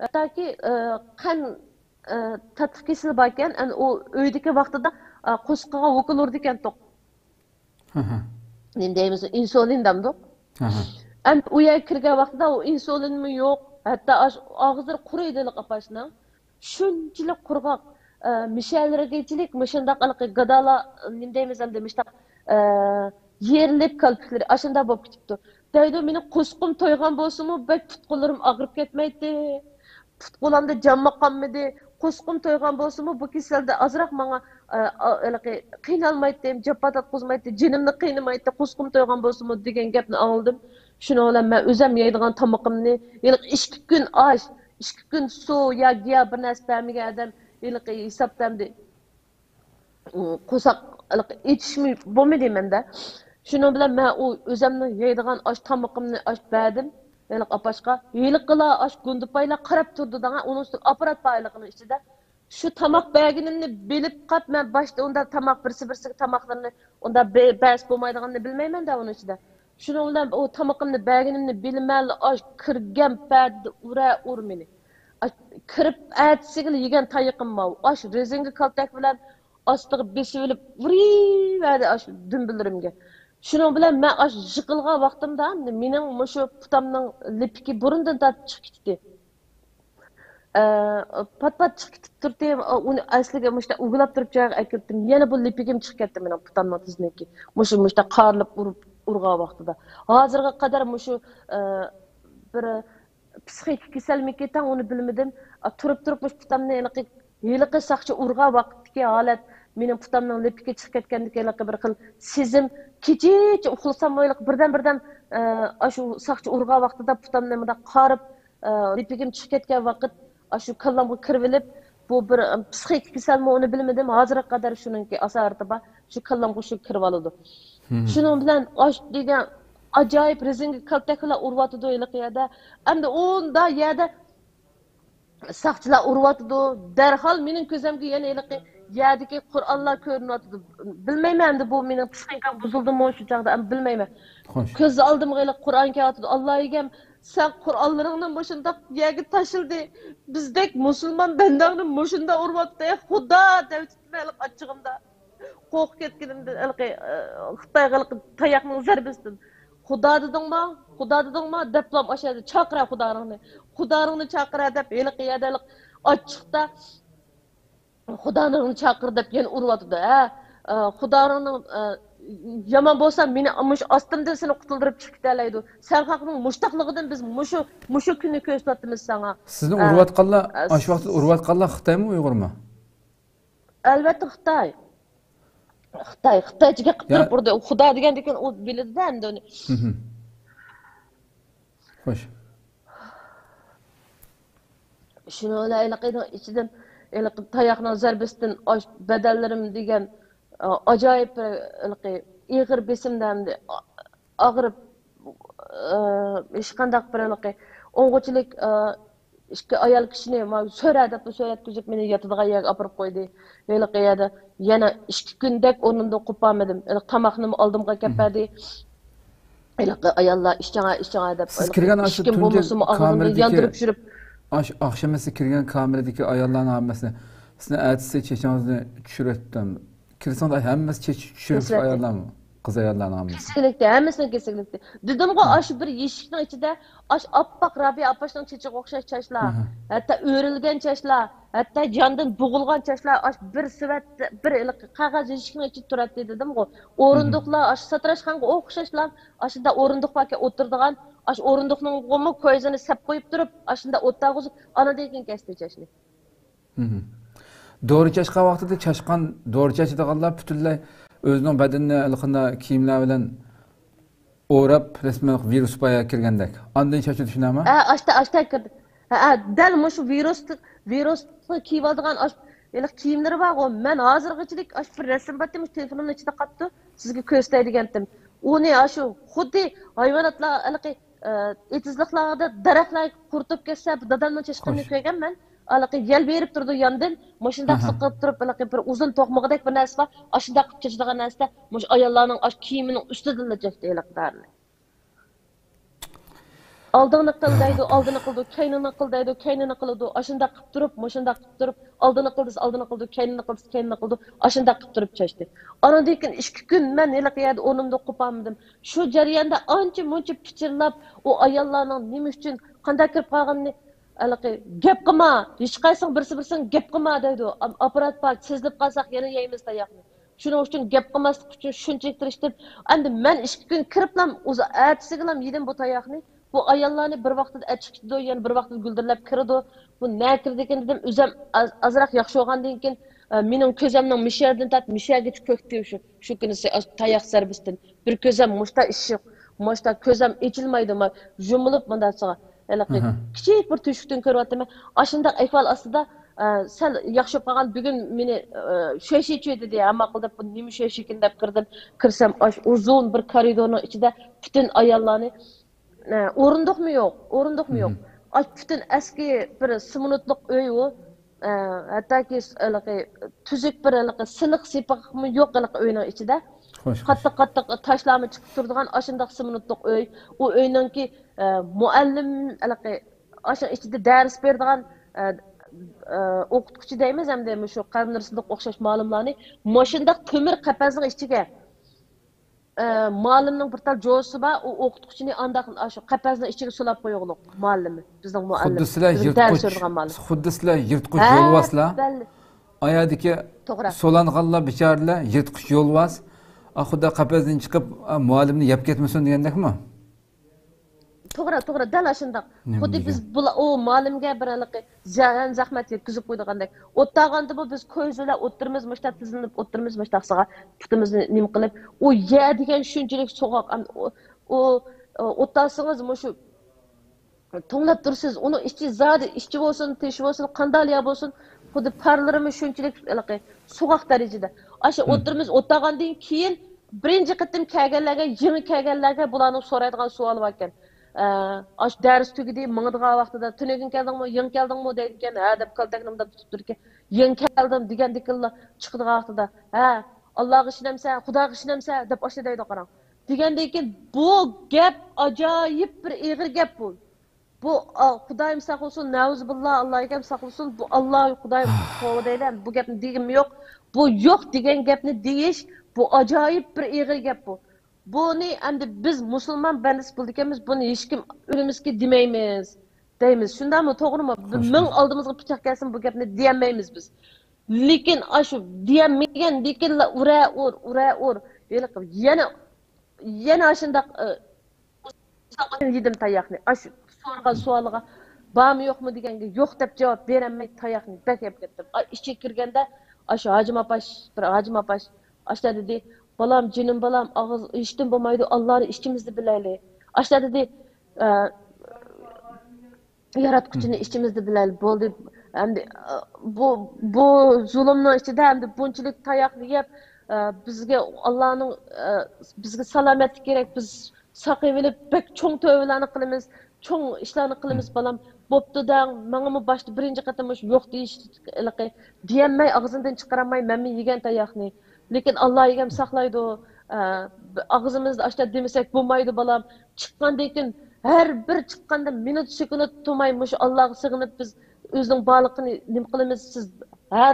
ھەتتاكى، ئە، قەن، ئە، تاتلىق كېسىلى باركەن، ئەنە ئۇ ئۆيدىكى ۋاقتىدا، ئە، قورسىقىغا ۋوكۇل ئۇرىدىكەنتۇق. نېمە دەيمىز، ئىنسۇلىن دەمدۇق. ئەمدى ئۇ يەرگە كىرگەن ۋاقتىدا ئۇ ئىنسۇلىنمۇ يوق، ھەتتا ئاش-، ئاغزىلىرى قۇرۇيدىلىق ئاپاشنىڭ. شۇنچىلىك قۇرغاق، ئە، مىشەلىرىگىچىلىك مۇشۇنداق ھېلىقى گادالار، نېمە دەيمىز ئەمدى، مۇشۇنداق، ئە، يېرىلىپ كالپۇكلىرى ئاشۇنداق بولۇپ كېتىپتۇ. دەيدۇ، مېنىڭ قورسىقىم تويغان بولسىمۇ، بەك پۇت-قوللىرىم ئاغرىپ كەتمەيتتى. پۇت-قولۇمدا جانمۇ قالمىدى. قورسىقىم تويغان بولسىمۇ، بۇ كېسەلدە ئازراق ماڭا، ئە، ئا، ھېلىقى قىينالمايتتىم، جاپا تارتقۇزمايتتى، جېنىمنى قىينىمايتتى، قورسىقىم تويغان بولسىمۇ دېگەن گەپنى ئاڭلىدىم. شۇنىڭ بىلەن مەن ئۆزۈم يەيدىغان تامىقىمنى، ھېلىقى ئىككى كۈن ئاش، ئىككى كۈن سۇ يا گىياھ بىر نەرسە بەرمىگەن ئادەم، ھېلىقى ھېسابتا ئەمدى قورساق ئېچىشمۇ بولمىدى مەندە. شۇنىڭ بىلەن مەن ئۇ ئۆزۈمنىڭ يەيدىغان ئاش تامىقىمنى ئاش بەردىم ھېلىقى ئاپاشقا. ھېلىقىلا ئاش گۇندىپايلا قاراپ تۇردى داڭا، ئۇنىڭ ئۈستىگە ئاپپارات بار ھېلىقىنىڭ ئىچىدە. شۇ تاماق بەرگىنىمنى بىلىپ قاپ، مەن باشتا ئۇنداق تاماق بىرسى بىرسىگە تاماقلىرىنى ئۇنداق بە-، بەرسە بولمايدىغىنىنى بىلمەيمەن-دە ئۇنىڭ ئىچىدە. شۇنىڭ بىلەن ئۇ تامىقىمنى بەرگىنىمنى بىلمەيلا ئاش كىرگەن پەدىدە ئۇرە ئۇر مېنى. ئاش كىرىپ ئەتىسىگىلا يېگەن تايىقىم ماۋۇ. ئاش رېزىنكا كالتەك بىلەن ئاستىغا بېسىۋېلىپ ئۇرۇۋەردى ئاش دۈمبىلىرىمگە. شۇنىڭ بىلەن مەن ئاش يىقىلغان ۋاقتىمدا مېنىڭ مۇشۇ پۇتامنىڭ لىپىكى بۇرۇندىن تارتىپ چىقىپ كېتتى. ئە، پات-پات چىقىپ كېتىپ تۇردى. ئۇنى ئەسلىگە مۇشۇنداق ئۇگىلاپ تۇرۇپ جايىغا ئەكىرتتىم. يەنە بۇ لىپىكىم چىقىپ كەتتى مېنىڭ پۇتامنىڭ تىزىنىڭكى. مۇشۇ، مۇشۇنداق قارىلىپ ئۇرۇپ، ئۇرغان ۋاقتىدا. ھازىرغا قەدەر مۇشۇ، ئە، بىر پسىخىك كېسەلمىكى تەڭ ئۇنى بىلمىدىم. ئا، تۇرۇپ-تۇرۇپ مۇشۇ پۇتامنى ھېلىقى، ھېلىقى ساقچى ئۇرغان ۋاقىتتىكى ھالەت، مېنىڭ پۇتامنىڭ لىپىكى چىقىپ كەتكەندىكى ھېلىقى بىر خىل سېزىم. كېچىچە ئۇخلىساممۇ ھېلىقى بىردەن-بىردەن، ئە، ئاشۇ ساقچى ئۇرغان ۋاقتىدا پۇتامنى مۇنداق قارىپ، ئە، لىپىكىم چىقىپ كەتكەن ۋاقىت ئاشۇ كاللامغا كىرىۋېلىپ، بۇ بىر، ئە، پسىخىك كېسەلمۇ ئۇنى بىلمىدىم. ھازىرغا قەدەر شۇنىڭكى ئاسارىتى بار. شۇ كاللامغا شۇ كىرىۋالىدۇ. شۇنىڭ بىلەن ئاش دېگەن ئاجايىپ رېزىنكا كالتەكلا ئۇرۇۋاتىدۇ ھېلىقى يەردە. ئەمدى ئۇندا يەردە ساقچىلار ئۇرۇۋاتىدۇ. دەرھال مېنىڭ كۆزۈمگە يەنە ھېلىقى يەردىكى قۇرئانلار كۆرۈنۈۋاتىدۇ. بىلمەيمەن ئەمدى بۇ مېنىڭ پسىخىكام بۇزۇلدىمۇ شۇ چاغدا، ئەمدى بىلمەيمەن. خوش. كۆز ئالدىمغا ھېلىقى قۇرئان كېلىۋاتىدۇ. ئاللا ئىگەم، سەن قۇرئانلىرىڭنى مۇشۇنداق يەرگە تاشلىدى. بىزدەك مۇسۇلمان بەندەڭنى مۇشۇنداق ئۇرۇۋاتىدۇ. ئەي خۇدا دەۋېتىپتىمەن ھېلىقى ئاچچىقىمدا. قورقۇپ كەتكىنىمدىن ھېلىقى، ئى، خىتايغا ھېلىقى تاياقنىڭ زەربىسىدىن. خۇدا دېدىڭما؟ خۇدا دېدىڭما؟ دەپلا ئاشۇ يەردە چاقىرە خۇدارىڭنى. خۇدارىڭنى چاقىرە دەپ ھېلىقى يەردە ھېلىقى ئاچچىقتا خۇدارىڭنى چاقىر دەپ يەنە ئۇرۇۋاتىدۇ. ھە، ئى، خۇدارىڭنىڭ، ئى، يامان بولسا، مېنى مۇشۇ ئاستىمدىن سېنى قۇتۇلدۇرۇپ چىقىپ كېتەلەيدۇ. سەن خەقنىڭ مۇشتاقلىقىدىن بىز مۇشۇ، مۇشۇ كۈننى كۆرسىتىۋاتىمىز ساڭا. سىزنى ئە، ئۇرۇۋاتقانلار، ئە، ئاشۇ ۋاقىتتا ئۇرۇۋاتقانلار خىتايمۇ، ئۇيغۇرمۇ؟ ئەلۋەتتە خىتاي. خىتاي، خىتايچىگە قىلىپ يا- تۇرۇپ ئۇردى. خۇدا دېگەندىكىن ئۇ بىلىدۇ-دە ئەمدى ئۇنى. مھم. خوش. شۇنىڭ بىلەن ھېلىقىنىڭ ئىچىدىن ھېلىقى تاياقنىڭ زەربىسىدىن ئاش-، بەدەنلىرىم دېگەن، ئا، ئاجايىپ بىر ھېلىقى ئېغىر بېسىمدا ئەمدى ئا-، ئاغرىپ، ئا، ھېچقانداق بىر ھېلىقى ئوڭغۇچىلىك، ئا، ئىككى ئايال كىشىنى ما-، سۆرە دەپلا سۆرەتكۈزۈپ مېنى ياتىدىغان يەرگە ئاپىرىپ قويدى. ھېلىقى يەردە يەنە ئىككى كۈندەك ئورنۇمدىن قوپالمىدىم. ھېلىقى تاماقنىمۇ ئالدىمغا ئەكەپ بەردى. ھېلىقى ئاياللار ئىچىڭە، ئىچىڭە دەپ سىز ھېلىقى كىرگەن ئاشۇ ئىككى كۈن تۇنجى بولمىسىمۇ ئاغزىمدىن كامېردىكى، ياندۇرۇپ چۈشۈرۈپ. ئاش-، ئاخشىمىسى كىرگەن كامېردىكى ئاياللارنىڭ ھەممىسىنى، سىزنى ئەتىسى چېچىڭىزنى چۈشۈرۈۋەتتىم. كىرسىڭىز ھەممىسى چېچى چۈشۈرۈپ كېسىۋەتتى. ئاياللارمۇ، قىز ئاياللارنىڭ ھەممىسى. كېسىكلىكتى، ھەممىسىنى كېسىكلىكتى. دېدىمغۇ، ئاشۇ بىر يېشىكنىڭ ئىچىدە ئاشۇ ئاپئاق رابىيە ئاپاشنىڭ چېچىغا ئوخشاش چاچلار، ئاھا. ھەتتا ئۆرۈلگەن چاچلار، ھەتتا جاندىن بوغۇلغان چاچلار ئاشۇ بىر سېۋەت، بىر ھېلىقى قەغەز يېشىكنىڭ ئىچىدە تۇراتتى دېدىمغۇ. ئورۇندۇقلار ئاشۇ ساتىراشخانىغا ئوخشاشلا، ئاشۇنداق ئورۇندۇق باركەن ئولتۇرىدىغان، ئاشۇ ئورۇندۇقنىڭغىمۇ كويزىنى سەپ قويۇپ تۇرۇپ، ئاشۇنداق ئولتۇرغۇزۇپ، ئانىدىن كېيىن كەستى چاچنى. مھم. دورا چاچقان ۋاقتىدا چاشقان، دورا چاچىدىغانلار پۈتۈنلەي ئۆزىنىڭ بەدىنىنى ھېلىقىنداق كىيىملەر بىلەن ئوراپ، رەسمەن ۋىرۇس بايا كىرگەندەك. ئاندىن چاچىدۇ، شۇنداقمۇ؟ ھە، ئاشتا، ئاشتا كىردى. ھە، ھە، دەل مۇشۇ ۋىرۇس، ۋىرۇسنى كىيىۋالىدىغان ئاش-، ھېلىقى كىيىملىرى بارغۇ. مەن ھازىرغىچىلىك ئاشۇ بىر رەسىم بارتى، مۇشۇ تېلېفونۇمنىڭ ئىچىدە قاپتۇ. سىزگە كۆرسىتەي دېگەنتىم. ئۇنى ئاشۇ خۇددى ھايۋاناتلار، ھېلىقى، ئە، ئېتىزلىقلاردا دەرەخلەر قۇرۇتۇپ كەتسە، بۇ دادامنىڭ چاشقىنىنى خوش. كۆرگەن مەن. ھېلىقى يەل بېرىپ تۇرىدۇ ياندىن، مۇشۇنداق ئاھا. سىقىلىپ تۇرۇپ، ھېلىقى بىر ئۇزۇن توقمىغۇدەك بىر نەرسە بار. ئاشۇنداق قىلىپ چېچىدىغان نەرسىدە، مۇشۇ ئاياللارنىڭ ئاشۇ كىيىمىنىڭ ئۈستىدىنلا چاچتى ھېلىقى دارىنى. ئالدىڭنى قىل دەيدۇ، ئالدىنى قىلىدۇ، كەينىڭنى قىل دەيدۇ، كەينىنى قىلىدۇ. ئاشۇنداق قىلىپ تۇرۇپ، مۇشۇنداق قىلىپ تۇرۇپ، ئالدىنى قىل دېسە، ئالدىنى قىلىدۇ، كەينىنى قىل دېسە، كەينىنى قىلىدۇ. ئاشۇنداق قىلىپ تۇرۇپ چاچتى. ئانىڭدىن كېيىن ئىككى كۈن مەن ھېلىقى يەردە ئورنۇمدىن قوپالمىدىم. شۇ جەرياندا ئانچە مۇنچە پىچىرلاپ، ئۇ ئاياللارنىڭ نېمە ئۈچۈن، قانداق كىرىپ قالغىنىنى، ھېلىقى، گەپ قىلما، ھېچقايسىڭ بىرسى بىرسىڭ گەپ قىلما دەيدۇ. ئاپپارات بار، سېزىلىپ قالساق يەنە يەيمىز تاياقنى. شۇنىڭ ئۈچۈن گەپ قىلماسلىق ئۈچۈن شۇنچىلىك تىرىشتىم. ئەمدى مەن ئىككى كۈن كىرىپلا ئۇزا-، ئەتىسىگىلا يېدىم بۇ تاياقنى. بۇ ئاياللارنى بىر ۋاقتىدا ئەچىقىپ كېتىدۇ، يەنە بىر ۋاقتىدا گۈلدۈرلەپ كىرىدۇ. بۇ نە كىردىكىن دېدىم، ئۆزۈم ئاز-، ئازراق ياخشى بولغاندىن كېيىن، ئە، مېنىڭ كۆزۈمنىڭ مىشەردىن تارتىپ مىشەگىچە كۆكتى شۇ، شۇ كۈنىسى ئاش-، تاياق زەربىسىدىن. بىر كۆزۈم مۇشتا ئىششىق، مۇشتا كۆزۈم ئېچىلمايدۇ، ما-، يۇمۇلۇپ مۇنداقچىغا. ھېلىقى كىچىك بىر تۆشۈكتىن كۆرۈۋاتىمەن. ئاشۇنداق ئەھۋال ئاستىدا، ئە، سەل ياخشى بولۇپ قالغان بۈگۈن مېنى، ئە، شۆشىچۈ دېدى. ھەممە قىل دەپ، بۇ نېمە شۆشىكىن دەپ كىردىم. كىرسەم، ئاشۇ ئۇزۇن بىر كارىدورنىڭ ئىچىدە پۈتۈن ئاياللارنى، ئە، ئورۇندۇقمۇ يوق، ئورۇندۇقمۇ يوق. ئاشۇ پۈتۈن ئەسكى بىر سىمونتلۇق ئۆي ئۇ. ئە، ھەتتاكى س-، ھېلىقى تۈزۈك بىر ھېلىقى سىلىق سىپىقمۇ يوق ھېلىقى ئۆينىڭ ئىچىدە. خوش، خوش. قاتتىق، قاتتىق تاشلارمۇ چىقىپ تۇرىدىغان ئاشۇنداق سىمونتلۇق ئۆي. ئۇ ئۆينىڭكى، ئە، مۇئەللىم، ھېلىقى ئاشۇ ئىچىدە دەرس بېرىدىغان، ئە، ئە، ئوقۇتقۇچى دەيمىز ئەمدى، مۇشۇ قەلبىنۇر سىدىق ئوخشاش مۇئەللىملارنى مۇشۇنداق تۆمۈر قەپەسنىڭ ئىچىگە، ئە، مۇئەللىمنىڭ بىر تال جوزىسى بار، ئۇ ئوقۇتقۇچىنى ئانداق ئاشۇ قەپەسنىڭ ئىچىگە سولاپ قويغۇلۇق مۇئەللىمى، بىزنىڭ مۇئەللىم. خۇددى سىلەر بىزگە دەرس يىرتقۇچ، بېرىدىغان مۇئەللىم. خۇددى سىلەر يىرتقۇچ ھە، يولۋاسلار. بەل-، ئايەردىكى توغرا. سولانغانلار بىچارىلەر، يىرتقۇچ يولۋاس. ئا، خۇدا قەپەسدىن چىقىپ، ئا، مۇئەللىمنى يەپ كەتمىسۇن دېگەندەكمۇ؟ توغرا، توغرا، دەل ئاشۇنداق. نېمە خۇددى بىز دېگەن؟ بۇلا-، ئۇ مۇئەللىمگە بىر ھېلىقى زەھەن زەخمەت يەتكۈزۈپ قويىدىغاندەك. ئوت تاغاندا بۇ بىز كويزا بىلەن ئولتۇرىمىز، مۇشۇنداق تىزلىنىپ ئولتۇرىمىز، مۇشۇنداق سىغا پۇتىمىزنى نېمە قىلىپ، ئۇ يەر دېگەن شۇنچىلىك سوغۇق. ئەم-، ئۇ، ئۇ، ئوت تاغسىڭىز مۇشۇ توڭلاپ تۇرىسىز. ئۇنىڭ ئىچى زادى، ئىچى بولسۇن، تېشى بولسۇن، قانداق يەر بولسۇن، خۇددى پارلىرىمۇ شۇنچىلىك ھېلىقى سوغۇق دەرىجىدە. ئاشۇ ئولتۇرىمىز، ئولتۇرغاندىن كېيىن بىرىنچى قېتىم كەلگەنلەرگە، يېڭى كەلگەنلەرگە بۇلارنىڭ سورايدىغان سوئالى باركەن. ئە، ئاشۇ دەرس تۈگىدى، ماڭىدىغان ۋاقتىدا، تۈنۈگۈن كەلدىڭمۇ، يېڭى كەلدىڭمۇ دەيدىكەن. ھە دەپ، كالتەكنى مۇنداق تۇتۇپ تۇرىدىكەن. يېڭى كەلدىم دېگەندىكىنلا چىقىدىغان ۋاقتىدا، ھە، ئاللاغا ئىشىنەمسەن، خۇداغا ئىشىنەمسەن دەپ ئاشۇ دەيدۇ، قاراڭ. دېگەندىن كېيىن بۇ گەپ ئاجايىپ بىر ئېغىر گەپ بۇ. بۇ، ئا، خۇدايىم ساقلىسۇن، نەئۇزۇبىللا، ئاللاھىكەم ساقلىسۇن، بۇ ئاللا، خۇدايىم توۋا دەيلى، بۇ گەپنى دېگىنىم يوق. بۇ يوق دېگەن گەپنى دېيىش، بۇ ئاجايىپ بىر ئېغىر گەپ بۇ. بۇنى ئەمدى بىز مۇسۇلمان بەندىسى بولىدىكەنمىز، بۇنى ھېچكىم ئۆلىمىزكى دېمەيمىز، دەيمىز. شۇنداقمۇ، توغرىمۇ؟ بىر مىڭ ئالدىمىزغا پىچاق كەلسىمۇ بۇ گەپنى دېيەلمەيمىز بىز. لېكىن ئاشۇ دېيەلمىگەندىكىنلا ئۇرە ئۇر، ئۇرە ئۇر. ھېلىقى يەنە، يەنە ئاشۇنداق، ئى، يېدىم تاياقنى. ئاشۇ سورىغان سوئالىغا بارمۇ يوقمۇ دېگەنگە يوق دەپ جاۋاب بېرەلمەي تاياقنى بەك يەپ كەتتىم. ئا، ئىچىگە كىرگەندە ئاشۇ ھاجىم ئاپاش، بىر ھاجىم ئاپاش ئاشۇنداق دېدى، بالام، جېنىم بالام، ئاغزىڭ ھېچنېمە بولمايدۇ، ئاللانى ئىچىمىزدە بىلەيلى. ئاشۇنداق دېدى، ئە، ياراتقۇچىنى ئىچىمىزدە بىلەيلى، بولدى. ئەمدى، ئە، بۇ، بۇ زۇلۇمنىڭ ئىچىدە ئەمدى بۇنچىلىك تاياقنى يەپ، ئە، بىزگە ئاللانىڭ، ئە، بىزگە سالامەتلىك كېرەك، بىز ساقىيىۋېلىپ، بەك چوڭ تۆۋىلەرنى قىلىمىز، چوڭ ئىشلارنى قىلىمىز، بالام. بوپتۇ دەڭ، ماڭىمۇ باشتا بىرىنچى قېتىم مۇشۇ يوق دېيىش ھېلىقى دېيەلمەي، ئاغزىمدىن چىقىرالماي، مەنمۇ يېگەن تاياقنى. لېكىن ئاللا يېگەن ساقلايدۇ. ئە، ئاغزىمىزدا ئاشۇنداق دېمىسەك بولمايدۇ، بالام. چىققاندىن كېيىن ھەر بىر چىققاندا مىنۇت، سېكۇنت تۇرماي مۇشۇ ئاللاغا سېغىنىپ، بىز ئۆزىنىڭ بارلىقىنى نېمە قىلىمىز، سىز ھە،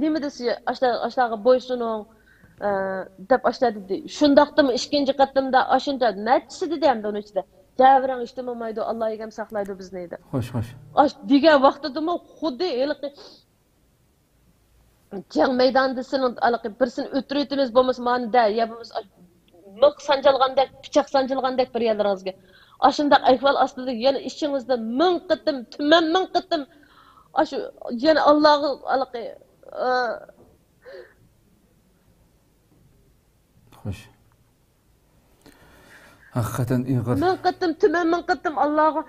نېمە دېسە، ئاشۇلا-، ئاشۇلارغا بويسۇنۇڭ، ئە، دەپ ئاشۇنداق دېدى. شۇنداقتىمۇ ئىككىنچى قېتىمدا ئاشۇنچە نەچچىسى دېدى ئەمدى ئۇنىڭ ئىچىدە. دەۋرىڭ ئىشتىن بولمايدۇ، ئاللا يېگەن ساقلايدۇ بىزنى دەپ. خوش، خوش. ئاش دېگەن ۋاقتىدىمۇ خۇددى ھېلىقى جەڭ مەيدانىدا سېنىڭ ھېلىقى بىرسىنى ئۆلتۈرۈۋېتىمىز، بولمىسا مانا دە، يا بولمىسا مىخ سانجىلغاندەك، پىچاق سانجىلغاندەك بىر يەرلىرىڭىزگە. ئاشۇنداق ئەھۋال ئاستىدا يەنە ئىچىڭىزدە مىڭ قېتىم، تۈمەن مىڭ قېتىم ئاشۇ يەنە ئاللاغا ھېلىقى، ئا، خوش. ھەقىقەتەن ئېغىر. مىڭ قېتىم، تۈمەن مىڭ قېتىم ئاللاغا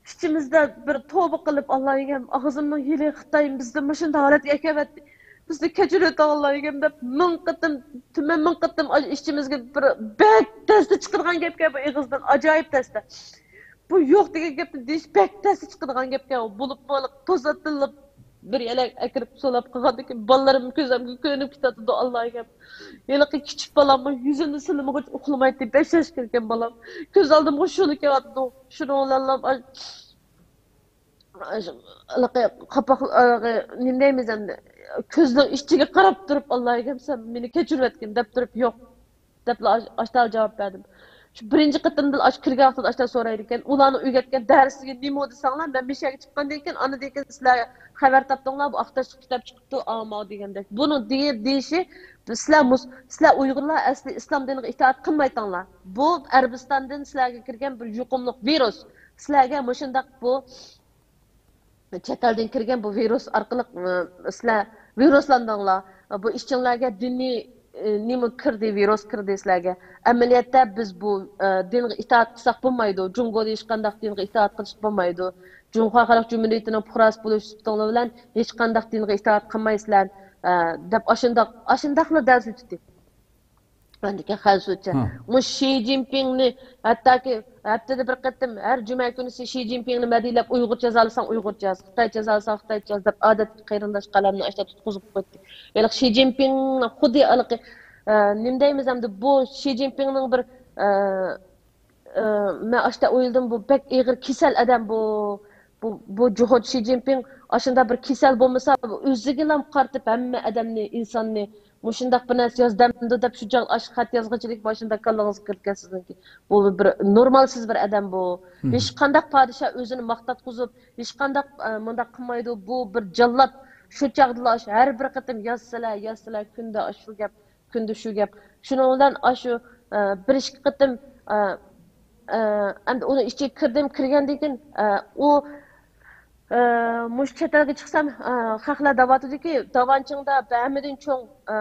ئىچىمىزدە بىر توبا قىلىپ، ئاللا يېگەن ئاغزىمنىڭ يېلى خىتاي بىزنى مۇشۇنداق ھالەتكە ئەكەۋەتتى. بىزنى كەچۈرۈۋېتىڭ ئاللا يېگەن دەپ مىڭ قېتىم، تۈمەن مىڭ قېتىم ئىچىمىزگە بىر بەك تەستە چىقىدىغان گەپكەن بۇ ئېغىزدىن، ئاجايىپ تەستە. بۇ يوق دېگەن گەپنى دېيىش بەك تەستە چىقىدىغان گەپكەن ئۇ. بولۇپمۇ توساتتىنلا بىر يەرلەرگە ئەكىرىپ سولاپ قىلغاندىن كېيىن بالىلىرىم كۆزۈمگە كۆرۈنۈپ كېتىۋاتىدۇ، ئاللا يېگەن. ھېلىقى كىچىك بالاممۇ يۈزىنى سىلىمىغۇچە ئۇخلىمايتتى، بەش ياشقا كىرگەن بالام. كۆز ئالدىمغا شۇلا كېلىۋاتىدۇ. شۇنىڭ بىلەنلا ھېلىقى قاپاق، ھېلىقى نېمە دەيمىز ئەمدى، كۆزنىڭ ئىچىگە قاراپ تۇرۇپ، ئاللا يېگەن سەن مېنى كەچۈرۈۋەتكىن دەپ تۇرۇپ، يوق دەپلا ئاش-، ئاشتالا جاۋاب بەردىم. شۇ بىرىنچى قېتىمدىلا ئاشۇ كىرگەن ۋاقتىدا ئاشتالا سورايدىكەن. ئۇلارنىڭ ئۆگەتكەن دەرسىگە نېمە دېسەڭلار، مەن مۇشۇ يەرگە چىققاندىن كېيىن، ئاندىن كېيىن سىلەر خەۋەر تاپتىڭلار، بۇ ئاق تاشلىق كىتاب چىقىپتۇ، ئاۋۇ ماۋۇ دېگەندەك. بۇنىڭ دېگەن، دېيىشى، سىلەر مۇس-، سىلەر ئۇيغۇرلار ئەسلى ئىسلام دىنىغا ئىتائەت قىلمايتىڭلار. بۇ ئەرەبىستاندىن سىلەرگە كىرگەن بىر يۇقۇملۇق ۋىرۇس. سىلەرگە مۇشۇنداق بۇ چەت ئەلدىن كىرگەن بۇ ۋىرۇس ئارقىلىق، ئى، سىلەر ۋىرۇسلاندىڭلار. بۇ ئىچىڭلارگە دىنىي، ئى، نېمە كىردى، ۋىرۇس كىردى سىلەرگە. ئەمەلىيەتتە بىز بۇ، ئى، دىنغا ئىتائەت قىلساق بولمايدۇ. جۇڭگودا ھېچقانداق دىنغا ئىتائەت قىلىش بولمايدۇ. جۇڭخۇا خەلق جۇمھۇرىيىتىنىڭ پۇقراسى بولۇش سۈپىتىڭلار بىلەن ھېچقانداق دىنغا ئىتائەت قىلمايسىلەر، ئى، دەپ ئاشۇنداق، ئاشۇنداقلا دەرس ئۆتۈتتى. ئاندىكىن خەنزۇچە. مۇشۇ شى جىنپىڭنى ھەتتاكى ھەپتىدە بىر قېتىم ھەر جۈمە كۈنىسى شى جىنپىڭنى مەدھىيەلەپ، ئۇيغۇرچە يازالىساڭ ئۇيغۇرچە ياز، خىتايچە يازالىساڭ خىتايچە ياز دەپ ئادەتتىكى قېرىنداش قەلەمنى ئاشتا تۇتقۇزۇپ قويدى. ھېلىقى شى جىنپىڭ خۇددى ھېلىقى، ئە، نېمە دەيمىز ئەمدى، بۇ شى جىنپىڭنىڭ بىر، ئە، ئە، مەن ئاشتا ئويلىدىم، بۇ بەك ئېغىر كېسەل ئادەم بۇ. بۇ، بۇ جۇ-، شى جىنپىڭ ئاشۇنداق بىر كېسەل بولمىسا، ئۆزىگىلا قارىتىپ ھەممە ئادەمنى، ئىنساننى مۇشۇنداق بىر نەرسە ياز دەمدۇ دەپ شۇ جاغ ئاشۇ خەت يازغۇچىلىك باشۇنداق كاللىڭىزغا كىرىپ كەتسىزكى. بۇ بىر نورمالسىز بىر ئادەم بۇ. ھېچقانداق پادىشاھ ئۆزىنى ماختاتقۇزۇپ، ھېچقانداق، ئە، مۇنداق قىلمايدۇ. بۇ بىر جاللات. شۇ چاغدىلا ئاشۇ ھەر بىر قېتىم يازسىلە، يازسىلە، كۈندە ئاشۇ گەپ. كۈندە شۇ گەپ. شۇنىڭ بىلەن ئاشۇ، ئە، بىر ئىككى قېتىم، ئە، ئە، ئەمدى ئۇنىڭ ئىچىگە كىردىم، كىرگەندىن كېيىن، ئە، ئۇ، ئە، مۇشۇ چەت ئەلگە چىقسام، ئە، خەقلەر دەۋاتىدۇكى، داۋانچىڭدا ھەممىدىن چوڭ، ئە،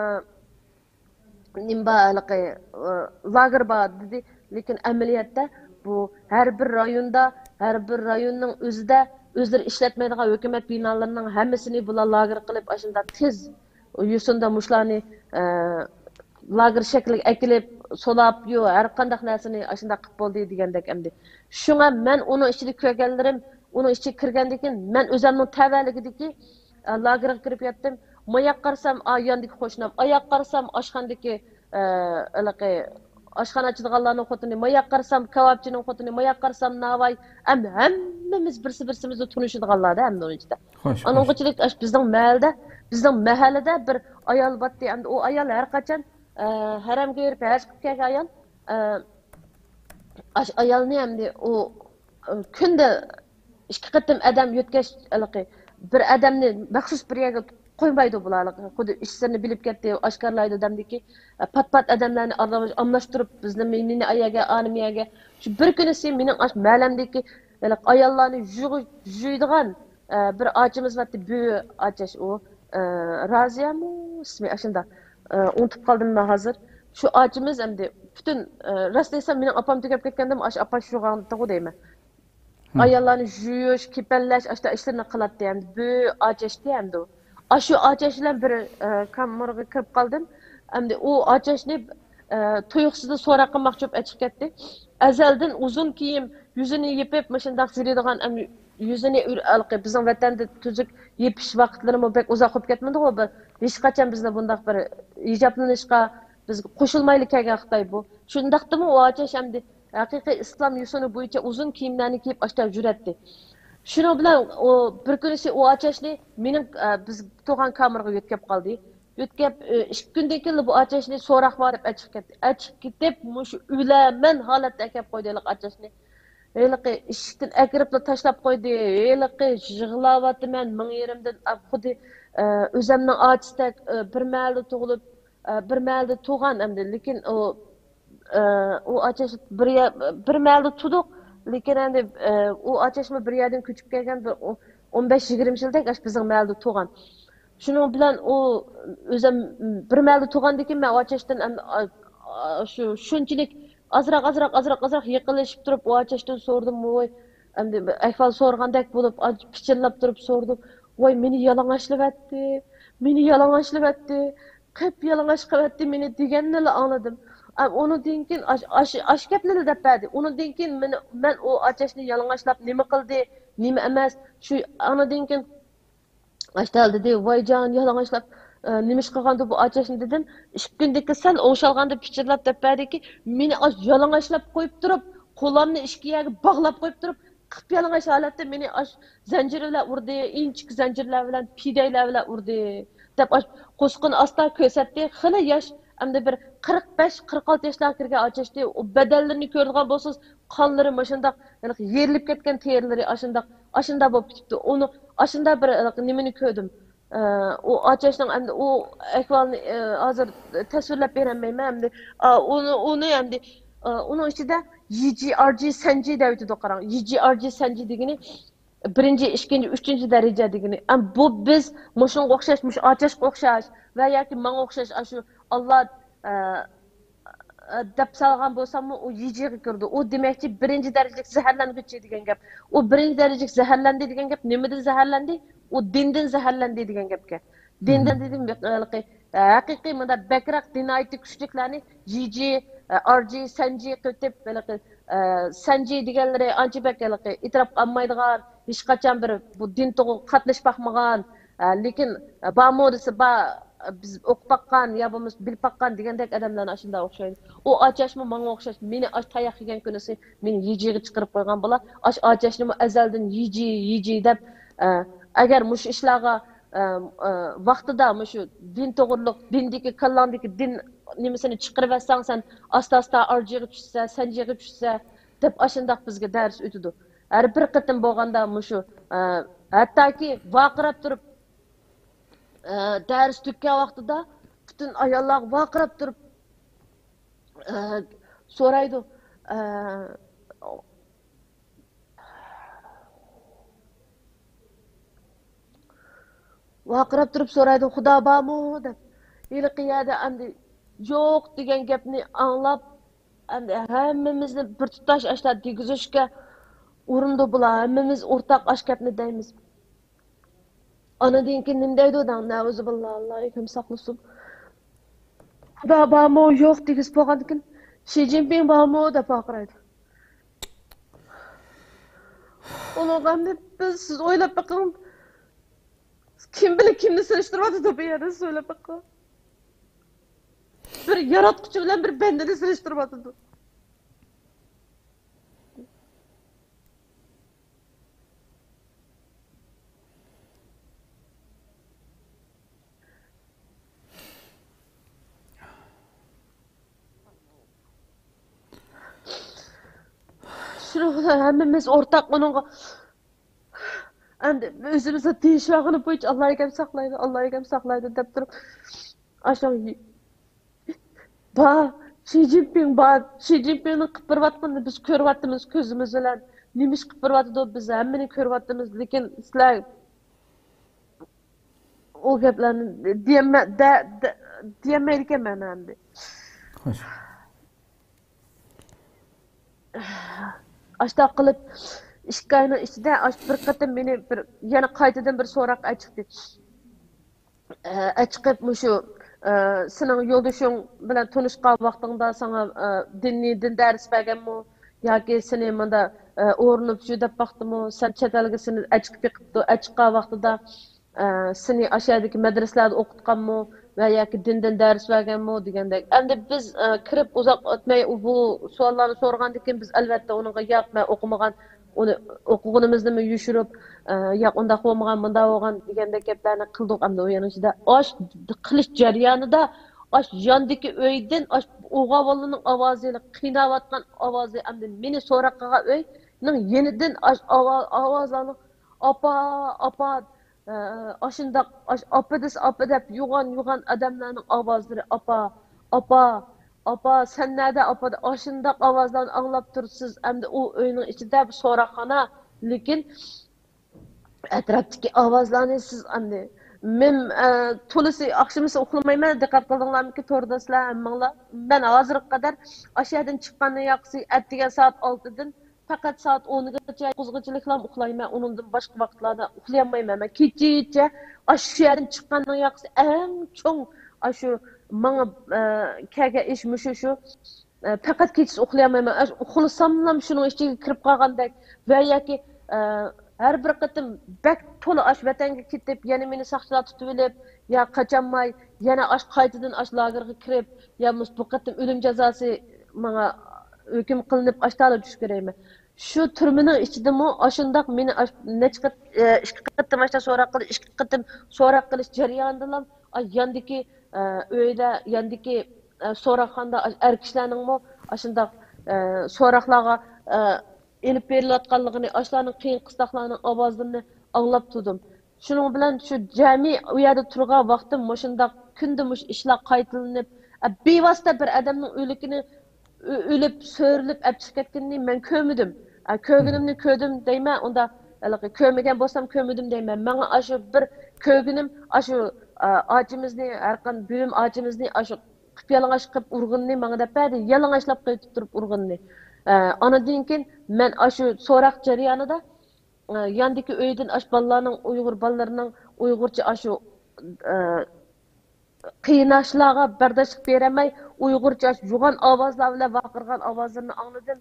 نېمە بار، ھېلىقى، ئە، لاگېر بار دېدى. لېكىن ئەمەلىيەتتە بۇ ھەر بىر رايوندا، ھەر بىر رايوننىڭ ئۆزىدە ئۆزلىرى ئىشلەتمەيدىغان ھۆكۈمەت بىنالىرىنىڭ ھەممىسىنى بۇلار لاگېر قىلىپ، ئاشۇنداق تېز يوسۇندا مۇشۇلارنى، ئە، لاگېر شەكلىگە ئەكېلىپ، سولاپ، يو، ھەر قانداق نەرسىنى ئاشۇنداق قىلىپ بولدى دېگەندەك ئەمدى. شۇڭا مەن ئۇنىڭ ئىچىدە كۆرگەنلىرىم، ئۇنىڭ ئىچىگە كىرگەندىن كېيىن مەن ئۆزۈمنىڭ تەۋەلىكىدىكى، ئە، لاگېرغا كىرىپ يەتتىم. ماياق قارىسام، ئا، ياندىكى قوشنام، ئاياق قارىسام، ئاشخانىدىكى، ئە، ھېلىقى ئاشخانا ئاچىدىغانلارنىڭ خوتۇنى، ماياق قارىسام، كاۋاپچىنىڭ خوتۇنى، ماياق قارىسام، ناۋاي، ئەمدى ھەممىمىز بىرسى بىرسىمىزنى تونۇشىدىغانلاردا ئەمدى ئۇنىڭ ئىچىدە. خوش، خوش. ئانىڭغىچىلىك ئاشۇ بىزنىڭ مەھەللىدە، بىزنىڭ مەھەللىدە بىر ئايال باتتى. ئەمدى ئۇ ئايال ھەر قاچان، ئە، ھەرەمگە بېرىپ ھەج قىلىپ كەلگەن ئايال، ئە، ئاش ئايالنى ئەمدى ئۇ، ئە، كۈندە ئىككى قېتىم ئادەم يۆتكەش، ھېلىقى بىر ئادەمنى مەخسۇس بىر يەرگە قويمايدۇ بۇلار. خۇددى ئىش سىرىنى بىلىپ كەتتى، ئاشكارىلايدۇ دەمدىكى، پات-پات ئادەملەرنى ئارىلاشتۇرۇپ، بىزنى مېنى ئايەرگە، ئانىمۇ يەرگە. شۇ بىر كۈنىسى مېنىڭ ئاشۇ مەھەللەمدىكى ھېلىقى ئاياللارنى جۇيغۇ-، جۇيىدىغان، ئە، بىر ئاچىمىز بارتتى، بۈۋى ئاچاش ئۇ. ئە، رازىيەمۇ ئىسمى ئاشۇنداق. ئە، ئۇنتۇپ قالدىم مەن ھازىر. شۇ ئاچىمىز ئەمدى پۈتۈن، ئە، راست دېسەم، مېنىڭ ئاپام تۈگەپ كەتكەندىمۇ ئاشۇ ئاپا شۇغانتىغۇ دەيمەن. ئاياللارنى جۇيۇش، كېپەنلەش، ئاشۇنداق ئىشلىرىنى قىلاتتى ئەمدى. بۈ ئاچاشتى ئەمدى ئۇ. ئاشۇ ئاچاش بىلەن بىر، ئە، كامېرغا كىرىپ قالدىم. ئەمدى ئۇ ئاچاشنى، ئە، تۇيۇقسىزلا سوراق قىلماقچى بولۇپ ئەچىقىپ كەتتى. ئەزەلدىن ئۇزۇن كىيىم، يۈزىنى يېپىپ، مۇشۇنداق يۈرىدىغان، ئەمدى يۈزىنى ئۈر-، ھېلىقى بىزنىڭ ۋەتەندە تۈزۈك يېپىش ۋاقىتلىرىمۇ بەك ئۇزاق بولۇپ كەتمىدىغۇ؟ بىر، ھېچقاچان بىزنى بۇنداق بىر ھىجابلىنىشقا بىز قوشۇلمايلا كەلگەن خىتاي بۇ. شۇنداقتىمۇ ئۇ ئاچاش ئەمدى ھەقىقىي ئىسلام يوسۇنى بويىچە ئۇزۇن كىيىملەرنى كىيىپ ئاشتا يۈرەتتى. شۇنىڭ بىلەن ئۇ بىر كۈنىسى ئۇ ئاچاشنى مېنىڭ، ئە، بىز تۇرغان كامېرغا يۆتكەپ قالدى. يۆتكەپ، ئە، ئىككى كۈندىن كېيىن بۇ ئاچاشنى سوراق بار دەپ ئەچىقىپ كەتتى. ئەچىقىپ كېتىپ، مۇشۇ ئۆلەرمەن ھالەتتە ئەكەپ قويدى ھېلىقى ئاچاشنى. ھېلىقى ئىشىكتىن ئەكىرىپلا تاشلاپ قويدى. ھېلىقى يىغلاۋاتىمەن، مىڭ يېرىمدىن، ئە، خۇددى، ئە، ئۆزەمنىڭ ئاچىسىدەك، ئە، بىر مەھەلدە تۇغۇلۇپ، ئە، بىر مەھەلدە تۇغان ئەمدى، لېكىن ئۇ، ئە، ئۇ ئاچاش بىر يە-، بىر مەھەلدە تۇدۇق، لېكىن ئەمدى، ئە، ئۇ ئاچاشمۇ بىر يەردىن كۆچۈپ كەلگەن، بىر ئو-، ئون بەش يىگىرمە يىلدەك ئاشۇ بىزنىڭ مەھەلدە تۇغان. شۇنىڭ بىلەن ئۇ ئۆزۈم بىر مەھەلدە تۇغاندىكىن، مەن ئۇ ئاچاشتىن ئەمدى، ئا-، ئا-، شۇ، شۇنچىلىك ئازراق، ئازراق، ئازراق، ئازراق يېقىنلىشىپ تۇرۇپ، ئۇ ئاچاشتىن سورىدىم، ۋوي، ئەمدى بىر ئەھۋال سورىغاندەك بولۇپ، ئانچە پىچىرلاپ تۇرۇپ سورىدىم، ۋوي، مېنى يالىڭاچلىۋەتتى، مېنى يالىڭاچلىۋەتتى. قىپيالىڭاچ قىلىۋەتتى مېنى دېگەننىلا ئاڭلىدىم. ئا، ئۇنىڭدىن كېيىن ئاش-، ئاش-، ئاشۇ گەپنىلا دەپ بەردى. ئۇنىڭدىن كېيىن مېنى، مەن ئۇ ئاچاشنى يالىڭاچلاپ نېمە قىلدى، نېمە ئەمەس، شۇ ئاندىن كېيىن ئاشتال دېدى، ۋايجان، يالىڭاچلاپ، ئە، نېمە ئىش قىلغاندۇ بۇ ئاچاشنى دېدىم. ئىككى كۈندىن كېيىن سەل ئوڭشالغاندا پىچىرلاپ دەپ بەردىكى، مېنى ئاشۇ يالىڭاچلاپ قويۇپ تۇرۇپ، قولامنى ئىككى يەرگە باغلاپ قويۇپ تۇرۇپ، قىپيالىڭاچ ھالەتتە مېنى ئاش زەنجىر بىلەن ئۇردى، ئىنچىكە زەنجىرلەر بىلەن، پىدەيلەر بىلەن ئۇردى، دەپ ئاش قورسىقىنى ئاستا كۆرسەتتى. خېلى ياش، ئەمدى بىر قىرىق بەش، قىرىق ئالتە ياشلارغا كىرگەن ئاچاشتى. ئۇ بەدەنلىرىنى كۆرىدىغان بولسىڭىز، قانلىرى مۇشۇنداق، ھېلىقى يېرىلىپ كەتكەن تېرىلىرى ئاشۇنداق، ئاشۇنداق بولۇپ كېتىپتۇ. ئۇنى ئاشۇنداق بىر ھېلىقى نېمىنى كۆردۈم. ئە، ئۇ ئاچاشنىڭ ئەمدى ئۇ ئەھۋالنى، ئە، ھازىر تەسۋىرلەپ بېرەلمەيمەن ئەمدى. ئا، ئۇنى، ئۇنى ئەمدى، ئا، ئۇنىڭ ئىچىدە يىجى، ئارجى، سەنجى دەۋېتىدۇ، قاراڭ. يىجى، ئارجى، سەنجى دېگىنى بىرىنچى، ئىككىنچى، ئۈچىنچى دەرىجە دېگىنى. ئەم، بۇ بىز مۇشۇنىڭغا ئوخشاش، مۇشۇ ئاچاشقا ئوخشاش ۋە ياكى ماڭا ئوخشاش ئاشۇ ئاللا، ئە، ئە، دەپ سالغان بولساممۇ، ئۇ يىجىغا كىرىدۇ. ئۇ دېمەكچى، بىرىنچى دەرىجىلىك زەھەرلەنگۈچى دېگەن گەپ. ئۇ بىرىنچى دەرىجىلىك زەھەرلەندى دېگەن گەپ نېمىدىن زەھەرلەندى؟ ئۇ دىندىن زەھەرلەندى دېگەن گەپكەن. دىندىن دېدىم، ھېلىقى، ھەقىقىي مۇنداق بەكرەك دىن ناھايىتى كۈچلۈكلەرنى جىجى، ئارجى، سەنجى قىلىپ، ھېلىقى، سەنجى دېگەنلىرى ئانچە بەك ھېلىقى ئېتىراپ قىلالمايدىغان، ھېچقاچان بىر بۇ دىن توغرا قاتنىشىپ باقمىغان، لېكىن بارمۇ دېسە بار، بىز ئوقۇپ باققان يا بولمىسا بىلىپ باققان دېگەندەك ئادەملەرنى ئاشۇنداق ئوخشايدۇ. ئۇ ئاچاشمۇ ماڭا ئوخشاش، مېنى ئاش تاياق يېگەن كۈنىسى مېنى يىجىغا چىقىرىپ قويغان بولا. ئاش ئاچاشنىمۇ ئەزەلدىن يىجى، يىجى دەپ، ئە، ئەگەر مۇشۇ ئىشلارغا، ئە، ئە، ۋاقتىدا مۇشۇ دىن توغرۇلۇق، دىندىكى، كاللاڭدىكى دىن نېمىسىنى چىقىرىۋەتسەڭ، سەن ئاستا-ئاستا ئارجىغا چۈشسە، سەنجىغا چۈشسە، دەپ ئاشۇنداق بىزگە دەرس ئۆتىدۇ. ھەر بىر قېتىم بولغاندا مۇشۇ، ئە، ھەتتاكى ۋارقىراپ تۇرۇپ، ئە، دەرس تۈگىگەن ۋاقتىدا پۈتۈن ئاياللارغا ۋارقىراپ تۇرۇپ، ئە، سورايدۇ. ئە، ۋارقىراپ تۇرۇپ سورايدۇ، «خۇدا بارمۇ؟» دەپ. ھېلىقى يەردە ئەمدى يوق دېگەن گەپنى ئاڭلاپ، ئەمدى ھەممىمىزنى بىر تۇتاش ئاشتا دېگۈزۈشكە ئۇرۇنىدۇ بۇلار. ھەممىمىز ئورتاق ئاش گەپنى دەيمىز. ئانىدىن كېيىن نېمە دەيدۇ دەڭ؟ نەئۇزۇبىللا، ئاللا ھېكىم ساقلىسۇن. «خۇدا بارمۇ، يوق؟» دېگۈسى بولغاندىكىن، «شى جىنپىڭ بارمۇ؟» دەپ ۋارقىرايدۇ. ئۇنىڭغا ئەمدى بىز، سىز ئويلاپ بېقىڭ، كىم بىلەن كىمنى سېلىشتۇرۇۋاتىدۇ بۇ يەردە، سىز ئويلاپ بېقىڭ. بىر ياراتقۇچى بىلەن بىر بەندىنى سېلىشتۇرۇۋاتىدۇ. شۇنىڭ بىلەن ھەممىمىز ئورتاق ئۇنىڭغا ئەمدى ئۆزىمىزنى تىيىشىۋالغىنى بويىچە، ئاللا ئەكەم ساقلايدۇ، ئاللا ئەكەم ساقلايدۇ دەپ تۇرۇپ، ئاشۇ بار، شى جىنپىڭ بار، شى جىنپىڭنىڭ قىلىپ بېرىۋاتقىنىنى بىز كۆرۈۋاتىمىز كۆزىمىز بىلەن. نېمە ئىش قىلىپ بېرىۋاتىدۇ، بىز ھەممىنى كۆرۈۋاتىمىز، لېكىن سىلەر ئۇ گەپلەرنى دېيەلمە-، دە-، دە-، دېيەلمەيدىكەنمەن ئەمدى. خوش. ئاشتاق قىلىپ، ئىككى ئاينىڭ ئىچىدە ئاش بىر قېتىم مېنى بىر، يەنە قايتىدىن بىر سوراق ئەچىقتى. ئە، ئەچىقىپ مۇشۇ، ئە، سېنىڭ يولدىشىڭ بىلەن تونۇشقان ۋاقتىڭدا ساڭا، ئە، دىننى، دىن دەرس بەرگەنمۇ؟ ياكى سېنى مۇندا، ئە، ئورۇنلىتىپ شۇ دەپ باقتىمۇ؟ سەن چەت ئەلگە سېنى ئەچىقىپ بېقىپتۇ، ئەچىققان ۋاقتىدا، ئە، سېنى ئاشۇ يەردىكى مەدرىسىلەردە ئوقۇتقانمۇ؟ ۋە ياكى دىندىن دەرس بەرگەنمۇ؟ دېگەندەك. ئەمدى بىز، ئە، كىرىپ ئۇزاق ئۆتمەي بۇ سوئاللارنى سورىغاندىن كېيىن بىز ئەلۋەتتە ئۇنىڭغا ياق، مەن ئوقۇمىغان، ئۇنى ئوقۇغىنىمىزنىمۇ يوشۇرۇپ، ئە، ياق، ئۇنداق بولمىغان، مۇنداق بولغان دېگەندەك گەپلەرنى قىلدۇق. ئەمدى ئۇ يەرنىڭ ئىچىدە ئاش قىلىش جەريانىدا ئاش ياندىكى ئۆيدىن ئاش ئوغۇل بالىنىڭ ئاۋازى، قىيناۋاتقان ئاۋازى، ئەمدى مېنى سوراق قىلغان ئۆينىڭ يېنىدىن ئاش ئاۋا-، ئاۋازلارنى، «ئاپا، ئاپا»، ئە، ئاشۇنداق ئاش، «ئاپا» دېسە، «ئاپا» دەپ يوغان، يوغان ئادەملەرنىڭ ئاۋازلىرى، «ئاپا، ئاپا، ئاپا، سەن نەدە، ئاپا؟» دەپ ئاشۇنداق ئاۋازلارنى ئاڭلاپ تۇرىسىز. ئەمدى ئۇ ئۆينىڭ ئىچىدە بىر سوراقخانا، لېكىن ئەتراپتىكى ئاۋازلارنى سىز ئەمدى، مەن، ئە، تولىسى ئاخشىمىسى ئۇخلىمايمەن، دىققەت قىلدىڭلارمىكىن، توردىسىلەر ھەممىڭلار. مەن ھازىرغا قەدەر ئاشۇ يەردىن چىققاندىن ياقىسى ئەتىگەن سائەت ئالتىدىن پەقەت سائەت ئونغىچە، توققۇزغىچىلىكلا ئۇخلايمەن. ئۇنىڭدىن باشقا ۋاقىتلاردا ئۇخلىيالمايمەن. مەن كېچىچە ئاشۇ يەردىن چىققاندىن ياقىسى ئەڭ چوڭ ئاشۇ ماڭا، ئە، كەلگەن ئىش مۇشۇ، شۇ. ئە، پەقەت كېچىسى ئۇخلىيالمايمەن. ئاش-، ئۇخلىساملا شۇنىڭ ئىچىگە كىرىپ قالغاندەك ۋە ياكى، ئە، ھەر بىر قېتىم بەك تولا ئاش ۋەتەنگە كېتىپ، يەنە مېنى ساقچىلار تۇتۇۋېلىپ، يا قاچالماي، يەنە ئاش قايتىدىن ئاش لاگېرغا كىرىپ، يا مۇس-، بۇ قېتىم ئۆلۈم جازاسى ماڭا ھۆكۈم قىلىنىپ، ئاشتالا چۈش كۆرەيمەن. شۇ تۈرمىنىڭ ئىچىدىمۇ ئاشۇنداق مېنى ئاش-، نەچچە قېت-، ئە، ئىككى قېتىم ئاشتا سوراق قىلىش، ئىككى قېتىم سوراق قىلىش جەريانىدىلا، ئا، ياندىكى، ئە، ئۆيدە، ياندىكى، ئە، سوراقخانىدا ئاش-، ئەر كىشىلەرنىڭمۇ ئاشۇنداق، ئە، سوراقلارغا، ئە، ئېلىپ بېرىلىۋاتقانلىقىنى، ئاشۇلارنىڭ قىيىن قىستاقلارنىڭ ئاۋازلىرىنى ئاڭلاپ تۇردۇم. شۇنىڭ بىلەن شۇ جەمئىي ئۇ يەردە تۇرغان ۋاقتىم مۇشۇنداق كۈندە مۇشۇ ئىشلار قايتىلىنىپ، ئە، بىۋاسىتە بىر ئادەمنىڭ ئۆلۈكىنى ئۆ-، ئۆلۈپ، سۆرىلىپ ئەپ چىقىپ كەتكىنىنى مەن كۆرمىدىم. ئە، كۆرگىنىمنى كۆردۈم دەيمەن، ئۇندا ھېلىقى كۆرمىگەن بولسام كۆرمىدىم دەيمەن. ماڭا ئاشۇ بىر كۆرگىنىم، ئاشۇ، ئە، ئاچىمىزنى، ھەرقان بۈۋىم ئاچىمىزنى ئاشۇ قىپيالىڭاچ قىلىپ ئۇرغىنىنى ماڭا دەپ بەردى. يالىڭاچلاپ قېتىپ تۇرۇپ ئۇرغىنىنى. ئە، ئانىدىن كېيىن مەن ئاشۇ سوراق جەريانىدا، ئە، ياندىكى ئۆيدىن ئاشۇ بالىلارنىڭ، ئۇيغۇر بالىلىرىنىڭ ئۇيغۇرچە ئاشۇ، ئە، قىيناشلارغا بەرداشلىق بېرەلمەي، ئۇيغۇرچە يوغان ئاۋازلار بىلەن ۋارقىرىغان ئاۋازلىرىنى ئاڭلىدىم.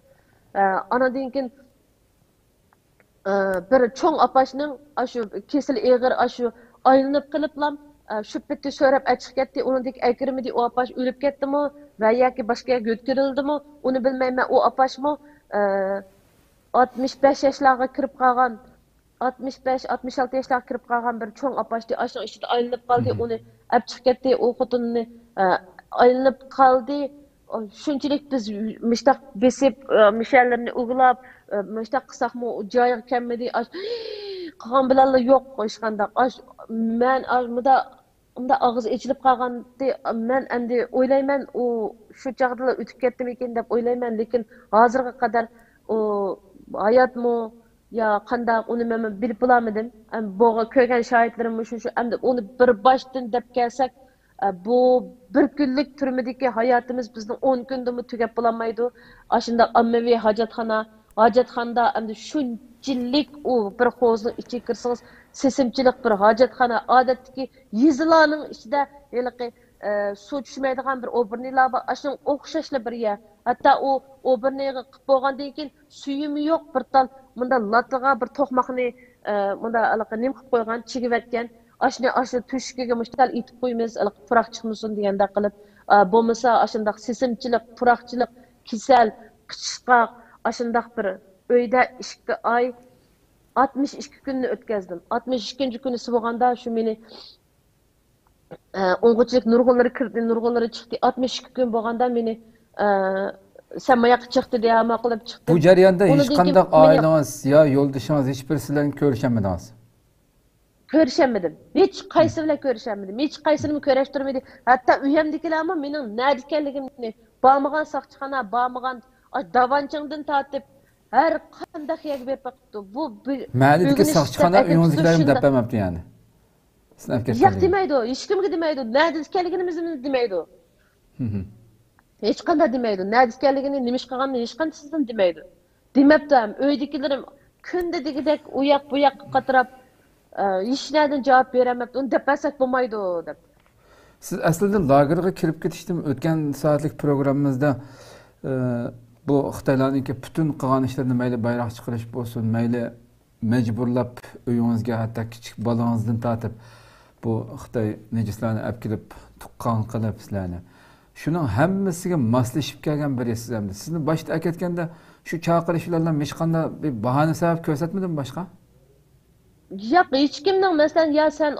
ئە، ئانىدىن كېيىن، ئە، بىر چوڭ ئاپاشنىڭ ئاشۇ كېسىلى ئېغىر، ئاشۇ ئايلىنىپ قېلىپلام، ئە، شۇ پېتى سۆرەپ ئەچىقىپ كەتتى. ئۇنىڭدىن كېيىن ئەكىرمىدى، ئۇ ئاپاش ئۆلۈپ كەتتىمۇ ۋە ياكى باشقا يەرگە يۆتكىلىدىمۇ، ئۇنى بىلمەيمەن. ئۇ ئاپاشمۇ، ئە، ئاتمىش بەش ياشلارغا كىرىپ قالغان، ئاتمىش بەش، ئاتمىش ئالتە ياشلارغا كىرىپ قالغان بىر چوڭ ئاپاش ئاشۇنىڭ ئىچىدە ئايلىنىپ قالدى. ئۇنى ئەپ چىقىپ كەتتى. ئۇ خوتۇنىنى، ئە، ئايلىنىپ قالدى. شۇنچىلىك بىز مۇشتاق بېسىپ، ئە، مۇشۇ يەرلىرىنى ئۇۋىلاپ، ئە، مۇشتاق قىلساقمۇ، ئۇ جايىغا كەلمىدى. ئاش-، قىلغان بىلەنلا يوق ھېچقانداق. ئاش-، مەن ئاش-، مۇندا ئۇنداق ئاغزى ئېچىلىپ قالغانتى. مەن ئەمدى ئويلايمەن، ئۇ شۇ چاغدىلا ئۆتۈپ كەتتىمىكىن دەپ ئويلايمەن، لېكىن ھازىرغا قەدەر ئۇ ھاياتمۇ يا قانداق، ئۇنى مەن بىلىپ بولالمىدىم. ئەم، بولغان كۆرگەن شاھىتلىرىم مۇشۇ، شۇ. ئەمدى ئۇنى بىر باشتىن دەپ كەلسەك، ئە، بۇ بىر كۈنلۈك تۈرمىدىكى ھاياتىمىز بىزنىڭ ئون كۈندىمۇ تۈگەپ بولالمايدۇ. ئاشۇنداق ئاممىۋى ھاجەتخانا، ھاجەتخانىدا ئەمدى شۇنچىلىك ئۇ بىر ھوزنىڭ ئىچىگە كىرسىڭىز، سېسىمچىلىق بىر ھاجەتخانا، ئادەتتىكى يېزىلارنىڭ ئىچىدە ھېلىقى، ئە، سۇ چۈشمەيدىغان بىر ئوبورنىيلار بار، ئاشۇنىڭغا ئوخشاشلا بىر يەر. ھەتتا ئۇ ئوبورنىيغا قىلىپ بولغاندىن كېيىن سۆيۈمى يوق بىر تال مۇنداق لاتىغا بىر توقماقنى، ئە، مۇنداق ھېلىقى نېمە قىلىپ قويغان، چىگىۋەتكەن. ئاشۇنى ئاشۇ تۆشۈكىگە مۇشتال ئېتىپ قويىمىز، ھېلىقى پۇراق چىقمىسۇن دېگەندەك قىلىپ. ئە، بولمىسا ئاشۇنداق سېسىمچىلىق، پۇراقچىلىق، كېسەل، قىچىشقاق، ئاشۇنداق بىر ئۆيدە ئىككى ئاي، ئاتمىش ئىككى كۈننى ئۆتكەزدىم. ئاتمىش ئىككىنچى كۈنىسى بولغاندا شۇ مېنى، ئە، ئوڭغۇچىلىك نۇرغۇنلىرى كىردى، نۇرغۇنلىرى چىقتى. ئاتمىش ئىككى كۈن بولغاندا مېنى، ئە، سەن ماياققا چىق دېدى، ھە، ماقۇل دەپ چىقتىم. بۇ جەرياندا ھېچقانداق ئائىلىڭىز يا يولدىشىڭىز ھېچ بىرسى بىلەن كۆرۈشەلمىدىڭىز؟ كۆرۈشەلمىدىم. ھېچ قايسى بىلەن كۆرۈشەلمىدىم. ھېچ قايسىنىمۇ كۆرۈشتۈرمىدى. ھەتتا ئۆيۈمدىكىلەرمۇ مېنىڭ نەدە ئىكەنلىكىمنى، بارمىغان ساقچىخانا، بارمىغان، ئاش داۋانچىڭدىن تارتىپ ھەر قانداق يەرگە بېرىپ باقىپتۇ. بۇ بۈ-، مەھەللىدىكى بۈگۈن ساقچىخانا ئىشلەپ ئۆيىڭىزدىكىلەرگە ئەكېتىپتۇ، دەپ شۇنداق. بەرمەپتۇ يەنى. سىزنى ئەپكەتكەن ياق دېگەن. دېمەيدۇ، ھېچكىمگە دېمەيدۇ، نەدە ئىكەنلىكىنىمىزنى دېمەيدۇ. ھېچقانداق دېمەيدۇ. نەدە ئىكەنلىكىنى، نېمە ئىش قىلغاننى ھېچقاندىسىدىن دېمەيدۇ. دېمەپتۇ ھەم. ئۆيدىكىلىرىم كۈندە دېگۈدەك ئۇ ياق، بۇ ياققا قاتراپ، ئە، ھېچ نەدىن جاۋاب بېرەلمەپتۇ. ئۇنى دەپ بەرسەك بولمايدۇ، دەپ. سىز ئەسلىدە لاگېرغا كىرىپ كېتىشتىن ئۆتكەن سائەتلىك پروگراممىمىزدا، ئە، بۇ خىتايلارنىڭكى پۈتۈن قىلغان ئىشلىرىنى، مەيلى بايراق چىقىرىش بولسۇن، مەيلى مەجبۇرلاپ ئۆيىڭىزگە، ھەتتا كىچىك بالىڭىزدىن تارتىپ بۇ خىتاي نىجىسلارنى ئەپ كېلىپ تۇغقان قىلىپ سىلەرنى، شۇنىڭ ھەممىسىگە ماسلىشىپ كەلگەن بىرى سىز ئەمدى. سىزنى باشتا ئەكەتكەندە شۇ چاقىرىش بىلەنلا ھېچقانداق بىر باھانە سەۋەب كۆرسەتمىدىمۇ باشقا؟ ياق، ھېچكىمنىڭ، مەسىلەن، يا سەن،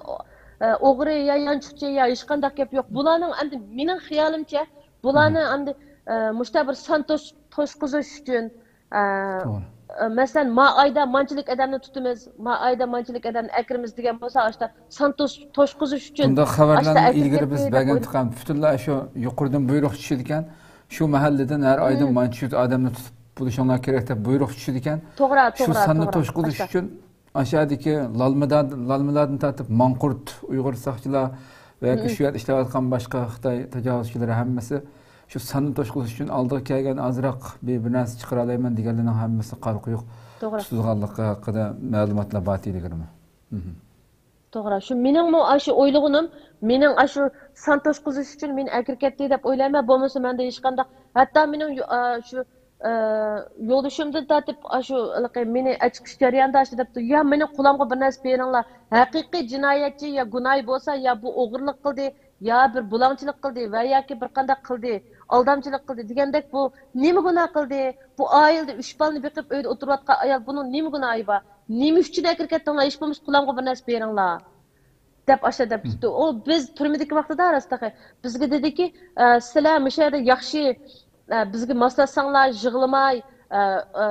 ئە، ئوغرى، يا يانچۇقچى، يا ھېچقانداق گەپ يوق. بۇلارنىڭ ئەمدى مېنىڭ خىيالىمچە، بۇلارنى ئەمدى، ئە، مۇشۇنداق بىر سان توش-، توشقۇزۇش ئۈچۈن، ئە، توغرا. ئە، مەسىلەن، ما ئايدا مانچىلىك ئادەمنى تۇتىمىز، ما ئايدا مانچىلىك ئادەمنى ئەكىرىمىز دېگەن بولسا، ئاشتا سان توش-، توشقۇزۇش ئۈچۈن بۇنداق خەۋەرلەرنى ئاشتا ئىلگىرى ئەكىرىپ بىز كەتتى دەپ بەرگەن ئويلاپ تۇرغان پۈتۈنلەي شۇ يۇقىرىدىن بۇيرۇق چۈشىدىكەن. شۇ مەھەللىدىن ھەر ئايدىن مانچە يۈز ئادەمنى تۇتۇپ بولۇشۇڭلار كېرەك دەپ بۇيرۇق چۈشىدىكەن. توغرا، شۇ توغرا، ساننى توغرا. توشقۇزۇش ئاشتا. ئۈچۈن ئاشۇ يەردىكى لالمىدار-، لالمىلاردىن تارتىپ ماڭقۇرت، ئۇيغۇر ساقچىلار ۋە شۇ يەردە ئىشلەۋاتقان باشقا خىتاي تاجاۋۇزچىلىرى ھەممىسى شۇ ساننى توشقۇزۇش ئۈچۈن ئالدىغا كەلگەن ئازراق بىر، بىر نەرسە چىقىرالايمەن دېگەنلەرنىڭ ھەممىسى قارا قويۇق توغرا. تۇتۇلغانلىقى ھەققىدە مەلۇماتلار بار ئىلگىرىمۇ. توغرا. شۇ مېنىڭمۇ ئاشۇ ئويلىغىنىم، مېنىڭ ئاشۇ سان توشقۇزۇش ئۈچۈن مېنى ئەكىرىپ كەتتى دەپ ئويلايمەن. بولمىسا مەندە ھېچقانداق، ھەتتا مېنىڭ يو-، ئا، شۇ، ئا، يولدىشىمدىن تارتىپ ئاشۇ ھېلىقى مېنى ئەچىقىش جەريانىدا ئاشۇ دەپتۇ، يا مېنىڭ قولۇمغا بىر نەرسە بېرىڭلار. ھەقىقىي جىنايەتچى يا گۇناھى بولسا، يا بۇ ئوغرىلىق قىلدى، يا بىر بۇلاڭچىلىق قىلدى ۋە ياكى بىر قانداق قىلدى، ئالدامچىلىق قىلدى دېگەندەك، بۇ نېمە گۇناھ قىلدى؟ بۇ ئائىلىدە ئۈچ بالىنى بېقىپ ئۆيدە ئولتۇرۇۋاتقان ئايال، بۇنىڭ نېمە گۇناھى بار؟ نېمە ئۈچۈن ئەكىرىپ كەتتىڭلار؟ ھېچ بولمىسا قولۇمغا بىر نەرسە بېرىڭلار. دەپ ئاشۇ دەپ كېتىپتۇ. ئۇ بىز تۈرمىدىكى ۋاقتىدا راست تېخى بىزگە دېدىكى، ئە، سىلەر مۇشۇ يەردە ياخشى، ئە، بىزگە ماسلاشساڭلار، يىغلىماي، ئە، ئە،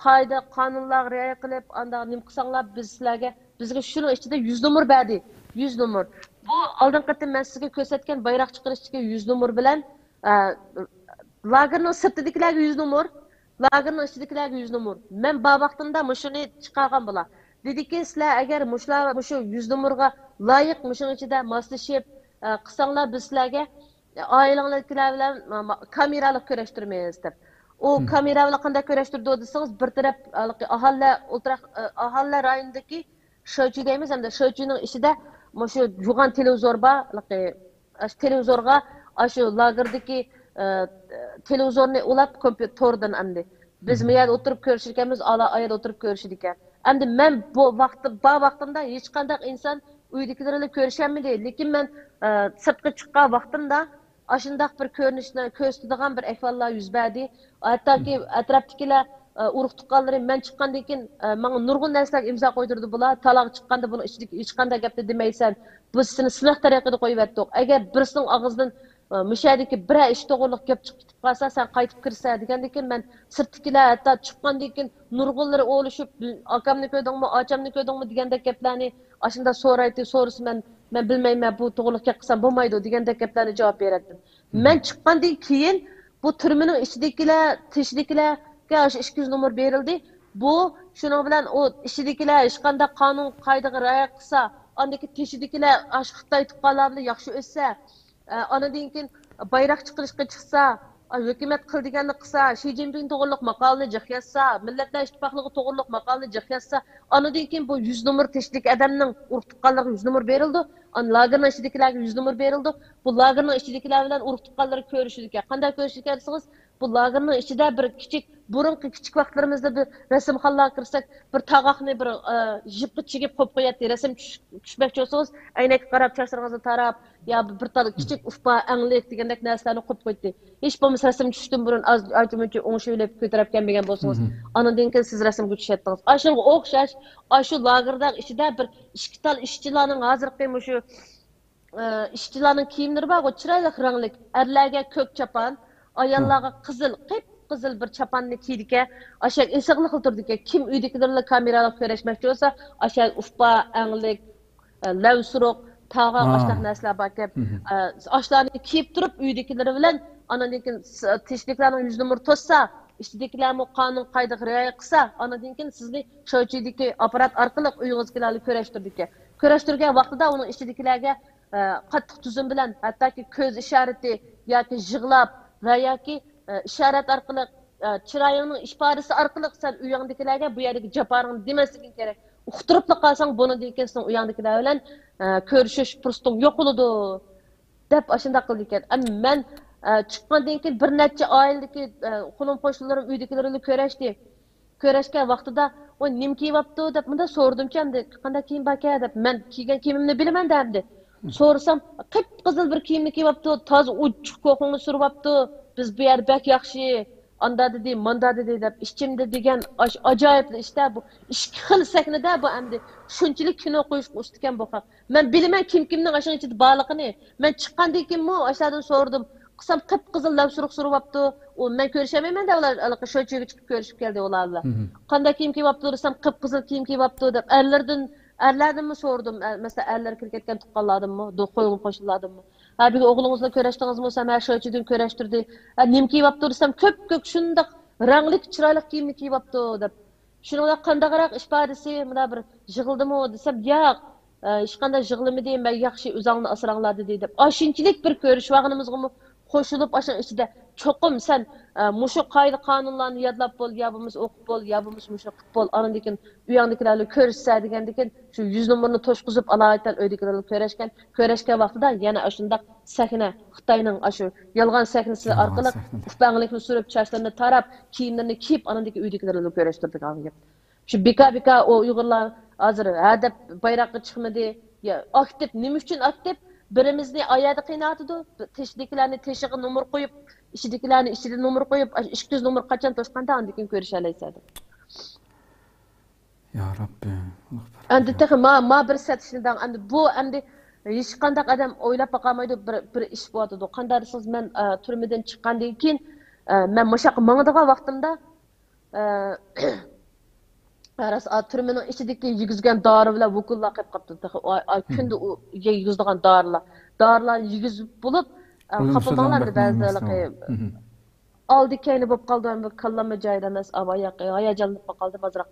قائىدە، قانۇنلارغا رىئايە قىلىپ، ئانداق نېمە قىلساڭلار، بىز سىلەرگە، بىزگە شۇنىڭ ئىچىدە يۈز نومۇر بەردى. يۈز نومۇر. بۇ ئالدىنقى قېتىم مەن سىزگە كۆرسەتكەن بايراق چىقىرىشتىكى يۈز نومۇر بىلەن، ئە، لاگېرنىڭ سىرتىدىكىلەرگە يۈز نومۇر، لاگېرنىڭ ئىچىدىكىلەرگە يۈز نومۇر. مەن بار ۋاقتىمدا مۇشۇنى چىقارغان بۇلار. دېدىكى، سىلەر ئەگەر مۇشۇلار، مۇشۇ يۈز نومۇرغا لايىق، مۇشۇنىڭ ئىچىدە ماسلىشىپ، ئە، قىلساڭلار، بىز سىلەرگە ئائىلىڭلاردىكىلەر بىلەن ما-، ما-، كامېرالىق كۆرۈشتۈرىمىز دەپ. ئۇ كامېرا بىلەن قانداق كۆرۈشتۈرىدۇ دېسىڭىز، بىر تەرەپ ھېلىقى ئاھالىلەر ئولتۇراق، ئە، ئاھالىلەر رايونىدىكى شۆچۈ دەيمىز، ھەمدە شۆچۈنىڭ ئىچىدە مۇشۇ يوغان تېلېۋىزور بار، ھېلىقى ئاشۇ تېلېۋىزورغا، ئاشۇ لاگېردىكى، ئە، تېلېۋىزورنى ئۇلاپ، كومپيۇتېردىن ئەمدى. بىز مۇ يەردە ئولتۇرۇپ كۆرۈشىدىكەنمىز، ئالا ئايال ئولتۇرۇپ كۆرۈشىدىكەن. ئەمدى مەن بۇ ۋاقتى، بار ۋاقتىمدا ھېچقانداق ئىنسان ئۆيدىكىلەر بىلەن كۆرۈشەلمىدى. لېكىن مەن، ئە، سىرتقا چىققان ۋاقتىمدا ئاشۇنداق بىر كۆرۈنۈشلەر كۆرسىتىدىغان بىر ئەھۋاللار يۈز بەردى. ھەتتاكى ئەتراپتىكىلەر، ئە، ئۇرۇق تۇغقانلىرى مەن چىققاندىن كېيىن، ئە، ماڭا نۇرغۇن نەرسىلەرگە ئىمزا قويدۇردى بۇلار. تالاغا چىققاندا بۇنىڭ ئىچىدىكى ھېچقانداق گەپنى دېمەيسەن. بىز سېنى سىلاھ تەرىقىدە قويۇۋەتتۇق. ئەگەر بىرسىنىڭ ئاغزىدىن، ئە، مۇشۇ يەردىكى بىرەر ئىش توغرىلىق گەپ چىقىپ كېتىپ قالسا، سەن قايتىپ كىرىسەن دېگەندىن كېيىن مەن سىرتتىكىلەر ھەتتا چىققاندىن كېيىن نۇرغۇنلىرى ئولىشىپ، ئاكامنى كۆردۈڭمۇ، ئاچامنى كۆردۈڭمۇ دېگەندەك گەپلەرنى ئاشۇنداق سورايتتى، سورىسا مەن، مەن بىلمەيمەن، بۇ توغرىلىق گەپ قىلسام بولمايدۇ دېگەندەك گەپلەرنى جاۋاب بېرەتتىم. مەن چىققاندىن كېيىن بۇ تۈرمىنىڭ ئىچىدىكىلەر، تېشىدىكىلەرگە ئاشۇ ئىككى يۈز نومۇر بېرىلدى. بۇ شۇنىڭ بىلەن ئۇ ئىچىدىكىلەر ھېچقانداق قانۇن قائىدىگە رىئايە قىلسا، ئاندىكى تېشىدىكىلەر ئاشۇ خىتاي تۇغقانلار بىلەن ياخشى ئۆتسە، ئە، ئانىدىن كېيىن بايراق چىقىرىشقا چىقسا، ئا، ھۆكۈمەت قىل دېگەننى قىلسا، شى جىنپىڭ توغرۇلۇق ماقالىنى جىق يازسا، مىللەتلەر ئىتتىپاقلىقى توغرۇلۇق ماقالىنى جىق يازسا، ئانىدىن كېيىن بۇ يۈز نومۇر تېشىدىكى ئادەمنىڭ ئۇرۇق تۇغقانلىرىغا يۈز نومۇر بېرىلىدۇ. ئانا لاگېرنىڭ ئىچىدىكىلەرگە يۈز نومۇر بېرىلىدۇ. بۇ لاگېرنىڭ ئىچىدىكىلەر بىلەن ئۇرۇق تۇغقانلىرى كۆرۈشىدىكەن. قانداق كۆرۈشىدىكەن دېسىڭىز، بۇ لاگېرنىڭ ئىچىدە بىر كىچىك، بۇرۇنقى كىچىك ۋاقىتلىرىمىزدا بىر رەسىمخانىلارغا كىرسەك، بىر تاغاقنى بىر، ئە، يىپقا چىگىپ قويۇپ قوياتتى، رەسىم چۈش-، چۈشمەكچى بولسىڭىز، ئەينەككە قاراپ، چاچلىرىڭىزنى تاراپ، يا بىر تال كىچىك ئۇپا، ئەڭلىك دېگەندەك نەرسىلەرنى قويۇپ قوياتتى. ھېچ بولمىسا رەسىم چۈشتىن بۇرۇن ئاز، ئانچە-مۇنچە ئوڭشىۋېلىپ كۆتۈرۈپ كەلمىگەن بولسىڭىز، ئاندىن كېيىن سىز رەسىمگە چۈشەتتىڭىز. ئاشۇنىڭغا ئوخشاش، ئاشۇ لاگېردا ئىچىدە بىر ئىككى تال ئىشچىلارنىڭ ھازىرقى مۇشۇ ئى، ئىشچىلارنىڭ كىيىملىرى بارغۇ، چىرايلىق رەڭلىك. ئەرلەرگە كۆك چاپان، ئاياللارغا قىزىل، قىپقىزىل بىر چاپاننى كىيىدىكەن. ئاشۇ ئېسىقلىقلا تۇرىدىكەن. كىم ئۆيدىكىلەر بىلەن كامېرالىق كۆرۈشمەكچى بولسا، ئاشۇ ئۇپا، ئەڭلىك، لەۋسۇرۇق، تاغاق، ئاشۇنداق نەرسىلەر باركەن. ئاشۇلارنى كىيىپ تۇرۇپ، ئۆيدىكىلىرى بىلەن، ئاندىن كېيىن تېشىدىكىلەرنىڭ يۈز نومۇرى توشسا، ئىچىدىكىلەرمۇ قانۇن قائىدىگە رىئايە قىلسا، ئاندىن كېيىن سىزنى شۇ ئاپپارات ئارقىلىق ئۆيىڭىزدىكىلەرنى كۆرۈشتۈرىدىكەن. كۆرۈشتۈرگەن ۋاقتىدا ئۇنىڭ ئىچىدىكىلەرگە، ئە، قاتتىق تۈزۈم بىلەن، ھەتتاكى كۆز ئىشارىتى ياكى يىغلاپ ۋە ياكى، ئە، ئىشارەت ئارقىلىق، ئە، چىرايىڭنىڭ ئىپادىسى ئارقىلىق سەن ئۆيۈڭدىكىلەرگە بۇ يەردىكى جاپاڭنى دېمەسلىكىڭ كېرەك. ئۇقتۇرۇپلا قالساڭ، بۇنىڭدىن كېيىن سېنىڭ ئۆيۈڭدىكىلەر بىلەن، ئە، كۆرۈشۈش پۇرسىتىڭ يوق بولىدۇ، دەپ ئاشۇنداق قىلىدىكەن. ئەمما مەن، ئە، چىققاندىن كېيىن بىر نەچچە ئائىلىدىكى، ئە، قولۇم قوشنىلىرىم ئۆيدىكىلىرى بىلەن كۆرۈشتى. كۆرۈشكەن ۋاقتىدا، «ۋاي، نېمە كىيىۋاپتۇ؟» دەپ مۇنداق سورىدىمچۇ ئەمدى، «قانداق كىيىم باركەن؟» دەپ، مەن كىيگەن كىيىمىمنى بىلىمەن-دە ئەمدى. سورىسام، قىپقىزىل بىر كىيىمنى كىيىۋاپتۇ، تازا ئوچۇق كوخۇڭنى سۈرۈۋاپتۇ. «بىز بۇ يەردە بەك ياخشى، ئاندا دېدى، ماندا دېدى» دەپ، ئىچىمدە دېگەن ئاش-، ئاجايىپ ئىشتا بۇ ئىككى خىل سەھنىدە بۇ ئەمدى شۇنچىلىك كىنو قويۇشقا ئۇستىكەن بۇ خەق. مەن بىلىمەن كىم كىمنىڭ ئاشۇنىڭ ئىچىدە بارلىقىنى. مەن چىققاندىن كېيىنمۇ ئاشۇلاردىن سورىدىم. قىلسام قىپقىزىل لەۋسۇرۇق سۈرۈۋاپتۇ. ئۇ مەن كۆرۈشەلمەيمەن دەپ ئۇلار ھېلىقى شوچىگە چىقىپ كۆرۈشۈپ كەلدى ئۇلار بىلەن. قانداق كىيىم كىيىۋاپتۇ دېسەم، قىپقىزىل كىيىم كىيىۋاپتۇ دەپ ئەرلىرىدىن، ئەرلەردىنمۇ سورىدىم. ئە، مەسىلەن، ئەرلەر كىرىپ كەتكەن تۇغقانلاردىنمۇ، دو-، قويۇم قوشنىلاردىنمۇ. ھە، بۈگۈن ئوغلىڭىزنى كۆرۈشتىڭىزمۇ دېسەم، ھە، شوچىدىن كۆرۈشتۈردى. ھە، نېمە كىيىۋاپتۇ دېسەم، كۆپكۆك شۇنداق رەڭلىك چىرايلىق كىيىمنى كىيىۋاپتۇ دەپ. شۇنىڭ بىلەن قانداقراق ئىپادىسى، مۇنداق بىر يىغلىدىمۇ دېسەم، ياق. ئە، ھېچقانداق يىغلىمىدى، مەن ياخشى، ئۆزۈڭلارنى ئاسراڭلار دېدى دەپ. ئاشۇنچىلىك بىر كۆرۈشۈۋالغىنىمىزغىمۇ قوشۇلۇپ، ئاشۇنىڭ ئىچىدە چوقۇم سەن، ئە، مۇشۇ قائىدە قانۇنلارنى يادلاپ بول، يا بولمىسا ئوقۇپ بول، يا بولمىسا مۇشۇنى قىلىپ بول، ئاندىن كېيىن ئۆيۈڭدىكىلەرنى كۆرسە دېگەندىكىن، شۇ يۈز نومۇرنى توشقۇزۇپ، ئالايىتەن ئۆيدىكىلەر بىلەن كۆرۈشكەن. كۆرۈشكەن ۋاقتىدا يەنە ئاشۇنداق سەھنە، خىتاينىڭ ئاشۇ يالغان سەھنىسى ئارقىلىق ئۇپاڭلىكنى سۈرۈپ، چاچلىرىنى تاراپ، كىيىملىرىنى كىيىپ، ئاندىن كېيىن ئۆيدىكىلەر بىلەن كۆرۈشتۈردى. شۇ بىكا-بىكا ئۇ ئۇيغۇرلار ھازىر ھە دەپ بايراققا چىقمىدى. يا، ئاكتىپ، نېمە ئۈچۈن ئاكتىپ؟ بىرىمىزنى ئايەردە قىيناۋاتىدۇ، تېشىدىكىلەرنى تېشىغا نومۇر قويۇپ، ئىچىدىكىلەرنى ئىچىدە نومۇر قويۇپ، ئاشۇ ئىككى يۈز نومۇر قاچان توشقاندا ئاندىن كېيىن كۆرۈشەلەيسەن دەپ. يا رەببى، ئەمدى تېخى ما، ما بىر سەت ئىشنى دەڭ. ئەمدى بۇ، ئەمدى ھېچقانداق ئادەم ئويلاپ باقالمايدۇ، بىر، بىر ئىش بولۇۋاتىدۇ. قانداق دېسىڭىز، مەن، ئە، تۈرمىدىن چىققاندىن كېيىن، ئە، مەن مۇشۇ ياققا ماڭىدىغان ۋاقتىمدا، ئە، راست، ئا، تۈرمىنىڭ ئىچىدىكى يېگۈزگەن دارى بىلەن ۋوكۇللار قېلىپ قاپتۇ. تېخى ئا-، ئا، كۈندە ئۇ يېگۈزىدىغان دارىلار. دارىلارنى يېگۈزۈپ بولۇپ، ئە، خاپا بولماڭلار ئەمدى بەزىدە ھېلىقى ئالدى كەينى بولۇپ قالدى، ئەمدى كاللاممۇ جايىدا ئەمەس، ئاۋا ياقى ھاياجانلىنىپ قالدىم ئازراق.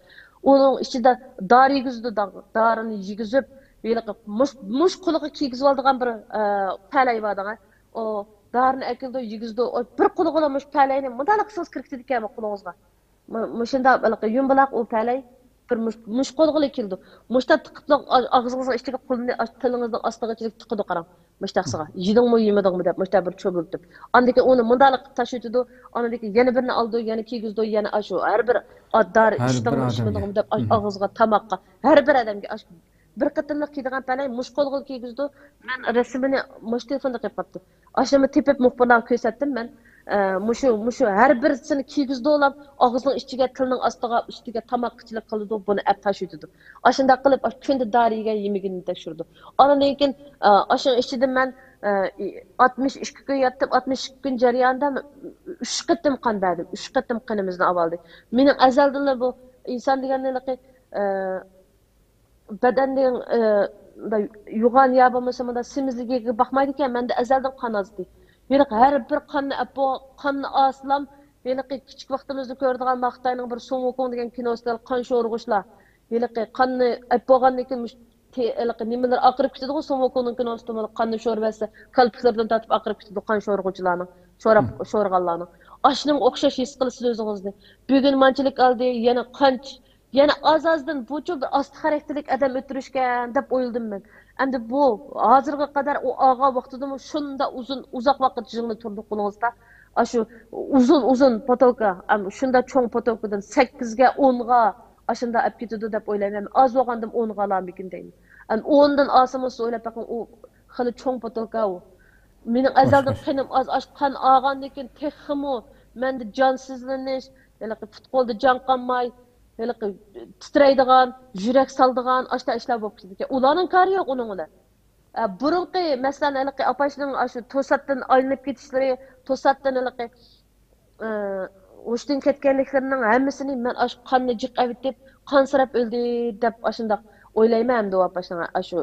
ئۇنىڭ ئىچىدە دارى يېگۈزىدۇ، دا-، دارىنى يېگۈزۈپ، ھېلىقى مۇش-، مۇش قۇلىقىغا كىيگۈزۈۋالىدىغان بىر، ئە، پەلەي بار دەڭە. ئۇ دارىنى ئەكېلىدۇ، يېگۈزىدۇ. ئۇ بىر قۇلىقىلا مۇشۇ پەلەينى مۇنداقلا قىلسىڭىز كىرىكتىدىكەن بۇ قۇلىقىڭىزغا. مۇ-، مۇشۇنداق ھېلىقى يۇمبىلاق ئۇ پەلەي. بىر مۇش-، مۇشۇ قۇلىقىلا كېلىدۇ. مۇشۇنداق تىقىپلا ئا-، ئاغزىڭىزغا ئىچىگە قولىنى ئاش-، تىلىڭىزنىڭ ئاستىغا ئىچىگە تىقىدۇ قاراڭ. مۇشۇتاقسىغا، يېدىڭمۇ يېمىدىڭمۇ دەپ مۇشۇنداق بىر چوبۇلتۇپ. ئاندىن كېيىن ئۇنى مۇنداقلا قىلىپ تاشلىۋېتىدۇ. ئاندىن كېيىن يەنە بىرىنى ئالىدۇ، يەنە كىيگۈزىدۇ، يەنە ئاشۇ ھەر بىر ئا-، دارى ئىچتىڭمۇ ئىچمىدىڭمۇ دەپ ئاش-، ئاغزىغا، تاماققا، ھەر بىر ئادەمگە ئاش-، بىر قېتىملىق كىيىدىغان پەلەي مۇشۇ قولىغا كىيگۈزىدۇ. مەن رەسىمىنى مۇشۇ تېلېفوندا قىلىپ قاپتۇ. ئاشۇنى تېپىپ مۇخبىرلارغا كۆرسەتتىم مەن. ئە، مۇشۇ، مۇشۇ ھەر بىرسىنى كىيگۈزىدۇ ئۇلار، ئاغزىنىڭ ئىچىگە، تىلىنىڭ ئاستىغا، ئۈستىگە تاماققىچىلىك قىلىدۇ، بۇنى ئەپ تاشلىۋېتىدۇ. ئاشۇنداق قىلىپ، ئاشۇ كۈندە دارى يېگەن يېمىكىنى تەكشۈرىدۇ. ئاندىن كېيىن، ئە، ئاشۇنىڭ ئىچىدە مەن، ئە، ئاتمىش ئىككى كۈن ياتتىم، ئاتمىش ئىككى كۈن جەريانىدا مەن ئۈچ قېتىم قان بەردىم، ئۈچ قېتىم قېنىمىزنى ئاۋالدى. مېنىڭ ئەزەلدىنلا بۇ ئىنسان دېگەن ھېلىقى، ئە، بەدەننىڭ، ئى، مۇنداق يوغان يا بولمىسا مۇنداق سېمىزلىكىگە باقمايدىكەن، مەندە ئەزەلدىن قان ئازدى. ھېلىقى ھەر بىر قاننى ئەپ بو-، قاننى ئالسىلام، ھېلىقى كىچىك ۋاقتىمىزدا كۆرىدىغان ما خىتاينىڭ بىر سۇڭ ۋۇكۇڭ دېگەن كىنوسىدا قان شورىغۇچلار. ھېلىقى قاننى ئەپ بولغاندىن كېيىن مۇش-، تې-، ھېلىقى نېمىلىرى ئاقىرىپ كېتىدىغۇ، سۇڭ ۋۇكۇڭنىڭ كىنوسىدا بولىدۇ، قاننى شورىۋەتسە، كالپۇكلىرىدىن تارتىپ ئاقىرىپ كېتىدۇ، قان شورىغۇچىلارنىڭ، شوراپ، شورىغانلارنىڭ. ئاشۇنىڭغا ئوخشاش ھېس قىلىسىز ئۆزىڭىزنى. بۈگۈن مانچىلىك ئالدى، يەنە قانچە يەنە ئاز-ئازدىن بۇچۇ بىر ئاستا خاراكتېرلىك ئادەم ئۆلتۈرۈشكەن دەپ ئويلىدىم مەن. ئەمدى بۇ ھازىرغا قەدەر ئۇ ئالغان ۋاقتىدىمۇ شۇنداق ئۇزۇن، ئۇزاق ۋاقىت يىغىنى تۇردى قولىڭىزدا. ئاشۇ ئۇزۇن-ئۇزۇن پوتوكا، ئەم، شۇنداق چوڭ پوتوكىدىن سەككىزگە، ئونغا ئاشۇنداق ئەپ كېتىدۇ دەپ ئويلايمەن. ئاز بولغاندىمۇ ئونغا ئالامىكىن دەيمەن. ئەم، ئونىدىن ئالسىمۇ سىز ئويلاپ بېقىڭ، ئۇ خېلى چوڭ پوتوكا ئۇ. مېنىڭ ئەزەلدىن قېنىم ئاز، ئاش قان ئالغاندىن كېيىن تېخىمۇ مەندە جانسىزلىنىش، ھېلىقى پۇت-قولدا جان قالماي، ھېلىقى تىترەيدىغان، يۈرەك سالىدىغان، ئاشتا ئىشلار بولۇپ كېتىدىكەن. ئۇلارنىڭ كارى يوق ئۇنىڭ بىلەن. ئە، بۇرۇنقى، مەسىلەن، ھېلىقى ئاپاشنىڭ ئاشۇ توساتتىن ئايلىنىپ كېتىشلىرى، توساتتىن ھېلىقى، ئە، ھوشتىن كەتكەنلىكلىرىنىڭ ھەممىسىنى مەن ئاشۇ قاننى جىق ئەۋېتىپ، قانسىراپ ئۆلدى دەپ ئاشۇنداق ئويلايمەن ئەمدى ئۇ ئاپاشنىڭ ئاشۇ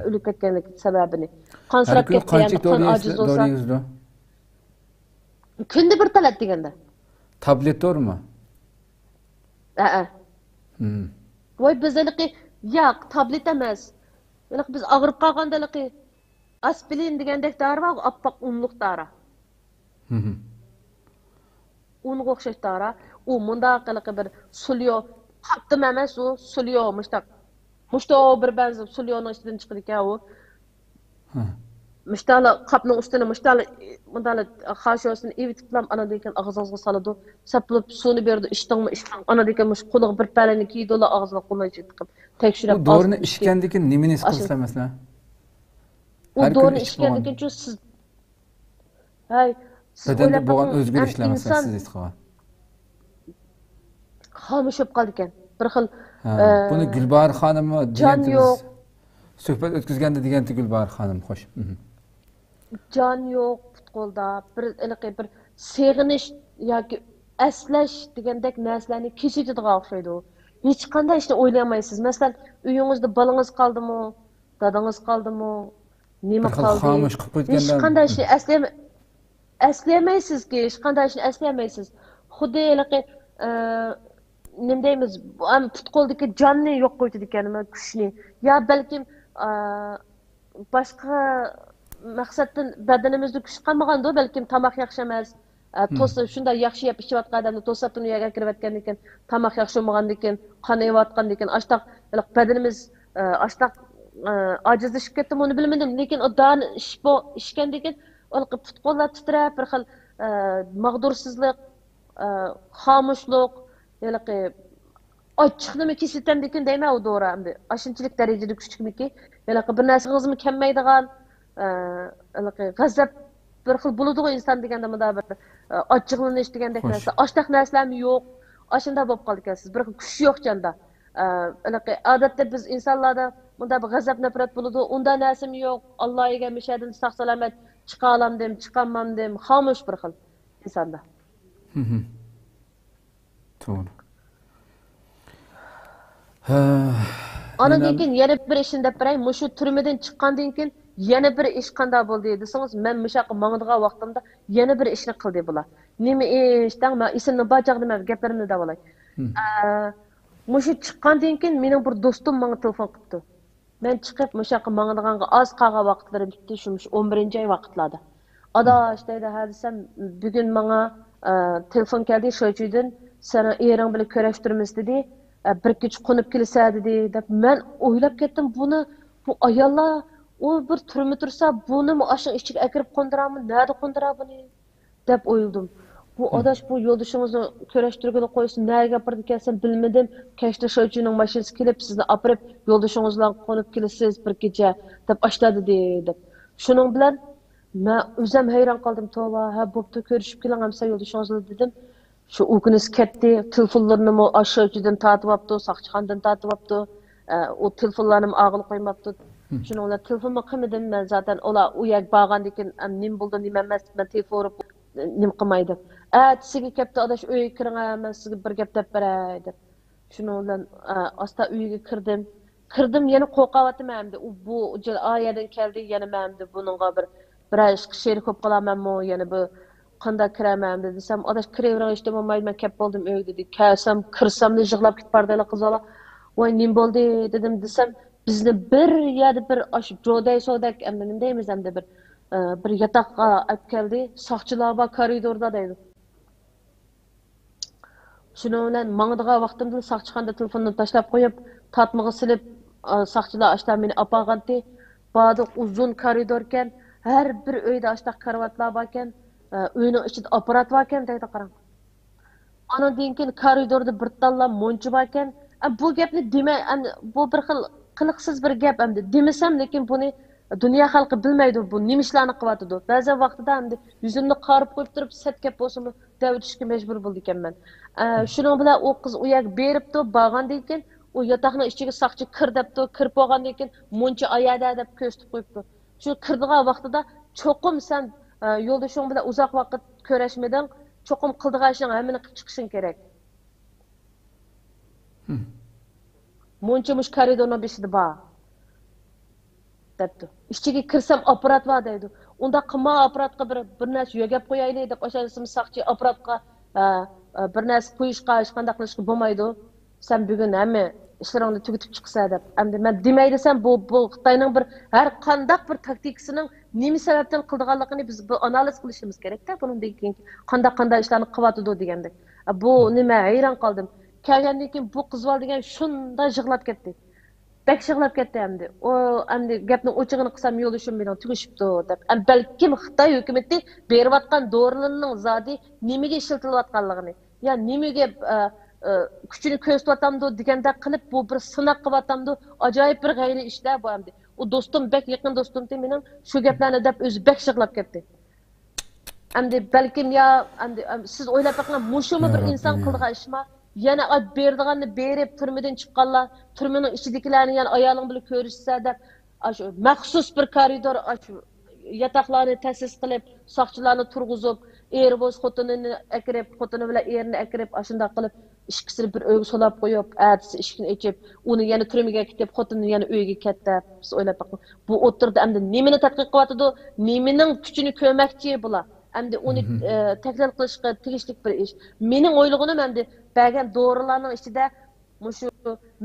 ئۆلۈپ كەتكەنلىك سەۋەبىنى. قانسىراپ كەتتى، ئەمدى قان ئاجىز بولسا. كۈندە بىر تالات دېگەندە. تابلېتورمۇ؟ ھەئە. ۋاي، بىز ھېلىقى، ياق، تابلېت ئەمەس. ھېلىقى بىز ئاغرىپ قالغاندا ھېلىقى ئاسپىرىن دېگەندەك دارى بار، ئاپئاق ئۇنلۇق دارى. ئۇنغا ئوخشاش دارى. ئۇ مۇنداق ھېلىقى بىر سوليو، قاپتىمۇ ئەمەس ئۇ، سوليو مۇشتاق. مۇشتو بىر بەنزە سوليونىڭ ئىچىدىن چىقىدىكەن ئۇ. مۇشتالا قاپنىڭ ئۈستىنى مۇشتالا، مۇندالا خاشوسىنى ئېۋىتىپلا ئاناندىن كېيىن ئاغزىڭىزغا سالىدۇ. سەپلىپ سۇنى بېرىدۇ، ئىچتىڭمۇ ئىچتىڭ. ئاناندىن كېيىن مۇشۇ قولىغا بىر پەلىنى كىيدۇلا ئاغزىغا قولىنى تىقىپ تەكشۈرۈپ. ئۇ دورىنى ئىچكەندىن كېيىن نېمىنى ھېس قىلىسىلەر مەسىلەن؟ ئۇ دورىنى ئىچكەندىن كېيىن سىز ھەي، سىز بەدەندە بولغان ئۆزگىرىشلەر مەسىلەن سىز ھېس قىلغان. خامۇش بولۇپ قالىدىكەن. بىر خىل، ھە، ئە، بۇنى گۈلباھار خانىممۇ جان يوق. سۆھبەت ئۆتكۈزگەندە دېگەنتى گۈلباھار خانىم، خوش. جان يوق پۇت-قولدا. بىر ھېلىقى بىر سېغىنىش ياكى ئەسلەش دېگەندەك نەرسىلەرنى كېچىكىدىغان ئوخشايدۇ. ھېچقانداق ئىشنى ئويلىيالمايسىز. مەسىلەن، ئۆيىڭىزدە بالىڭىز قالدىمۇ؟ دادىڭىز قالدىمۇ؟ نېمە قالدى؟ خامۇش قىلىپ قويغاندا ھېچقانداق ئىشنى ئەسلىيەلمەيسىزكى، ھېچقانداق ئىشنى ئەسلىيەلمەيسىز. خۇددى ھېلىقى، ئە، نېمە دەيمىز، بۇ ھەم پۇت-قولدىكى جاننى يوق قىلىۋېتىدىكەن، نېمە، كۈچنى. يا بەلكىم، ئە، باشقا مەقسەتتىن بەدىنىمىزدە كۈچ قالمىغاندۇ، بەلكىم تاماق ياخشى ئەمەس، ئە، توسا-، شۇنداق ياخشى يەپ ئىچىۋاتقان ئادەمنى توساتتىن ئۇ يەرگە كىرىۋەتكەندىن كېيىن، تاماق ياخشى بولمىغاندىن كېيىن، قان ئېۋىۋاتقاندىن كېيىن، ئاشتاق ھېلىقى بەدىنىمىز، ئە، ئاشتاق، ئە، ئاجىزلىشىپ كەتتىمۇ، ئۇنى بىلمىدىم. لېكىن ئۇ دانى ئىچىپ بو-، ئىچكەندىن كېيىن، ھېلىقى پۇت-قوللار تىترەپ، بىر خىل، ئە، ماغدۇرسىزلىق، ئە، خامۇشلۇق، ھېلىقى ئاچچىقنىمۇ كېسىۋېتەمدىكىن دەيمەن ئۇ دورا ئەمدى. ئاشۇنچىلىك دەرىجىدە كۈچلۈكمىكى؟ ھېلىقى بىر نەرسىڭىزمۇ كەلمەيدىغان، ئە، ھېلىقى غەزەپ بىر خىل بولىدىغۇ ئىنسان دېگەندە مۇنداق بىر، ئە، ئاچچىقلىنىش دېگەندەك نەرسە. ئاشتاق نەرسىلەرمۇ يوق. ئاشۇنداق بولۇپ قالىدىكەنسىز. بىر خىل كۈچ يوق جاندا. ئە، ھېلىقى ئادەتتە بىز ئىنسانلاردا مۇنداق بىر غەزەپ نەپرەت بولىدۇ. ئۇنداق نەرسىمۇ يوق. ئاللا ئىگە مۇشەدىن ساق سالامەت چىقالامدىم، چىقالمامدىم. خامۇش بىر خىل ئىنساندا. توغرا. ھە، ئانىڭدىن كېيىن يەنە بىر ئىشنى دەپ بېرەي. مۇشۇ تۈرمىدىن چىققاندىن كېيىن يەنە بىر ئىش قانداق بولدى دېسىڭىز، مەن مۇشۇ ياققا ماڭىدىغان ۋاقتىمدا يەنە بىر ئىشنى قىلدى بۇلار. نېمە ئىش دەڭ؟ مەن ئېسىمدە بار چاغدا مەن گەپلىرىمنى دەۋالاي. ئە، مۇشۇ چىققاندىن كېيىن مېنىڭ بىر دوستۇم ماڭا تېلېفون قىپتۇ. مەن چىقىپ مۇشۇ ياققا ماڭىدىغانغا ئاز قالغان ۋاقىتلىرىم ئىدى، شۇ، مۇشۇ ئون بىرىنچى ئاي ۋاقىتلاردا. ئاداش دەيدۇ، ھە دېسەم، بۈگۈن ماڭا، ئە، تېلېفون كەلدى شويچۈدىن، سېنىڭ ئېرىڭ بىلەن كۆرۈشتۈرىمىز دېدى، ئە، بىر كېچە قونۇپ كېلىسە دېدى، دەپ مەن ئويلاپ كەتتىم، بۇنى، بۇ ئاياللار، ئۇ بىر تۈرمە تۇرسا، بۇنىمۇ ئاشۇنىڭ ئىچىگە ئەكىرىپ قوندۇرامۇ، نەدە قوندۇرا بۇنى؟ دەپ ئويلىدىم. بۇ ئاداش بۇ يولدىشىڭىزنى كۆرۈشتۈرگىلى قويسۇن، نەگە ئاپىرىدىكەنسەن بىلمىدىم. كەچتە شويچۈنىڭ ماشىنىسى كېلىپ، سىزنى ئاپىرىپ، يولدىشىڭىز بىلەن قونۇپ كېلىسىز بىر كېچە، دەپ ئاشتا دېدى، دەپ. شۇنىڭ بىلەن مەن ئۆزۈم ھەيران قالدىم، توۋا، ھە، بوپتۇ، كۆرۈشۈپ كېلىڭ ئەمسە يولدىشىڭىز بىلەن، دېدىم. شۇ ئۇ كۈنىسى كەتتى، تېلېفونلىرىنىمۇ ئاشۇ شويچۈدىن تارتىۋاپتۇ، ساقچىخانىدىن تارتىۋاپتۇ. ئە، ئۇ تېلېفونلارنىمۇ ئاغىلى قويماپتۇ. شۇنىڭ بىلەن تېلېفونمۇ قىلمىدىم مەن زاتەن. ئۇلار ئۇ يەرگە بارغاندىن كېيىن، ئەم، نېمە بولدى، نېمە ئەمەس، مەن تېلېفون ئۇرۇپ، نېمە قىلمايدۇ. ئەتىسىگە كەپتۇ، ئاداش، ئۆيگە كىرىڭە، مەن سىزگە بىر گەپ دەپ بېرەي، دەپ. شۇنىڭ بىلەن، ئە، ئاستا ئۆيگە كىردىم. كىردىم، يەنە قورقۇۋاتىمەن ئەمدى. ئۇ، بۇ جىل-، ئا يەردىن كەلدى، يەنە مەن ئەمدى بۇنىڭغا بىر، بىرەر ئىشقا شېرىك بولۇپ قالامەنمۇ، يەنە بۇ قانداق كىرەمەن ئەمدى دېسەم، ئاداش، كىرىۋېرىڭ، ھېچنېمە بولمايدۇ، مەن كەپ بولدۇم ئۆيگە، دېدى. كەلسەم، كىرسەملا يىغلاپ كېتىپ بارىدىلا قىز بالا. ۋاي، نېمە بولدى؟ دېدىم، دېسەم، بىزنى بىر يەردە بىر ئاشۇ جودەي سودەك، ئەمدى نېمە دەيمىز، ئەمدى بىر، ئە، بىر ياتاققا ئەپ كەلدى، ساقچىلار بار كارىدوردا دەيدۇ. شۇنىڭ بىلەن ماڭىدىغان ۋاقتىمدىلا ساقچىخانىدا تېلېفوننى تاشلاپ قويۇپ، تارتمىغا سېلىپ، ئا، ساقچىلار ئاشتا مېنى ئاپارغانتى. باردۇق، ئۇزۇن كارىدوركەن، ھەر بىر ئۆيدە ئاشتاق كارىۋاتلار باركەن، ئا، ئۆينىڭ ئىچىدە ئاپپارات باركەن دەيدۇ، قاراڭ. ئانىڭدىن كېيىن كارىدوردا بىر تاللا مۇنچا باركەن. ئا، بۇ گەپنى دېمە، ئەن-، بۇ بىر خىل قىلىقسىز بىر گەپ ئەمدى. دېمىسەم، لېكىن بۇنى دۇنيا خەلقى بىلمەيدۇ، بۇ نېمە ئىشلارنى قىلىۋاتىدۇ. بەزەن ۋاقتىدا ئەمدى يۈزۈمنى قارىپ قويۇپ تۇرۇپ، سەت گەپ بولسىمۇ، دەۋېتىشكە مەجبۇر بولىدىكەنمەن. ئە، شۇنىڭ بىلەن ئۇ قىز ئۇ يەرگە بېرىپتۇ، بارغاندىن كېيىن ئۇ ياتاقنىڭ ئىچىگە ساقچى كىر دەپتۇ، كىرىپ بولغاندىن كېيىن مۇنچا ئايەردە دەپ كۆرسىتىپ قويۇپتۇ. شۇ كىرىدىغان ۋاقتىدا چوقۇم سەن، ئە، يولدىشىڭ بىلەن ئۇزاق ۋاقىت كۆرۈشمىدىڭ، چوقۇم قىلىدىغان ئىشىڭ ھەممىنى قىلىپ چىقىشىڭ كېرەك. مۇنچە مۇشۇ كارىدورنىڭ بېشىدا بار، دەپتۇ. ئىچىگە كىرسەم ئاپپارات بار دەيدۇ. ئۇنداق قىلما، ئاپپاراتقا بىر، بىر نەرسە يۆگەپ قويايلى دەپ، ئاشۇ ساقچى ئاپپاراتقا، ئە، ئە، بىر نەرسە قويۇشقا، ھېچقانداق قىلىشقا بولمايدۇ. سەن بۈگۈن ھەممە ئىشلىرىڭنى تۈگىتىپ چىقىسەن دەپ. ئەمدى مەن دېمەي دېسەم، بۇ، بۇ خىتاينىڭ بىر ھەر قانداق بىر تاكتىكىسىنىڭ نېمە سەۋەبتىن قىلىدىغانلىقىنى بىز بۇ ئانالىز قىلىشىمىز كېرەكتە، بۇنىڭدىن كېيىن قانداق، قانداق ئىشلارنى قىلىۋاتىدۇ دېگەندەك. بۇنى مەن ھەيران قالدىم. كەلگەندىن كېيىن بۇ قىز بالا دېگەن شۇنداق يىغلاپ كەتتى. بەك يىغلاپ كەتتى ئەمدى. ئۇ ئەمدى گەپنىڭ ئوچۇقىنى قىلسام، يولدىشىم مېنىڭ تۈگىشىپتۇ دەپ. ئەم، بەلكىم خىتاي ھۆكۈمىتى بېرىۋاتقان دورىلىرىنىڭ زادى نېمىگە ئىشلىتىلىۋاتقانلىقىنى، يا نېمىگە، ئە، ئە، كۈچىنى كۆرسىتىۋاتامدۇ دېگەندەك قىلىپ، بۇ بىر سىناق قىلىۋاتامدۇ؟ ئجايىپ بىر غەيرىي ئىشتا بۇ ئەمدى. ئۇ دوستۇم، بەك يېقىن دوستۇمتى مېنىڭ، شۇ گەپلەرنى دەپ ئۆزى بەك يىغلاپ كەتتى. ئەمدى بەلكىم يا، ئەمدى، ئەم، سىز ئويلاپ بېقىڭ، مۇشۇمۇ بىر ئىنسان قىلىدىغان ئىشما؟ يەنە ئاي بېرىدىغاننى بېرىپ، تۈرمىدىن چىققانلار، تۈرمىنىڭ ئىچىدىكىلەرنى يەنە ئايالىڭ بىلەن كۆرۈشىسەن دەپ، ئاشۇ مەخسۇس بىر كارىدور، ئاشۇ ياتاقلارنى تەسىس قىلىپ، ساقچىلارنى تۇرغۇزۇپ، ئېرى بولسا خوتۇنىنى ئەكىرىپ، خوتۇنى بىلەن ئېرىنى ئەكىرىپ، ئاشۇنداق قىلىپ، ئىككىسىنى بىر ئۆيگە سولاپ قويۇپ، ئەتىسى ئىشىكنى ئېچىپ، ئۇنى يەنە تۈرمىگە ئەكېتىپ، خوتۇنىنى يەنە ئۆيگە كەتتى. سىز ئويلاپ بېقىڭ. بۇ ئوتتۇرىدا ئەمدى نېمىنى تەتقىق قىلىۋاتىدۇ؟ نېمىنىڭ كۈچىنى كۆرمەكچى بۇلار؟ ئەمدى ئۇنى، ئە، تەھلىل قىلىشقا تېگىشلىك بىر ئىش. مېنىڭ ئويلىغىنىم ئەمدى بەرگەن دورىلارنىڭ ئىچىدە مۇشۇ،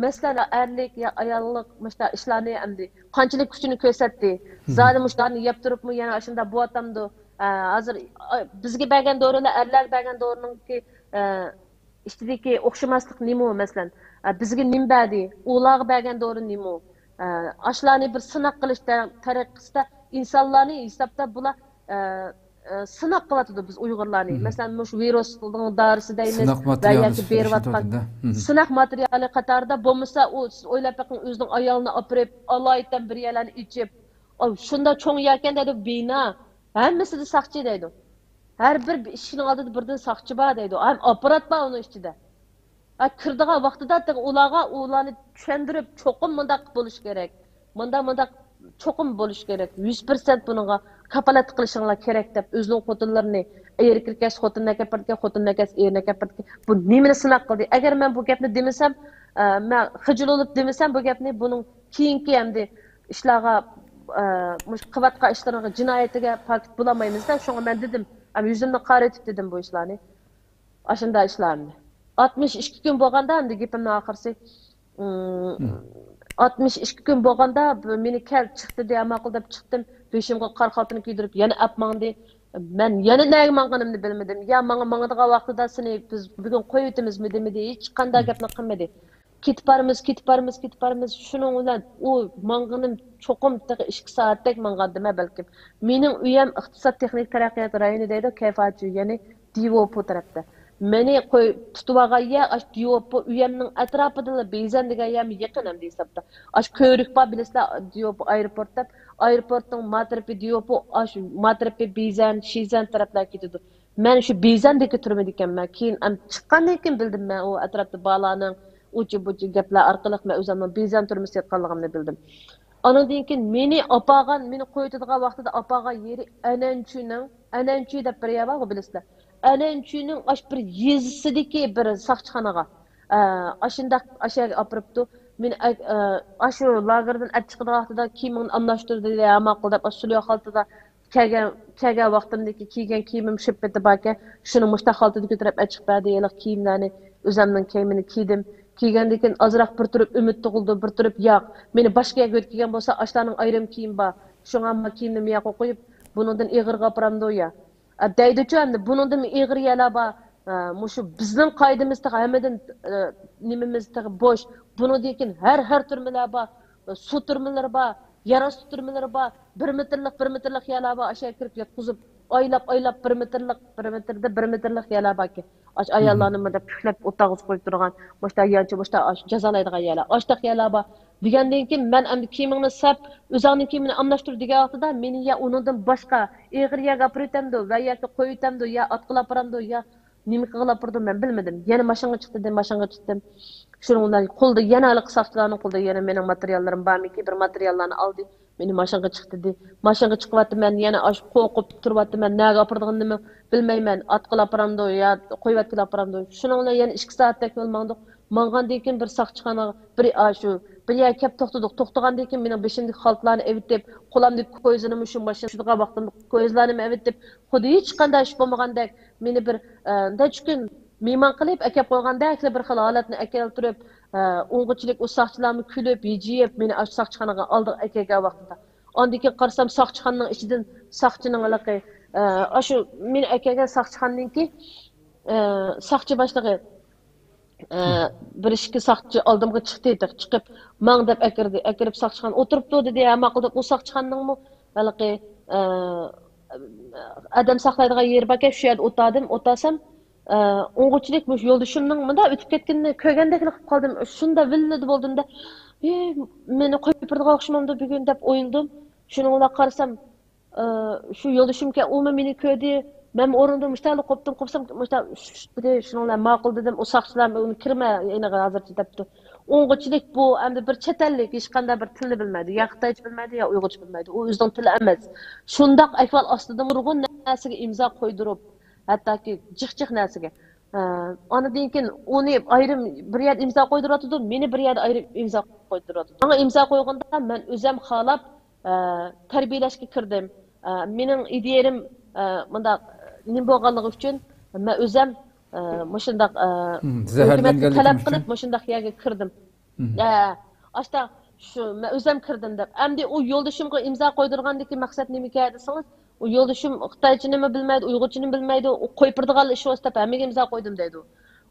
مەسىلەن، ئەرلىك يا ئاياللىق مۇشۇنداق ئىشلارنى ئەمدى قانچىلىك كۈچىنى كۆرسەتتى؟ زادى مۇشۇلارنى يەپ تۇرۇپمۇ يەنە ئاشۇنداق بولۇۋاتامدۇ؟ ئە، ھازىر، ئا، بىزگە بەرگەن دورىلار، ئەرلەرگە بەرگەن دورىنىڭكى، ئە، ئىچىدىكى ئوخشىماسلىق نېمە، مەسىلەن، ئە، بىزگە نېمە بەردى، ئۇلارغا بەرگەن دورا نېمە؟ ئە، ئاشۇلارنى بىر سىناق قىلىش تە-، تەرىقىسىدە ئىنسانلارنى ھېسابتا بۇلار، ئە، ئە، سىناق قىلىۋاتىدۇ بىز ئۇيغۇرلارنى. مەسىلەن، مۇشۇ ۋىرۇسنىڭ دارىسى دەيمىز ۋە ياكى بېرىۋاتقان سىناق ماتېرىيالى قاتارىدا. بولمىسا، ئۇ، سىز ئويلاپ بېقىڭ، ئۆزىنىڭ ئايالىنى ئاپىرىپ، ئالاي دەپ، بىر يەرلەرنى ئېچىپ، ئاي، شۇنداق چوڭ يەركەن دەيدۇ، بىنا. ھەممىسىدە ساقچى دەيدۇ. ھەر بىر ئىشىكنىڭ ئالدىدا بىردىن ساقچى بار دەيدۇ. ھەم ئاپپارات بار ئۇنىڭ ئىچىدە. ھە، كىرىدىغان ۋاقتىدا تېخى ئۇلارغا، ئۇلارنى چۈشەندۈرۈپ، چوقۇم مۇنداق بولۇش كېرەك. مۇنداق، مۇنداق چوقۇم بولۇش كېرەك. يۈز پىرسەنت بۇنىڭغا كاپالەتلىك قىلىشىڭلار كېرەك دەپ، ئۆزىنىڭ خوتۇنلىرىنى، ئېرى كىرگەچ خوتۇنىنى ئەكەپ بەردىكەن، خوتۇنىنى ئەكەلسە ئېرىنى ئەكەپ بەردىكەن. بۇ نېمىنى سىناق قىلدى؟ ئەگەر مەن بۇ گەپنى دېمىسەم، ئە، مەن خىجىل بولۇپ دېمىسەم بۇ گەپنى، بۇنىڭ كېيىنكى ئەمدى ئىشلارغا، ئە، مۇشۇ قىلىۋاتقان ئىشلىرىغا جىنايىتىگە پاكىت بولالمايمىز-دە. شۇڭا مەن دېدىم، ھەم يۈزۈمنى قارىتىپ دېدىم بۇ ئىشلارنى. ئاشۇنداق ئىشلارنى. ئاتمىش ئىككى كۈن بولغاندا ئەمدى گېپىمنىڭ ئاخىرسى، ئىم، ئاتمىش ئىككى كۈن بولغاندا بۇ مېنى كەل، چىق دېدى، ھە، ماقۇل دەپ چىقتىم. بېشىمغا قارا خالتىنى كىيدۈرۈپ يەنە ئەپ ماڭدى. مەن يەنە نەگە ماڭغىنىمنى بىلمىدىم. يا ماڭا ماڭىدىغان ۋاقتىدا سېنى بىز بۈگۈن قويۇۋېتىمىزمۇ دېمىدى، ھېچقانداق گەپنى قىلمىدى. كېتىپ بارىمىز، كېتىپ بارىمىز، كېتىپ بارىمىز. شۇنىڭ بىلەن ئۇ ماڭغىنىم چوقۇم تېخى ئىككى سائەتتەك ماڭغانىدىم بەلكىم. مېنىڭ ئۆيەم ئىقتىساد تېخنىكا تەرەققىيات رايونى دەيدۇ، كەيفاچۈ، يەنى دىۋوپو تەرەپتە. مېنى قوي-، تۇتۇۋالغان يەر ئاشۇ دىۋوپو ئۆيەمنىڭ ئەتراپىدىلا، بېيزەن دېگەن يەرمۇ يېقىن ئەمدى ھېسابتا. ئاشۇ كۆۋرۈك بار، بىلىسىلەر، دىۋوپو ئايروپورت دەپ. ئايروپورتنىڭ ما تەرىپى دىۋوپو، ئاشۇ ما تەرىپى بېيزەن، شىزەن تەرەپلەرگە كېتىدۇ. مەن شۇ بېيزەندىكى تۈرمىدىكەنمەن. كېيىن، ئەم، چىققاندىن كېيىن بىلدىم مەن ئۇ ئەتراپتا بالارنىڭ ئۇچى بۇچى گەپلەر ئارقىلىق مەن ئۆزۈمنىڭ بېيزەن تۈرمىسىگە كەتكەنلىكىمنى بىلدىم. ئانىڭدىن كېيىن مېنى ئاپارغان، مېنى قويۇۋېتىدىغان ۋاقتىدا ئاپارغان يېرى ئەنەنچۈنىڭ، ئەنەنچۈ دەپ بىر يەر بارغۇ، بىلىسىلەر. ئەنەنچۈنىڭ ئاشۇ بىر يېزىسىدىكى بىر ساقچىخانىغا، ئە، ئاشۇنداق ئاشۇ يەرگە ئاپىرىپتۇ. مېنى ئە-، ئە، ئاشۇ لاگېردىن ئەپ چىقىدىغان ۋاقتىدا كىيىمىڭنى ئالماشتۇر دېدى، ھە، ماقۇل دەپ، ئاشۇ سۇليا خالتىدا كەلگەن، كەلگەن ۋاقتىمدىكى كىيگەن كىيىمىم شىپپىتى باركەن، شۇنى مۇشتاق خالتىدىن كۆتۈرۈپ ئەچىقىپ بەردى. ھېلىقى كىيىملەرنى، ئۆزەمنىڭ كىيىمىنى كىيدىم. كىيگەندىن كېيىن ئازراق بىر تۇرۇپ ئۈمىد تۇغۇلدى، بىر تۇرۇپ ياق. مېنى باشقا يەرگە يۆتكىگەن بولسا، ئاشۇلارنىڭ ئايرىم كىيىمى بار. شۇڭا ما كىيىمنى مۇياققا قويۇپ، بۇنىڭدىن ئېغىرغا ئاپىرامدۇ يا؟ ئە، دەيدۇچۇ ئەمدى، بۇنىڭدىنمۇ ئېغىر يەرلەر بار. ئە، مۇشۇ بىزنىڭ قائىدىمىز تېخى ھەممىدىن، ئە، نېمىمىز تېخى بوش. بۇنىڭدىن كېيىن ھەر، ھەر تۈرمىلەر بار. سۇ تۈرمىلىرى بار، يەر ئاستى تۈرمىلىرى بار. بىر مېتىرلىق، بىر مېتىرلىق يەرلەر بار، ئاشۇ يەرگە كىرىپ ياتقۇزۇپ، ئايلاپ، ئايلاپ، بىر مېتىرلىق، بىر مېتىردا بىر مېتىرلىق يەرلەر باركەن. ئاشۇ ئاياللارنى مۇنداق پۈكلەپ ئولتۇرغۇزۇپ قويۇپ تۇرغان، مۇشۇنداق يانچە، مۇشۇنداق ئاشۇ جازالايدىغان يەرلەر، ئاشۇنداق يەرلەر بار. دېگەندىن كېيىن مەن ئەمدى كىيىمىڭنى سەپ، ئۆزۈڭنىڭ كىيىمىنى ئالماشتۇر دېگەن ۋاقتىدا مېنى يا ئۇنىڭدىن باشقا ئېغىر يەرگە ئاپىرىۋېتەمدۇ ۋە ياكى قويۇۋېتەمدۇ، يا ئاتقىلى ئاپىرامدۇ، يا نېمە قىلغىلى ئاپىرىدۇ، مەن بىلمىدىم. يەنە ماشىنىغا چىق دېدى، ماشىنىغا چىقتىم. شۇنىڭ بىلەن قولدا يەنە ھېلىقى ساقچىلارنىڭ قولىدا يەنە مېنىڭ ماتېرىياللىرىم بارمىكىن، بىر ماتېرىياللارنى ئالدى. مېنى ماشىنىغا چىق دېدى. ماشىنىغا چىقىۋاتىمەن، يەنە ئاشۇ قورقۇپ تۇرۇۋاتىمەن. نەگە ئاپىرىدىغىنىنىمۇ بىلمەيمەن. ئاتقىلى ئاپىرامدۇ يا قويۇۋەتكىلى ئاپىرامدۇ. شۇنىڭ بىلەن يەنە ئىككى سائەتتەك يول ماڭدۇق. ماڭغاندىن كېيىن بىر ساقچىخانىغا، بىر، ئاشۇ، بىر يەرگە كەپ توختىدۇق. توختىغاندىن كېيىن مېنىڭ بېشىمدىكى خالتىلارنى ئېۋىتىپ، قولۇمدىكى كويزىنىمۇ شۇ ماشىنا چۈشىدىغان ۋاقتىمدا كويزىلارنىمۇ ئېۋىتىپ، خۇددى ھېچقانداق ئىش بولمىغاندەك مېنى بىر، ئە، نەچچە كۈن مېھمان قىلىپ ئەكەپ قويغاندەكلا بىر خىل ھالەتنى ئەكەلتۈرۈپ، ئە، ئوڭغۇچىلىك ئۇ ساقچىلارمۇ كۈلۈپ، ھىجىيىپ، مېنى ئاشۇ ساقچىخانىغا ئالدىغا ئەكەلگەن ۋاقتىدا. ئاندىن كېيىن قارىسام، ساقچىخانىنىڭ ئىچىدىن ساقچىنىڭ ھېلىقى، ئە، ئاشۇ مېنى ئەكەلگەن ساقچىخانىنىڭكى، ئە، ساقچى باشلىقى، ئە، بىر ئىككى ساقچى ئالدىمغا چىقتى، چىقىپ، ماڭ دەپ ئەكىردى. ئەكىرىپ ساقچىخانا ئولتۇرۇپتۇ دېدى. ھە، ماقۇل دەپ، ئۇ ساقچىخانىنىڭمۇ ھېلىقى، ئە، ئادەم ساقلايدىغان يېرى باركەن، شۇ يەردە ئولتۇردۇم. ئولتۇرسام، ئە، ئوڭغۇچىلىك مۇشۇ يولدىشىمنىڭ مۇنداق ئۆتۈپ كەتكىنىنى كۆرگەندەكلا قىلىپ قالدىم. شۇنداق ۋىللىدە بولدۇم-دە، «ئى، مېنى قويۇپ بېرىدىغان ئوخشىمامدۇ بۈگۈن؟» دەپ ئويلىدىم. شۇنىڭ بىلەن قارىسام، ئى، شۇ يولدىشىمكەن، ئۇمۇ مېنى كۆردى. مەنمۇ ئورنۇمدىن مۇشتاقلا قوپتۇم، قوپسام، مۇشتاق شۇش دېدى. شۇنىڭ بىلەن ماقۇل دېدىم. ئۇ ساقچىلار ئۇنى كىرمە، يەنە ھازىرچە دەپتۇ. ئوڭغۇچىلىك بۇ ئەمدى بىر چەت ئەللىك، ھېچقانداق بىر تىلنى بىلمەيدۇ. يا خىتايچە بىلمەيدۇ، يا ئۇيغۇرچە بىلمەيدۇ. ئۇ ئۆزىنىڭ تىلى ئەمەس. شۇنداق ئەھۋال ئاستىدا نۇرغۇن نەرسىگە ئىمزا قويدۇرۇپ، ھەتتاكى جىق-جىق نەرسىگە. ئە، ئاندىن كېيىن ئۇنى ئايرىم بىر يەردە ئىمزا قويدۇرۇۋاتىدۇ، مېنى بىر يەردە ئايرىم ئىمزا قويدۇرۇۋاتىدۇ. ماڭا ئىمزا قويغاندا مەن ئۆزۈم خالاپ، ئە، تەربىيەلەشكە كىردىم. ئە، مېنىڭ ئىدىيەم، ئە، مۇنداق نېمە بولغانلىقى ئۈچۈن مەن ئۆزۈم، ئە، مۇشۇنداق، ئە، ھۆكۈمەتكە تەلەپ قىلىپ مۇشۇنداق يەرگە كىردىم. ئە، ئاشتا شۇ مەن ئۆزۈم كىردىم دەپ. ئەمدى ئۇ يولدىشىمغا ئىمزا قويدۇرغاندىكى مەقسەت نېمىكەن دېسىڭىز، ئۇ يولدىشىم خىتايچىنىمۇ بىلمەيدۇ، ئۇيغۇرچىنىمۇ بىلمەيدۇ، ئۇ قويۇپ بېرىدىغانلا ئىش بولسا دەپ ھەممىگە ئىمزا قويدۇم دەيدۇ.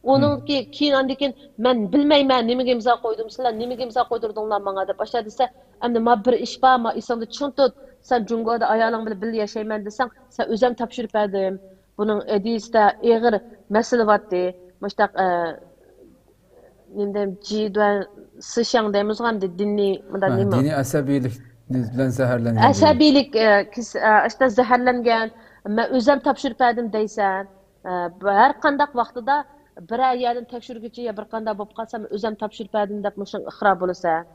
ئۇنىڭكى كېيىن ئاندىن كېيىن مەن بىلمەيمەن، نېمىگە ئىمزا قويدۇم، سىلەر نېمىگە ئىمزا قويدۇردۇڭلار ماڭا دەپ ئاشۇ دېسە، ئەمدى ما بىر ئىش بار، ما ئېسىڭدە چىڭ تۇت، سەن جۇڭگودا ئايالىڭ بىلەن بىللە ياشايمەن دېسەڭ، سەن ئۆزۈم تاپشۇرۇپ بەردىم. بۇنىڭ ئىدىيىسىدە ئېغىر مەسىلە بارتتى. مۇشتاق، ئە، نېمە دەيمىز، جى دۇەن سىشياڭ دەيمىزغۇ ئەمدى دىنىي، مۇنداق ھە، نېمە؟ دىنىي ئەسەبىيلىك بىلەن زەھەرلەنگەن. ئەسەبىيلىك، ئە، كېس-، ئە، ئاشۇنداق زەھەرلەنگەن. مەن ئۆزۈم تاپشۇرۇپ بەردىم دەيسەن. ئە، بۇ ھەر قانداق ۋاقتىدا بىرەر يەردىن تەكشۈرگۈچى يا بىر قانداق بولۇپ قالسا، مەن ئۆزۈم تاپشۇرۇپ بەردىم دەپ مۇشۇنىڭ ئىقرار بولىسەن.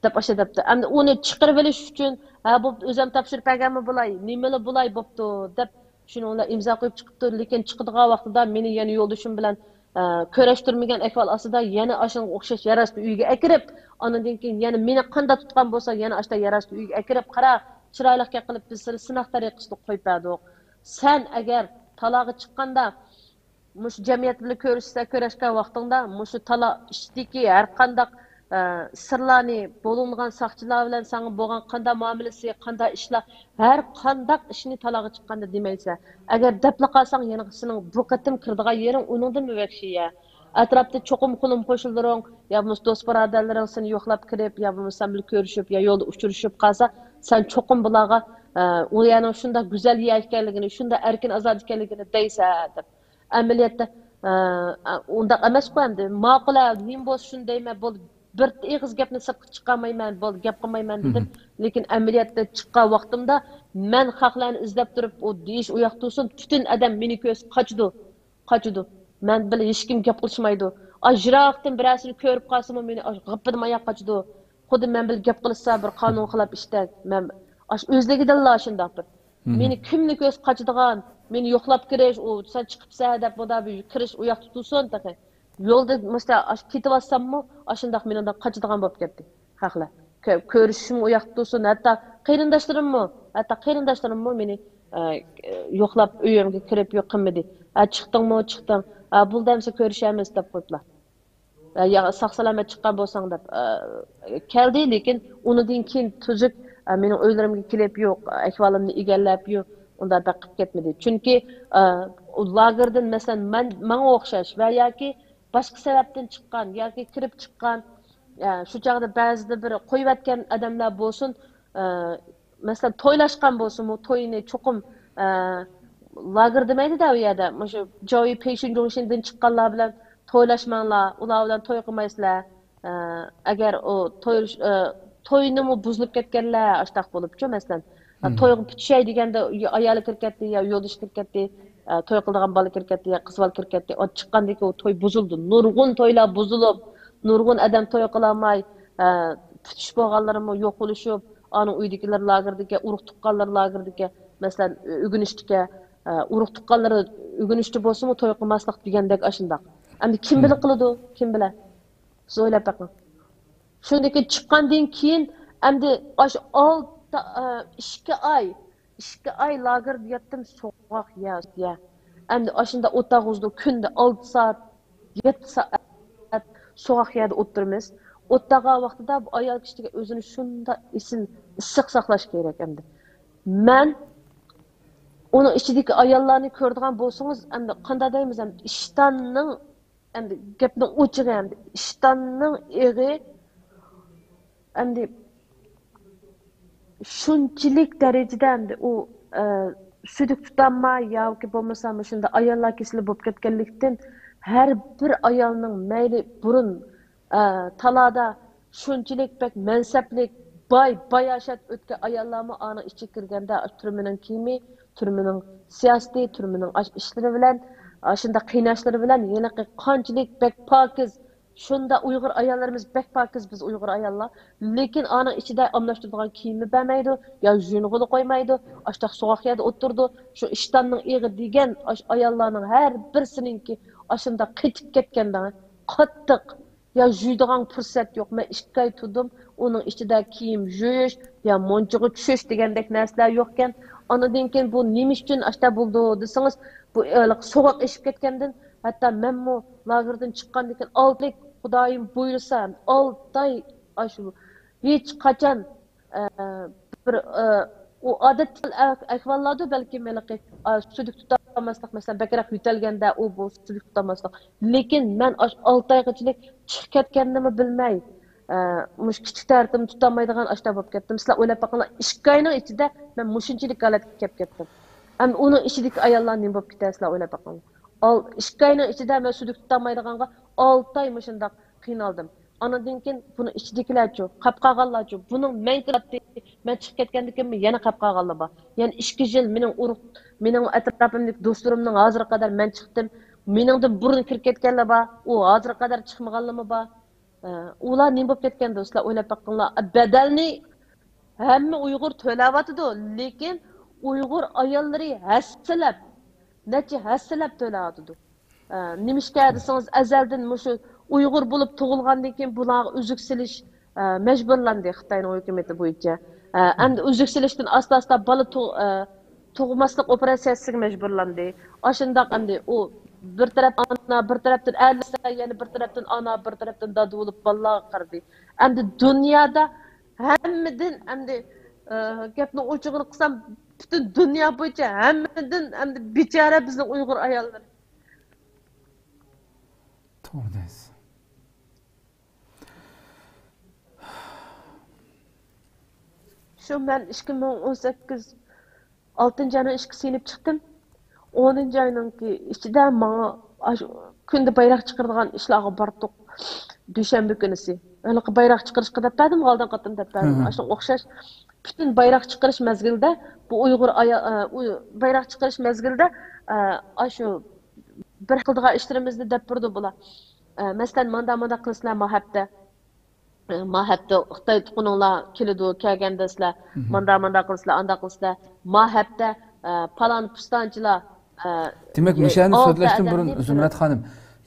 دەپ ئاشۇ دەپتۇ. ئەمدى ئۇنى چىقىرىۋېلىش ئۈچۈن، ھە، بوپتۇ، ئۆزۈم تاپشۇرۇپ بەرگەنمۇ بولاي، نېمىلا بولاي بوپتۇ، دەپ شۇنىڭ بىلەن ئىمزا قويۇپ چىقىپتۇ. لېكىن چىقىدىغان ۋاقتىدا مېنى يەنە يولدىشىم بىلەن، ئە، كۆرۈشتۈرمىگەن ئەھۋال ئاستىدا يەنە ئاشۇنىڭغا ئوخشاش يەر ئاستى ئۆيگە ئەكىرىپ، ئاندىن كېيىن يەنە مېنى قانداق تۇتقان بولسا، يەنە ئاشۇنداق يەر ئاستى ئۆيگە ئەكىرىپ، قارا، چىرايلىق گەپ قىلىپ، بىز سېنى سىناق تەرىقىسىدە قويۇپ بەردۇق. سەن ئەگەر تالاغا چىققاندا، مۇشۇ جەمئىيەت بىلەن كۆرۈشسە، كۆرۈشكەن ۋاقتىڭدا مۇشۇ تالا ئىچىدىكى ھەر قانداق، ئە، سىرلارنى، بولۇنغان ساقچىلار بىلەن ساڭا بولغان قانداق مۇئامىلىسى، قانداق ئىشلار، ھەر قانداق ئىشنى تالاغا چىققاندا دېمەيسەن. ئەگەر دەپلا قالساڭ، يەنە سېنىڭ بۇ قېتىم كىرىدىغان يېرىڭ ئۇنىڭدىنمۇ ۋەھشىي يەر. ئەتراپتا چوقۇم قولۇم قوشنىلىرىڭ يا بولمىسا دوست بۇرادەرلىرىڭ سېنى يوقلاپ كىرىپ، يا بولمىسا سەن بىلەن كۆرۈشۈپ، يا يولدا ئۇچرىشىپ قالسا، سەن چوقۇم بۇلارغا، ئە، ئۇ يەرنىڭ شۇنداق گۈزەل يەر ئىكەنلىكىنى، شۇنداق ئەركىن ئازادە ئىكەنلىكىنى دەيسەن دەپ. ئەمەلىيەتتە، ئە، ئۇنداق ئەمەسقۇ ئەمدى. ماقۇل، ھە، نېمە بولسا شۇنى دەيمەن، بولدى، بىر ئېغىز گەپنى سىرتقا چىقارمايمەن، بولدى، گەپ قىلمايمەن دېدىم. لېكىن ئەمەلىيەتتە چىققان ۋاقتىمدا مەن خەقلەرنى ئىزدەپ تۇرۇپ، ئۇ دېيىش ئۇياق تۇرسۇن، پۈتۈن ئادەم مېنى كۆرسە قاچىدۇ، قاچىدۇ. مەن بىلەن ھېچكىم گەپ قىلىشمايدۇ. ئاي، يىراقتىن بىرەرسىنى كۆرۈپ قالسىمۇ مېنى ئاش-، غىپپىدىماي قاچىدۇ. خۇددى مەن بىلەن گەپ قىلىشسا بىر قانۇن خىلاپ ئىشتەك. مەن ئاش-، ئۆزلۈكىدىنلا شۇنداق بىر. مېنى كىمنى كۆرسە قاچىدىغان، مېنى يوقلاپ كىرىش، ئۇ سەن چىقىپسەن دەپ مۇنداق بىر كىرىش ئۇياقتا تۇرسۇن تېخى. يولدا مۇشۇنداق ئاش-، كېتىۋاتساممۇ ئاشۇنداق مېنىڭدىن قاچىدىغان بولۇپ كەتتى خەقلەر. كۆ-، كۆرۈشۈشمۇ ئۇياقتا تۇرسۇن، ھەتتا قېرىنداشلىرىممۇ، ھەتتا قېرىنداشلىرىممۇ مېنى، ئە، يوقلاپ ئۆيۈمگە كىرىپ يوق قىلمىدى. ھە، چىقتىڭمۇ؟ چىقتىم. ھە، بولدى ئەمسە كۆرۈشەرمىز دەپ قويۇپلا. يا ساق-سالامەت چىققان بولساڭ دەپ، ئە، كەلدى، لېكىن ئۇنىڭدىن كېيىن تۈزۈك، ئە، مېنىڭ ئۆيلىرىمگە كېلىپ يوق، ئەھۋالىمنى ئىگىلەپ يوق، ئۇنداق بېقىپ كەتمىدى. چۈنكى، ئە، ئۇ لاگېردىن، مەسىلەن، مەن، ماڭا ئوخشاش ۋە ياكى باشقا سەۋەبتىن چىققان ياكى كىرىپ چىققان، ئە، شۇ چاغدا بەزىدە بىر قويۇۋەتكەن ئادەملەر بولسۇن، ئە، مەسىلەن، تويلاشقان بولسىمۇ، توينى چوقۇم، ئە، لاگېر دېمەيدۇ-دە ئۇ يەردە. مۇشۇ جاۋى پېيشىن جۇڭشىندىن چىققانلار بىلەن تويلاشماڭلار، ئۇلار بىلەن توي قىلمايسىلەر. ئە، ئەگەر ئۇ توي، ئە، توينىمۇ بۇزۇلۇپ كەتكەنلەر ئاشتاق بولۇپچۇ، مەسىلەن. ئە، تويغا پۈتۈشەي دېگەندە، يا ئايالى كىرىپ كەتتى، يا يولدىشى كىرىپ كەتتى، ئە، توي قىلىدىغان بالا كىرىپ كەتتى، يا قىز بالا كىرىپ كەتتى. ئۇ چىققاندىن كېيىن ئۇ توي بۇزۇلدى. نۇرغۇن تويلار بۇزۇلۇپ، نۇرغۇن ئادەم توي قىلالماي، ئە، پۈتۈش بولغانلىرىمۇ يوق بولۇشۇپ، ئانىڭ ئۆيدىكىلەر لاگېردىكەن، ئۇرۇق تۇغقانلىرى لاگېردىكەن، مەسىلەن، ئۆگىنىشتىكەن، ئە، ئۇرۇق تۇغقانلىرى ئۆگىنىشتە بولسىمۇ توي قىلماسلىق دېگەندەك ئاشۇنداق. ئەمدى كىم بىلە قىلىدۇ، كىم بىلە؟ سىز ئويلاپ بېقىڭ. شۇندىن كېيىن چىققاندىن كېيىن، ئەمدى ئاشۇ ئالتە، ئىككى ئاي، ئىككى ئاي لاگېردا ياتتىم، سوغۇق يەر. ئەمدى ئاشۇنداق ئوت ئاغۇزدا كۈندە ئالتە سائەت، يەتتە سائەت سوغۇق يەردە ئولتۇرىمىز. ئوت ئاغان ۋاقتىدا بۇ ئايال كىشىگە ئۆزىنى شۇنداق ئېسىل، ئىسسىق ساقلاش كېرەك ئەمدى. مەن ئۇنىڭ ئىچىدىكى ئاياللارنى كۆرىدىغان بولسىڭىز، ئەمدى قانداق دەيمىز، ئەمدى ئىشتاننىڭ، ئەمدى گەپنىڭ ئوچۇقى، ئەمدى ئىشتاننىڭ ئېغى، ئەمدى شۇنچىلىك دەرىجىدە، ئەمدى ئۇ، ئە، سۈيدۈك تۇتامما ياكى بولمىسا مۇشۇنداق ئاياللار كېسىلى بولۇپ كەتكەنلىكتىن، ھەر بىر ئايالنىڭ مەيلى بۇرۇن، ئە، تالادا شۇنچىلىك بەك مەنسەپلىك، باي، باياشات ئۆتكەن ئاياللارمۇ ئانىڭ ئىچىگە كىرگەندە، تۈرمىنىڭ كىيىمى، تۈرمىنىڭ سىياسىتى، تۈرمىنىڭ ئاش-، ئىشلىرى بىلەن، ئاشۇنداق قىيناشلىرى بىلەن ھېلىقى قانچىلىك بەك پاكىز، شۇنداق ئۇيغۇر ئاياللىرىمىز بەك پاكىز، بىز ئۇيغۇر ئاياللار. لېكىن ئانىڭ ئىچىدە ئالماشتۇرىدىغان كىيىمنى بەرمەيدۇ، يا يۇيۇنغىلى قويمايدۇ، ئاشتاق سوغۇق يەردە ئولتۇرىدۇ. شۇ ئىشتاننىڭ ئېغى دېگەن ئاش-، ئاياللارنىڭ ھەر بىرسىنىڭكى ئاشۇنداق قېتىپ كەتكەندە، قاتتىق، يا يۇيىدىغان پۇرسەت يوق. مەن ئىككى ئاي تۇردۇم، ئۇنىڭ ئىچىدە كىيىم يۇيۇش، يا مۇنچىغا چۈشۈش دېگەندەك نەرسىلەر يوقكەن. ئاندىن كېيىن بۇ نېمە ئۈچۈن ئاشتا بولدى دېسىڭىز، بۇ، ئە، سوغۇق ئېشىپ كەتكەندىن، ھەتتا مەنمۇ لاگېردىن چىققاندىن كېيىن ئالتە ئاي، خۇدايىم بۇيرۇسا، ئالتە ئاي ئاشۇ ھېچ قاچان، ئە، بىر، ئە، ئۇ ئادەتتىكى ئەھۋاللاردا بەلكىم ھېلىقى، ئا، سۈيدۈك تۇتالماسلىق، مەسىلەن، بەكرەك يۆتەلگەندە ئۇ بۇ سۈيدۈك تۇتالماسلىق. لېكىن مەن ئاشۇ ئالتە ئايغىچىلىك چىقىپ كەتكەننىمۇ بىلمەي، ئە، مۇشۇ كىچىك تەرىتىمنى تۇتالمايدىغان ئاشتا بولۇپ كەتتىم. سىلەر ئويلاپ بېقىڭلار، ئىككى ئاينىڭ ئىچىدە مەن مۇشۇنچىلىك ھالەتكە كېلىپ كەتتىم. ئەمدى ئۇنىڭ ئىچىدىكى ئاياللار نېمە بولۇپ كېتەر، سىلەر ئويلاپ بېقىڭلار. ئال-، ئىككى ئاينىڭ ئىچىدە مەن سۈيدۈك تۇتالمايدىغانغا ئالتە ئاي مۇشۇنداق قىينالدىم. ئاندىن كېيىن بۇنىڭ ئىچىدىكىلەرچۇ، قاپ قالغانلارچۇ، بۇنىڭ مەن كېلەتتى، مەن چىقىپ كەتكەندىن كېيىنمۇ يەنە قاپ قالغانلار بار. يەنە ئىككى يىل مېنىڭ ئۇرۇق، مېنىڭ ئەتراپىمدىكى دوستلىرىمنىڭ ھازىرغا قەدەر مەن چىقتىم، مېنىڭدىن بۇرۇن كىرىپ كەتكەنلەر بار، ئۇ ھازىرغا قەدەر چىقمىغانلارمۇ بار. ئە، ئۇلار نېمە بولۇپ كەتكەندۇ، سىلەر ئويلاپ باققىنىلا. بەدەلنى ھەممە ئۇيغۇر تۆلەۋاتىدۇ، لېكىن ئۇيغۇر ئاياللىرى ھەسسىلەپ، نەچچە ھەسسىلەپ تۆلەۋاتىدۇ. ئە، نېمىشقا دېسىڭىز، ئەزەلدىن مۇشۇ ئۇيغۇر بولۇپ تۇغۇلغاندىن كېيىن بۇلارغا ئۈزۈك سېلىش، ئە، مەجبۇرلاندى خىتاينىڭ ھۆكۈمىتى بويىچە. ئە، ئەمدى ئۈزۈك سېلىشتىن ئاستا-ئاستا بالا تۇغ-، ئە، تۇغماسلىق ئوپېراتسىيەسىگە مەجبۇرلاندى. ئاشۇنداق ئەمدى ئۇ بىر تەرەپ ئانا، بىر تەرەپتىن ئەرلەر، يەنە بىر تەرەپتىن ئانا، بىر تەرەپتىن دادا بولۇپ بالىلارغا قارىدى. ئەمدى دۇنيادا ھەممىدىن ئەمدى، ئە، گەپنىڭ ئوچۇقىنى قىلسام، پۈتۈن دۇنيا بويىچە ھەممىدىن ئەمدى بىچارە بىزنىڭ ئۇيغۇر ئاياللىرى. توغرا دەيسىز. شۇ مەن ئىككى مىڭ ئون سەككىز، ئالتىنچى ئاينىڭ ئىككىسى يېنىپ چىقتىم. ئونىنچى ئاينىڭكى ئىچىدە ماڭا ئاشۇ كۈندە بايراق چىقىرىدىغان ئىشلارغا باردۇق. دۈشەنبە كۈنىسى. ھېلىقى بايراق چىقىرىشقا دەپ بەردىم، ئالدىنقى قېتىم دەپ بەردىم. ئاشۇنىڭغا ئوخشاش پۈتۈن بايراق چىقىرىش مەزگىلىدە بۇ ئۇيغۇر ئايا-، ئە، ئۇ بايراق چىقىرىش مەزگىلىدە، ئە، ئاشۇ بىر قىلىدىغان ئىشلىرىمىزنى دەپ بېرىدۇ بۇلار. ئە، مەسىلەن، ماندا، ماندا قىلىسىلەر ما ھەپتە. ئە، ما ھەپتە خىتاي تۇغقىنىڭلار كېلىدۇ، كەلگەندە سىلەر ماندا، ماندا قىلىسىلەر، ئاندا قىلىسىلەر. ما ھەپتە، ئە، پالان پۇستانچىلار، ئە، دېمەك، مۇشۇ يەرنى ئالتە سۆزلەشتىن بۇرۇن، ئادەمنى زۇمرەت خانىم،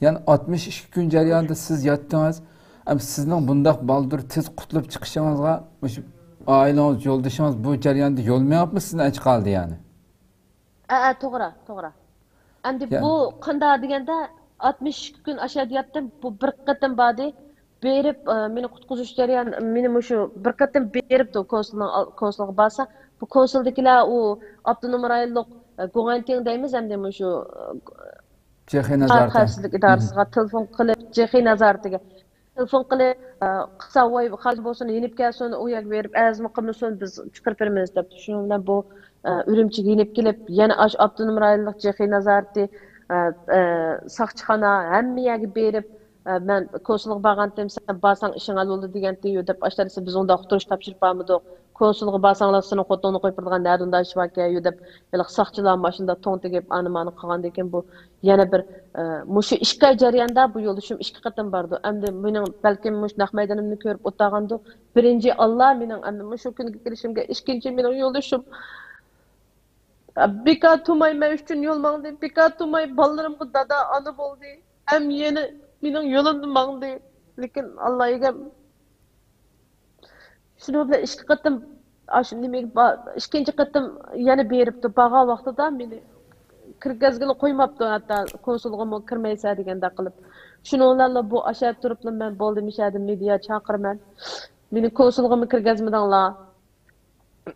يەنى ئاتمىش ئىككى كۈن جەريانىدا سىز ياتتىڭىز. ئەم، سىزنىڭ بۇنداق بالدۇر تېز قۇتۇلۇپ چىقىشىڭىزغا مۇشۇ ئائىلىڭىز، يولدىشىڭىز بۇ جەرياندا يول مېڭىپمۇ سىزنى ئەچ قالدى يەنى؟ ئە، ئە، توغرا، توغرا. ئەمدى يا- بۇ قانداق دېگەندە، ئاتمىش ئىككى كۈن ئاشۇ يەردە ياتتىم. بۇ بىر قېتىم باردى. بېرىپ، ئە، مېنى قۇتقۇزۇش جەريان، مېنى مۇشۇ بىر قېتىم بېرىپتۇ كونسۇلنىڭ ئال-، كونسۇلغا بارسا، بۇ كونسۇلدىكىلەر ئۇ ئاپتونوم رايونلۇق، ئە، گۇڭئەنتىڭ دەيمىز ئەمدى مۇشۇ، ئە، جېخې نازارىتى. خەۋپسىزلىك ئىدارىسىغا تېلېفون قىلىپ، جېخې نازارىتىگە تېلېفون قىلىپ، ئە، قىلسا، ۋاي، خالىجان بولسۇن، يېنىپ كەلسۇن، ئۇ يەرگە بېرىپ ئەرزمۇ قىلمىسۇن، بىز چىقىرىپ بېرىمىز دەپتۇ. شۇنىڭ بىلەن بۇ، ئە، ئۈرۈمچىگە يېنىپ كېلىپ، يەنە ئاشۇ ئاپتونوم رايونلۇق جېخې نازارىتى، ئە، ئە، ساقچىخانا، ھەممە يەرگە بېرىپ، ئە، مەن كونسۇلغا بارغانتىم، سەن بارساڭ ئىشىڭ ھەل بولىدۇ دېگەنتى، يو دەپ، ئاشۇ دەرسى بىز ئۇنداق ئۇقتۇرۇش تاپشۇرۇپ بارمىدۇق. كونسۇلغا بارساڭلار سېنىڭ خوتۇنۇڭنى قويۇپ بېرىدىغان نەدە ئۇنداق ئىش باركەن، يو دەپ، ھېلىقى ساقچىلار ماشىنىدا توڭ تېگىپ، ئانا مانا قىلغاندىن كېيىن بۇ يەنە بىر، ئە، مۇشۇ ئىككى ئاي جەرياندا بۇ يولدىشىم ئىككى قېتىم باردۇ. ئەمدى مېنىڭ بەلكىم مۇشۇ نەق مەيدىنىمنى كۆرۈپ ئولتۇرغاندۇ، بىرىنچى ئاللا مېنىڭ ئەمدى مۇشۇ كۈنگە كېلىشىمگە، ئىككىنچى مېنىڭ يولدىشىم بىكار تۇرماي مەن ئۈچۈن يول ماڭدى، بىكار تۇرماي بالىلىرىمغا دادا، ئانا بولدى، ھەم يەنە مېنىڭ يولۇمدا ماڭدى. لېكىن ئاللا ئىگەم، شۇنىڭ بىلەن ئىككى قېتىم، ئاشۇ نېمىگە با-، ئىككىنچى قېتىم يەنە بېرىپتۇ. بارغان ۋاقتىدا مېنى كىرگۈزگىلى قويماپتۇ، ھەتتا كونسۇلغىمۇ كىرمەيسەن دېگەندەك قىلىپ. شۇنىڭ بىلەنلا بۇ ئاشۇ يەردە تۇرۇپلا مەن بولدى، مۇشۇ يەردىن مېدىيا چاقىرىمەن، مېنى كونسۇلغىمۇ كىرگۈزمىدىڭلار،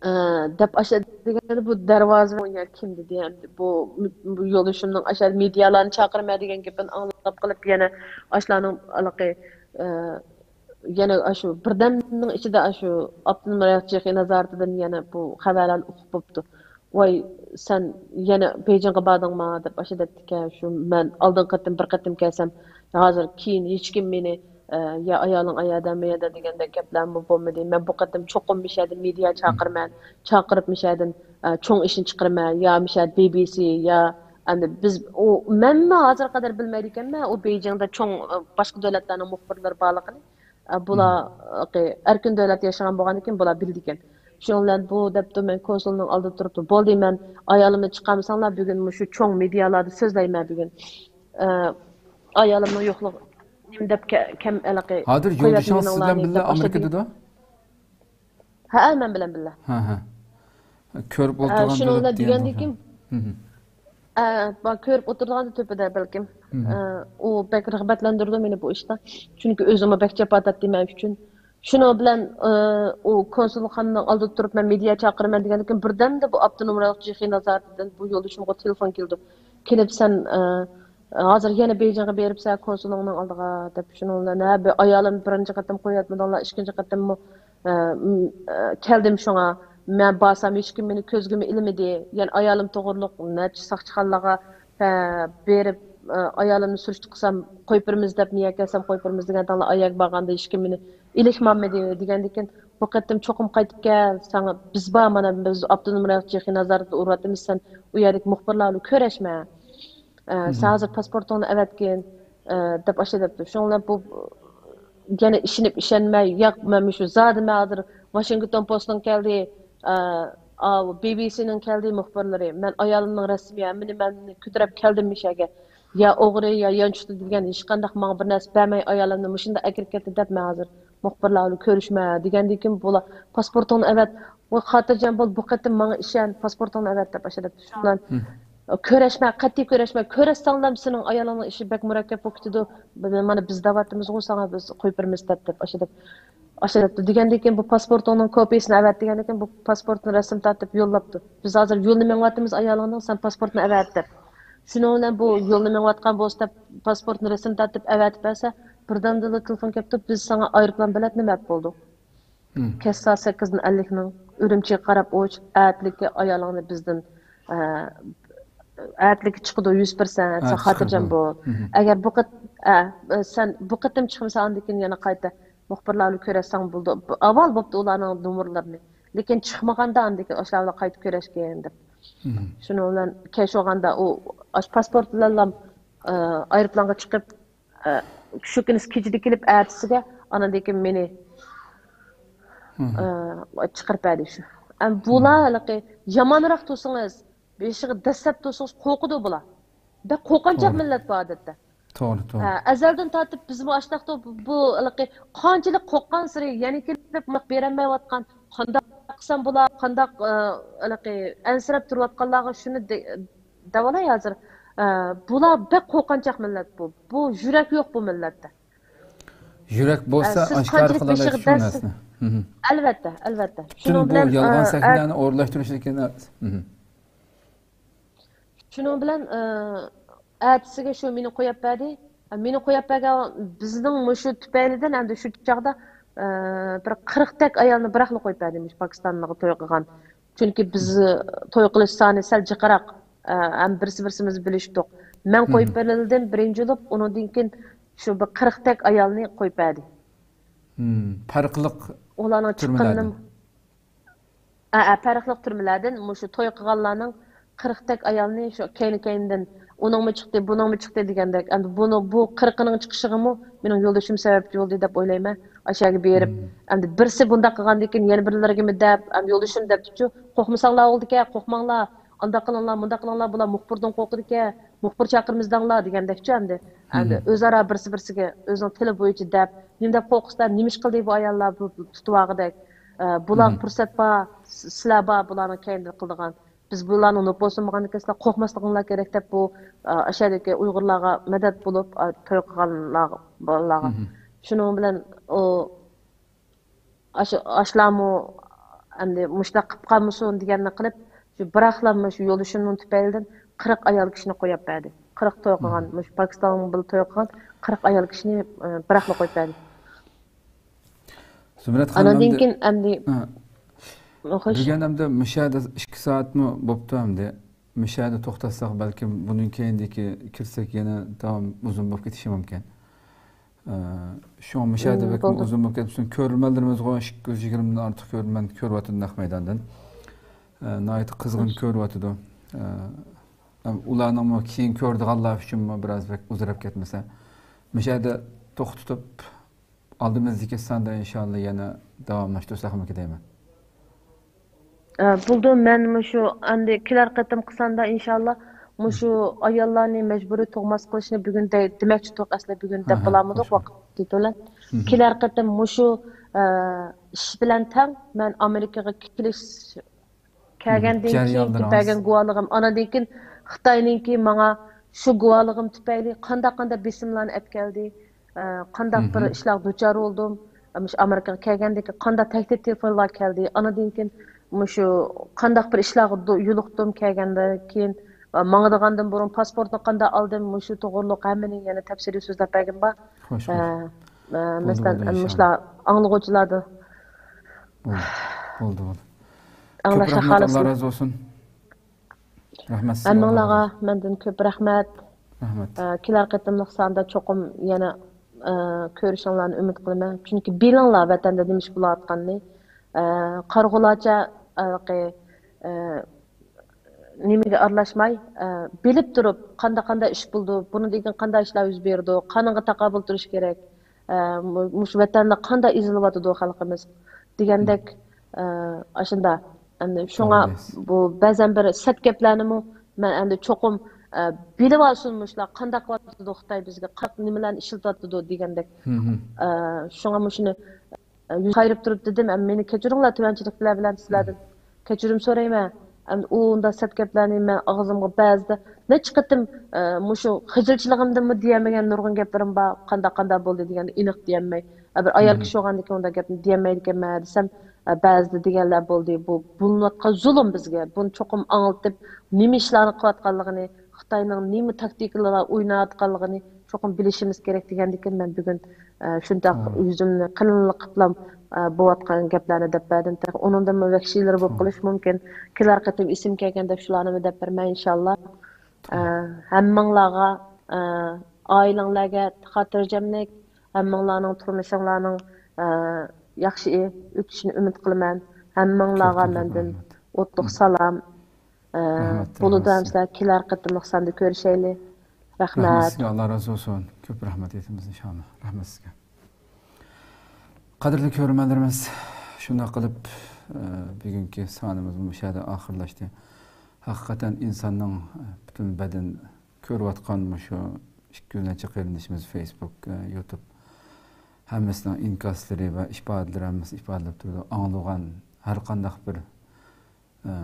ئە، دەپ ئاشۇ دېگەندە بۇ دەرۋازىنى يا كىم دېدى، ئەمدى بۇ، بۇ يولدىشىمنىڭ ئاشۇ مېدىيالارنى چاقىرىمەن دېگەن گېپىنى ئاڭلاپ قېلىپ يەنە ئاشۇلارنىڭ ھېلىقى، ئە، يەنە ئاشۇ بىردەمنىڭ ئىچىدە ئاشۇ ئاپتونوم رايون چېخىي نازارىتىدىن يەنە بۇ خەۋەرلەرنى ئۇقۇپ بوپتۇ. ۋاي، سەن يەنە بېيجىڭغا باردىڭما؟ دەپ ئاشۇ دەپتىكەن. شۇ مەن ئالدىنقى قېتىم بىر قېتىم كەلسەم، ھازىر كېيىن ھېچكىم مېنى، ئە، يا ئايالىڭ ئايەردە، مەيەردە دېگەندەك گەپلەرمۇ بولمىدى. مەن بۇ قېتىم چوقۇم مۇشۇ يەردە مېدىيا چاقىرىمەن، چاقىرىپ مۇشۇ يەردىن، ئە، چوڭ ئىشنى چىقىرىمەن، يا مۇشۇ يەردە بى بى سى، يا ئەمدى بىز، ئۇ، مەنمۇ ھازىرغا قەدەر بىلمەيدىكەنمەن، ئۇ بېيجىڭدا چوڭ، ئە، باشقا دۆلەتلەرنىڭ مۇخبىرلىرى بارلىقىنى. ئە، بۇلار، ئەركىن دۆلەتتە ياشىغان بولغاندىكىن بۇلار بىلىدىكەن. شۇنىڭ بىلەن بۇ دەپتۇ، مەن كونسۇلنىڭ ئالدىدا تۇرۇپتۇ. بولدى، مەن ئايالىمنى چىقارمىساڭلار، بۈگۈن مۇشۇ چوڭ مېدىيالاردا سۆزلەيمەن بۈگۈن. ئە، ئايالىمنىڭ يوقلۇقى نېمە دەپ كە-، كەم ھېلىقى ھازىر يولدىشىڭىز سىز بىلەن بىللە ئامېرىكىدىدۇ؟ ھەئە، مەن بىلەن بىللە. ھە، ھە. كۆرۈپ ئولتۇرغان شۇنىڭ بىلەن دېگەندىكىن، ئە، با-، كۆرۈپ ئولتۇرىدىغان تۆپىدە بەلكىم. ئە، ئۇ بەك رىغبەتلەندۈرىدۇ مېنى بۇ ئىشتا. چۈنكى ئۆزىمۇ بەك جاپا تارتتى مەن ئۈچۈن. شۇنىڭ بىلەن، ئە، ئۇ كونسۇلخانىنىڭ ئالدىدا تۇرۇپ مەن مېدىيا چاقىرىمەن دېگەندىكىن بىردەمدە بۇ ئاپتونوم رايونلۇق چېخىي نازارىتىدىن بۇ يولدىشىمغا تېلېفون كېلىدۇ. كېلىپ سەن، ئە، ھازىر يەنە بېيجىڭغا بېرىپسەن كونسۇلۇڭنىڭ ئالدىغا دەپ شۇنىڭ بىلەن، ھە، بۇ ئايالىمنى بىرىنچى قېتىم قويۇۋەتمىدىڭلار، ئىككىنچى قېتىممۇ، ئە، م-، ئە، كەلدىم شۇڭا. مەن بارسام ھېچكىم مېنى كۆزگىمۇ ئىلمىدى. يەنە ئايالىم توغرۇلۇق نەچچە ساقچىخانىلارغا، ئە، بېرىپ، ئە، ئايالىمنى سۈرۈشتە قىلسام قويۇپ بېرىمىز دەپ، نىيەت كەلسەم قويۇپ بېرىمىز دېگەن تاڭلا ئايەگە بارغاندا ھېچكىم مېنى ئېلىشمامىدى دېگەندىكىن، بۇ قېتىم چوقۇم قايتىپ كەل، ساڭا بىز بار، مانا بىز ئاپتونوم رايونلۇق چېخىي نازارىتىدە ئۇرۇۋاتىمىز، سەن ئۇ يەردىكى مۇخبىرلار بىلەن كۆرۈشمە. ئە، سەن ھازىر پاسپورتۇڭنى ئەۋەتكىن، ئە، دەپ ئاشۇ دەپتۇ. شۇنىڭ بىلەن بۇ يەنە ئىشىنىپ ئىشەنمەي، ياق، مەن مۇشۇ زادى مەن ھازىر ۋاشىنگتون پوستىنىڭ كەلدى، ئە، ئاۋۇ بى بى سىنىڭ كەلدى مۇخبىرلىرى. مەن ئايالىمنىڭ رەسىمى، ھەممىنى مەن كۆتۈرۈپ كەلدىم مۇشۇ يەرگە. يا ئوغرى، يا يانچۇقتا دېگەن ھېچقانداق ماڭا بىر نەرسە بەرمەي ئايالىمنى مۇشۇنداق ئەكىرىپ كەتتى دەپ مەن ھازىر مۇخبىرلار بىلەن كۆرۈشمە دېگەندىن كېيىن بۇلار پاسپورتۇڭنى ئەۋەت، ۋاي خاتىرجەم بول، بۇ قېتىم ماڭا ئىشەن، پاسپورتۇڭنى ئەۋەت دەپ ئاشۇ دەپتۇ. شۇ بىلەن كۆرۈشمە، قەتئىي كۆرۈشمە، كۆرۈشسەڭلام سېنىڭ ئايالىڭنىڭ ئىشى بەك مۇرەككەپ بولۇپ كېتىدۇ، مانا بىز دەۋاتىمىزغۇ ساڭا، بىز قويۇپ بېرىمىز دەپ، دەپ ئاشۇ دەپ، ئاشۇ دەپتۇ دېگەندىن كېيىن بۇ پاسپورتۇڭنىڭ كوپىيىسىنى ئەۋەت دېگەندىن كېيىن بۇ پاسپورتنى رەسىم تارتىپ يوللاپتۇ. بىز ھازىر يولنى مېڭىۋاتىمىز ئايالىڭنىڭ، سەن پاسپورتنى ئەۋەت دەپ. شۇنىڭ بىلەن بۇ يولنى مېڭىۋاتقان بولسا دەپ پاسپورتنى رەسىم تارتىپ ئەۋەتىپ بەرسە، بىردەمدىلا تېلېفون كەپتۇ، بىز ساڭا ئايروپىلان بېلەتنى بەرىپ بولدۇق. كەچ سائەت سەككىزدىن ئەللىكنىڭ ئۈرۈمچىگە قاراپ ئۇچ، ئەتىلىكى ئايالىڭنى بىزدىن، ئە، ئەتىلىكى چىقىدۇ، يۈز پىرسەنت، سەن خاتىرجەم بول. ئەگەر بۇ قېت-، ئە، سەن بۇ قېتىم چىقمىسا ئاندىن كېيىن يەنە قايتا مۇخبىرلارنى كۆرەتسەڭ بولىدۇ. ئاۋۋال بوپتۇ ئۇلارنىڭ نومۇرلىرىنى. لېكىن چىقمىغاندا ئاندىن كېيىن ئاشۇلار بىلەن قايتا كۆرۈشكىن دەپ. شۇنىڭ بىلەن كەچ بولغاندا ئۇ ئاشۇ پاسپورت بىلەنلا، ئە، ئايروپىلانغا چىقىپ، ئە، شۇ كۈنى كېچىدە كېلىپ ئەتىسىگە ئانىڭدىن كېيىن مېنى، ئە، چىقىرىپ بەردى شۇ. ئەم، بۇلار ھېلىقى يامانراق تۇرسىڭىز، بېشىغا دەسسەپ تۇرسىڭىز قورقىدۇ بۇلار. بەك قورقۇنچاق مىللەت بۇ ئادەتتە. توغرا، توغرا. ھە، ئەزەلدىن تارتىپ بىزمۇ ئاشتاقتا بۇ، بۇ ھېلىقى قانچىلىك قورققانسېرى يەنە كېلىپ مۇنداق بېرەلمەيۋاتقان، قانداق قىلسام بۇلار، قانداق، ئە، ھېلىقى ئەنسىرەپ تۇرۇۋاتقانلارغا شۇنى دە-، دەۋالاي ھازىر. ئە، بۇلار بەك قورقۇنچاق مىللەت بۇ. بۇ يۈرەك يوق بۇ مىللەتتە. يۈرەك بولسا ئاشكارا قىلالايدۇ شۇ نەرسىنى. ئەلۋەتتە، ئەلۋەتتە. شۇنىڭ بۇ بىلەن، يالغان ئە، سەھىفىلەرنى ئورۇنلاشتۇرۇشتىكى نەرسە. شۇنىڭ بىلەن، ئە، ئەتىسىگە شۇ مېنى قويۇپ بەردى. مېنى قويۇپ بەرگەن بىزنىڭ مۇشۇ تۈپەيلىدىن ئەمدى شۇ چاغدا، ئە، بىر قىرىقتەك ئايالنى بىراقلا قويۇپ بەردى مۇشۇ پاكىستانلىققا توي قىلغان. چۈنكى بىز توي قىلىش سانى سەل جىقراق، ئە، ھەم بىرسى بىرسىمىزنى بىلىشتۇق. مەن قويۇپ بېرىلدىم بىرىنچى بولۇپ، ئۇنىڭدىن كېيىن شۇ بىر قىرىقتەك ئايالنى قويۇپ بەردى. پەرقلىق ئۇلارنىڭ چىققىنىنى، ئە، ئە، پەرقلىق تۈرمىلەردىن مۇشۇ توي قىلغانلارنىڭ قىرىقتەك ئايالنى شۇ كەينى-كەينىدىن، ئۇنىڭمۇ چىقتى، بۇنىڭمۇ چىقتى دېگەندەك. ئەمدى بۇنى، بۇ قىرىقىنىڭ چىقىشىغىمۇ مېنىڭ يولدىشىم سەۋەبچى بولدى دەپ ئويلايمەن. ئاشۇ يەرگە بېرىپ، ئەمدى بىرسى بۇنداق قىلغاندىن كېيىن يەنە بىرلىرىگىمۇ دەپ، ئەمدى يولدىشىم دەپتىچۇ، قورقمىساڭلار بولىدىكەن، قورقماڭلار. ئانداق قىلىڭلار، مۇنداق قىلىڭلار، بۇلار مۇخبىرىدىن قورقىدىكەن، مۇخبىر چاقىرىمىز دەڭلار دېگەندەكچۇ ئەمدى. ئەمدى ئۆزئارا بىرسى بىرسىگە ئۆزىنىڭ تىلى بويىچە دەپ، نېمە دەپ قورقۇسىلەر، نېمە ئىش قىلدى بۇ ئاياللار، بۇ، بۇ تۇتۇۋالغۇدەك. ئە، بۇلارغا پۇرسەت بار، س-، سىلەر بار بۇلارنىڭ كەينىدە قىلىدىغان. بىز بۇلارنىڭ نوپۇزى بولمىغاندىكىن سىلەر قورقماسلىقىڭلار كېرەك دەپ بۇ، ئە، ئاشۇ يەردىكى ئۇيغۇرلارغا مەدەت بولۇپ، ئە، توي قىلغانلارغا، بالىلارغا. شۇنىڭ بىلەن ئۇ ئاشۇ، ئاشۇلارمۇ ئەمدى مۇشۇنداق قىلىپ قالمىسۇن دېگەننى قىلىپ، شۇ بىراقلا مۇشۇ يولدىشىمنىڭ تۈپەيلىدىن قىرىق ئايال كىشىنى قويۇپ بەردى. قىرىق توي قىلغان، مۇشۇ پاكىستان بىلەن توي قىلغان قىرىق ئايال كىشىنى، ئە، بىراقلا قويۇپ بەردى. زۇمرەت خانىم، ئاندىن ئەمدى، كېيىن ئەمدى، ھە. خوش. بۈگۈن ئەمدى مۇشۇ يەردە ئىككى سائەتمۇ بوپتۇ ئەمدى. مۇشۇ يەردە توختاتساق، بەلكىم بۇنىڭ كەينىدىكى كىرسەك يەنە داۋام ئۇزۇن بولۇپ كېتىشى مۇمكىن. ئە، شۇڭا مۇشۇ يەردە بەكمۇ ئۇزۇن بولۇپ كەتمىسۇن. كۆرۈرمەنلىرىمىزغۇ ئىككى يۈز يىگىرمىدىن ئارتۇق كۆرۈرمەن كۆرۈۋاتىدۇ نەق مەيداندىن. ئە، ناھايىتى قىزغىن كۆرۈۋاتىدۇ. ئە، ئۇلارنىڭمۇ كېيىن كۆرىدىغانلار ئۈچۈنمۇ بىراز بەك ئۇزىراپ كەتمىسە. مۇشۇ يەردە توختىتىپ، ئالدىمىزدىكى ساندا ئىنشاللا يەنە داۋاملاشتۇرساقمىكىن دەيمەن. ئە، بولىدۇ، مەن مۇشۇ ئەمدى كېلەر قېتىمقى ساندا ئىنشاللا مۇشۇ ئاياللارنى مەجبۇرىي تۇغماس قىلىشنى بۈگۈن دەي-، دېمەكچىدۇق، ئەسلى بۈگۈن دەپ بولالمىدۇق، ۋاقىت يېتىۋالغان. كېلەر قېتىم مۇشۇ، ئە، ئىش بىلەن تەڭ مەن ئامېرىكىغا كېلىش كەلگەندىن كېيىنكى بەرگەن گۇۋاھلىقىم، ئانىدىن كېيىن خىتاينىڭكى ماڭا شۇ گۇۋاھلىقىم تۈپەيلى قانداق، قانداق بېسىملارنى ئەپ كەلدى، ئە، قانداق بىر ئىشلارغا دۇچار بولدۇم، ئە، مۇشۇ ئامېرىكىغا كەلگەندىن كېيىن قانداق تەھدىت تېلېفونلار كەلدى، ئانىدىن كېيىن مۇشۇ قانداق بىر ئىشلارغا دۇ-، يولۇقتۇم كەلگەندىن كېيىن، ئە، ماڭىدىغاندىن بۇرۇن پاسپورتنى قانداق ئالدىم، مۇشۇ توغرۇلۇق ھەممىنى يەنە تەپسىلىي سۆزلەپ بەرگىم بار. خوش، ئە، خوش. ئە، بولدى، مەسىلەن، بولدى، ئەمدى ئىنشاللا. مۇشۇلار ئاڭلىغۇچىلاردىن. بولدى، بولدى، بولدى. كۆپ ئاڭلاشنى رەھمەت، خالىسىمەن. ئاللا رازى بولسۇن. رەھمەت سىزگە، ھەممىڭلارغا ئاللا رازى بولسۇن. مەندىن كۆپ رەھمەت. رەھمەت. ئە، كېلەر قېتىملىق ساندا چوقۇم يەنە، ئە، كۆرۈشۈڭلارنى ئۈمىد قىلىمەن. چۈنكى بىلىڭلار ۋەتەندە نېمە ئىش بولۇۋاتقاننى. ئە، قارىغۇلارچە، ئە، ھېلىقى، ئە، نېمىگە ئارىلاشماي، ئە، بىلىپ تۇرۇپ قانداق، قانداق ئىش بولىدۇ، بۇنىڭدىن كېيىن قانداق ئىشلار يۈز بېرىدۇ، قانۇنغا تاقابىل تۇرۇش كېرەك. ئە، مۇ-، مۇشۇ ۋەتەندە قانداق ئېزىلىۋاتىدۇ خەلقىمىز دېگەندەك، ئە، ئاشۇنداق. ئەمدى شۇڭا بۇ بەزەن بىر سەت گەپلەرنىمۇ مەن ئەمدى چوقۇم، ئە، بىلىۋالسۇن مۇشۇلار قانداق قىلىۋاتىدۇ خىتاي بىزگە، قانداق نېمىلەرنى ئىشلىتىۋاتىدۇ دېگەندەك. ئە، شۇڭا مۇشۇنى، ئە، يۈز قايرىپ تۇرۇپ دېدىم، ئەمدى مېنى كەچۈرۈڭلار، تۆۋەنچىلىكلەر بىلەن سىلەردىن كەچۈرۈم سورايمەن. ئەمدى ئۇ ئۇنداق سەت گەپلەرنى مەن ئاغزىمغا بەزىدە نەچچە قېتىم، ئە، مۇشۇ خىجىلچىلىقىمدىنمۇ دېيەلمىگەن نۇرغۇن گەپلىرىم بار، قانداق، قانداق بولدى دېگەندە ئېنىق دېيەلمەي. ئە، بىر ئايال كىشى بولغاندىن كېيىن ئۇنداق گەپنى دېيەلمەيدىكەنمەن دېسەم، ئە، بەزىدە دېگەنلەر بولدى. بۇ بولۇنۇۋاتقان زۇلۇم بىزگە. بۇنى چوقۇم ئاڭلىتىپ، نېمە ئىشلارنى قىلىۋاتقانلىقىنى، خىتاينىڭ نېمە تاكتىكىلار ئويناۋاتقانلىقىنى چوقۇم بىلىشىمىز كېرەك دېگەندىكىن مەن بۈگۈن، ئە، شۇنداق يۈزۈمنى قېلىنلىق قىپلا، ئە، بولۇۋاتقان گەپلەرنى دەپ بەردىم. تېخى ئۇنىڭدىنمۇ ۋەھشىيلىرى بولۇپ قېلىشى مۇمكىن. كېلەر قېتىم ئېسىمگە كەلگەندە شۇلارنىمۇ دەپ بېرىمەن، ئىنشاللا. ئە، ھەممىڭلارغا، ئە، ئائىلەڭلەرگە خاتىرجەملىك، ھەممىڭلارنىڭ تۇرمۇشۇڭلارنىڭ، ئە، ياخشى ئۆتۈشىنى ئۈمىد قىلىمەن. ھەممىڭلارغا مەندىن ئوتلۇق سالام. ئە، بولىدۇ، ھەم سىلەر كېلەر قېتىملىق ساندا كۆرۈشەيلى. رەھمەت. رەھمەت سىزگە، ئاللا رازى بولسۇن. كۆپ رەھمەت ئېيتىمىز، ئىنشاللا. رەھمەت سىزگە. قەدىرلىك كۆرۈرمەنلىرىمىز، شۇنداق قىلىپ، ئە، بۈگۈنكى سانىمىز مۇشۇ يەردە ئاخىرلاشتى. ھەقىقەتەن ئىنساننىڭ، ئە، پۈتۈن بەدىنى كۆرۈۋاتقان مۇشۇ ئىككى يۈز نەچچە قېرىندىشىمىز فېيسبۇك، ئە، يۇتۇب ھەممىسىنىڭ ئىنكاسلىرى ۋە ئىپادىلىرى ھەممىسى ئىپادىلەپ تۇرىدۇ. ئاڭلىغان ھەر قانداق بىر، ئە،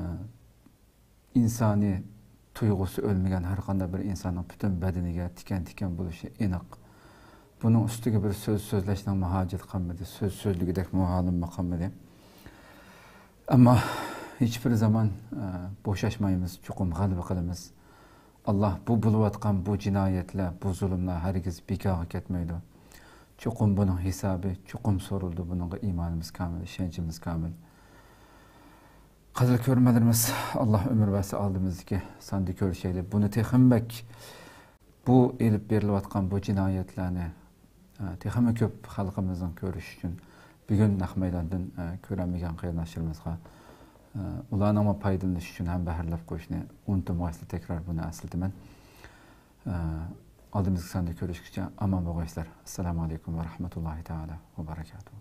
ئىنسانىي تۇيغۇسى ئۆلمىگەن ھەر قانداق بىر ئىنساننىڭ پۈتۈن بەدىنىگە تىكەن-تىكەن بولۇشى ئېنىق. بۇنىڭ ئۈستىگە بىر سۆز سۆزلەشنىڭمۇ ھاجىتى قالمىدى، سۆز سۆزلىگۈدەكمۇ ھالىممۇ قالمىدى. ئەمما ھېچبىر زامان، ئە، بوشاشمايمىز، چوقۇم غەلىبە قىلىمىز. ئاللا بۇ بولۇۋاتقان بۇ جىنايەتلەر، بۇ زۇلۇملار ھەرگىز بىكارغا كەتمەيدۇ. چوقۇم بۇنىڭ ھېسابى، چوقۇم سورىلىدۇ، بۇنىڭغا ئىمانىمىز كامىل، ئىشەنچىمىز كامىل. قەدىرلىك كۆرۈرمەنلىرىمىز، ئاللا ئۆمۈر بەرسە ئالدىمىزدىكى ساندا كۆرۈشەيلى. بۇنى تېخىمۇ بەك، بۇ ئېلىپ بېرىلىۋاتقان بۇ جىنايەتلەرنى، ئە، تېخىمۇ كۆپ خەلقىمىزنىڭ كۆرۈشى ئۈچۈن بۈگۈن نەق مەيداندىن، ئە، كۆرەلمىگەن قېرىنداشلىرىمىزغا، ئە، ئۇلارنىڭمۇ پايدىلىنىشى ئۈچۈن ھەمبەھىرلەپ قويۇشنى ئۇنتۇمىغايسىلەر، تەكرار بۇنى ئەسلىتىمەن. ئە، ئالدىمىزدىكى ساندا كۆرۈشكىچە ئامان بولغايسىلەر. ئەسسالامۇ ئەلەيكۇم ۋە رەھمەتۇللاھى تائالا ۋە بەرەكاتۇھۇ.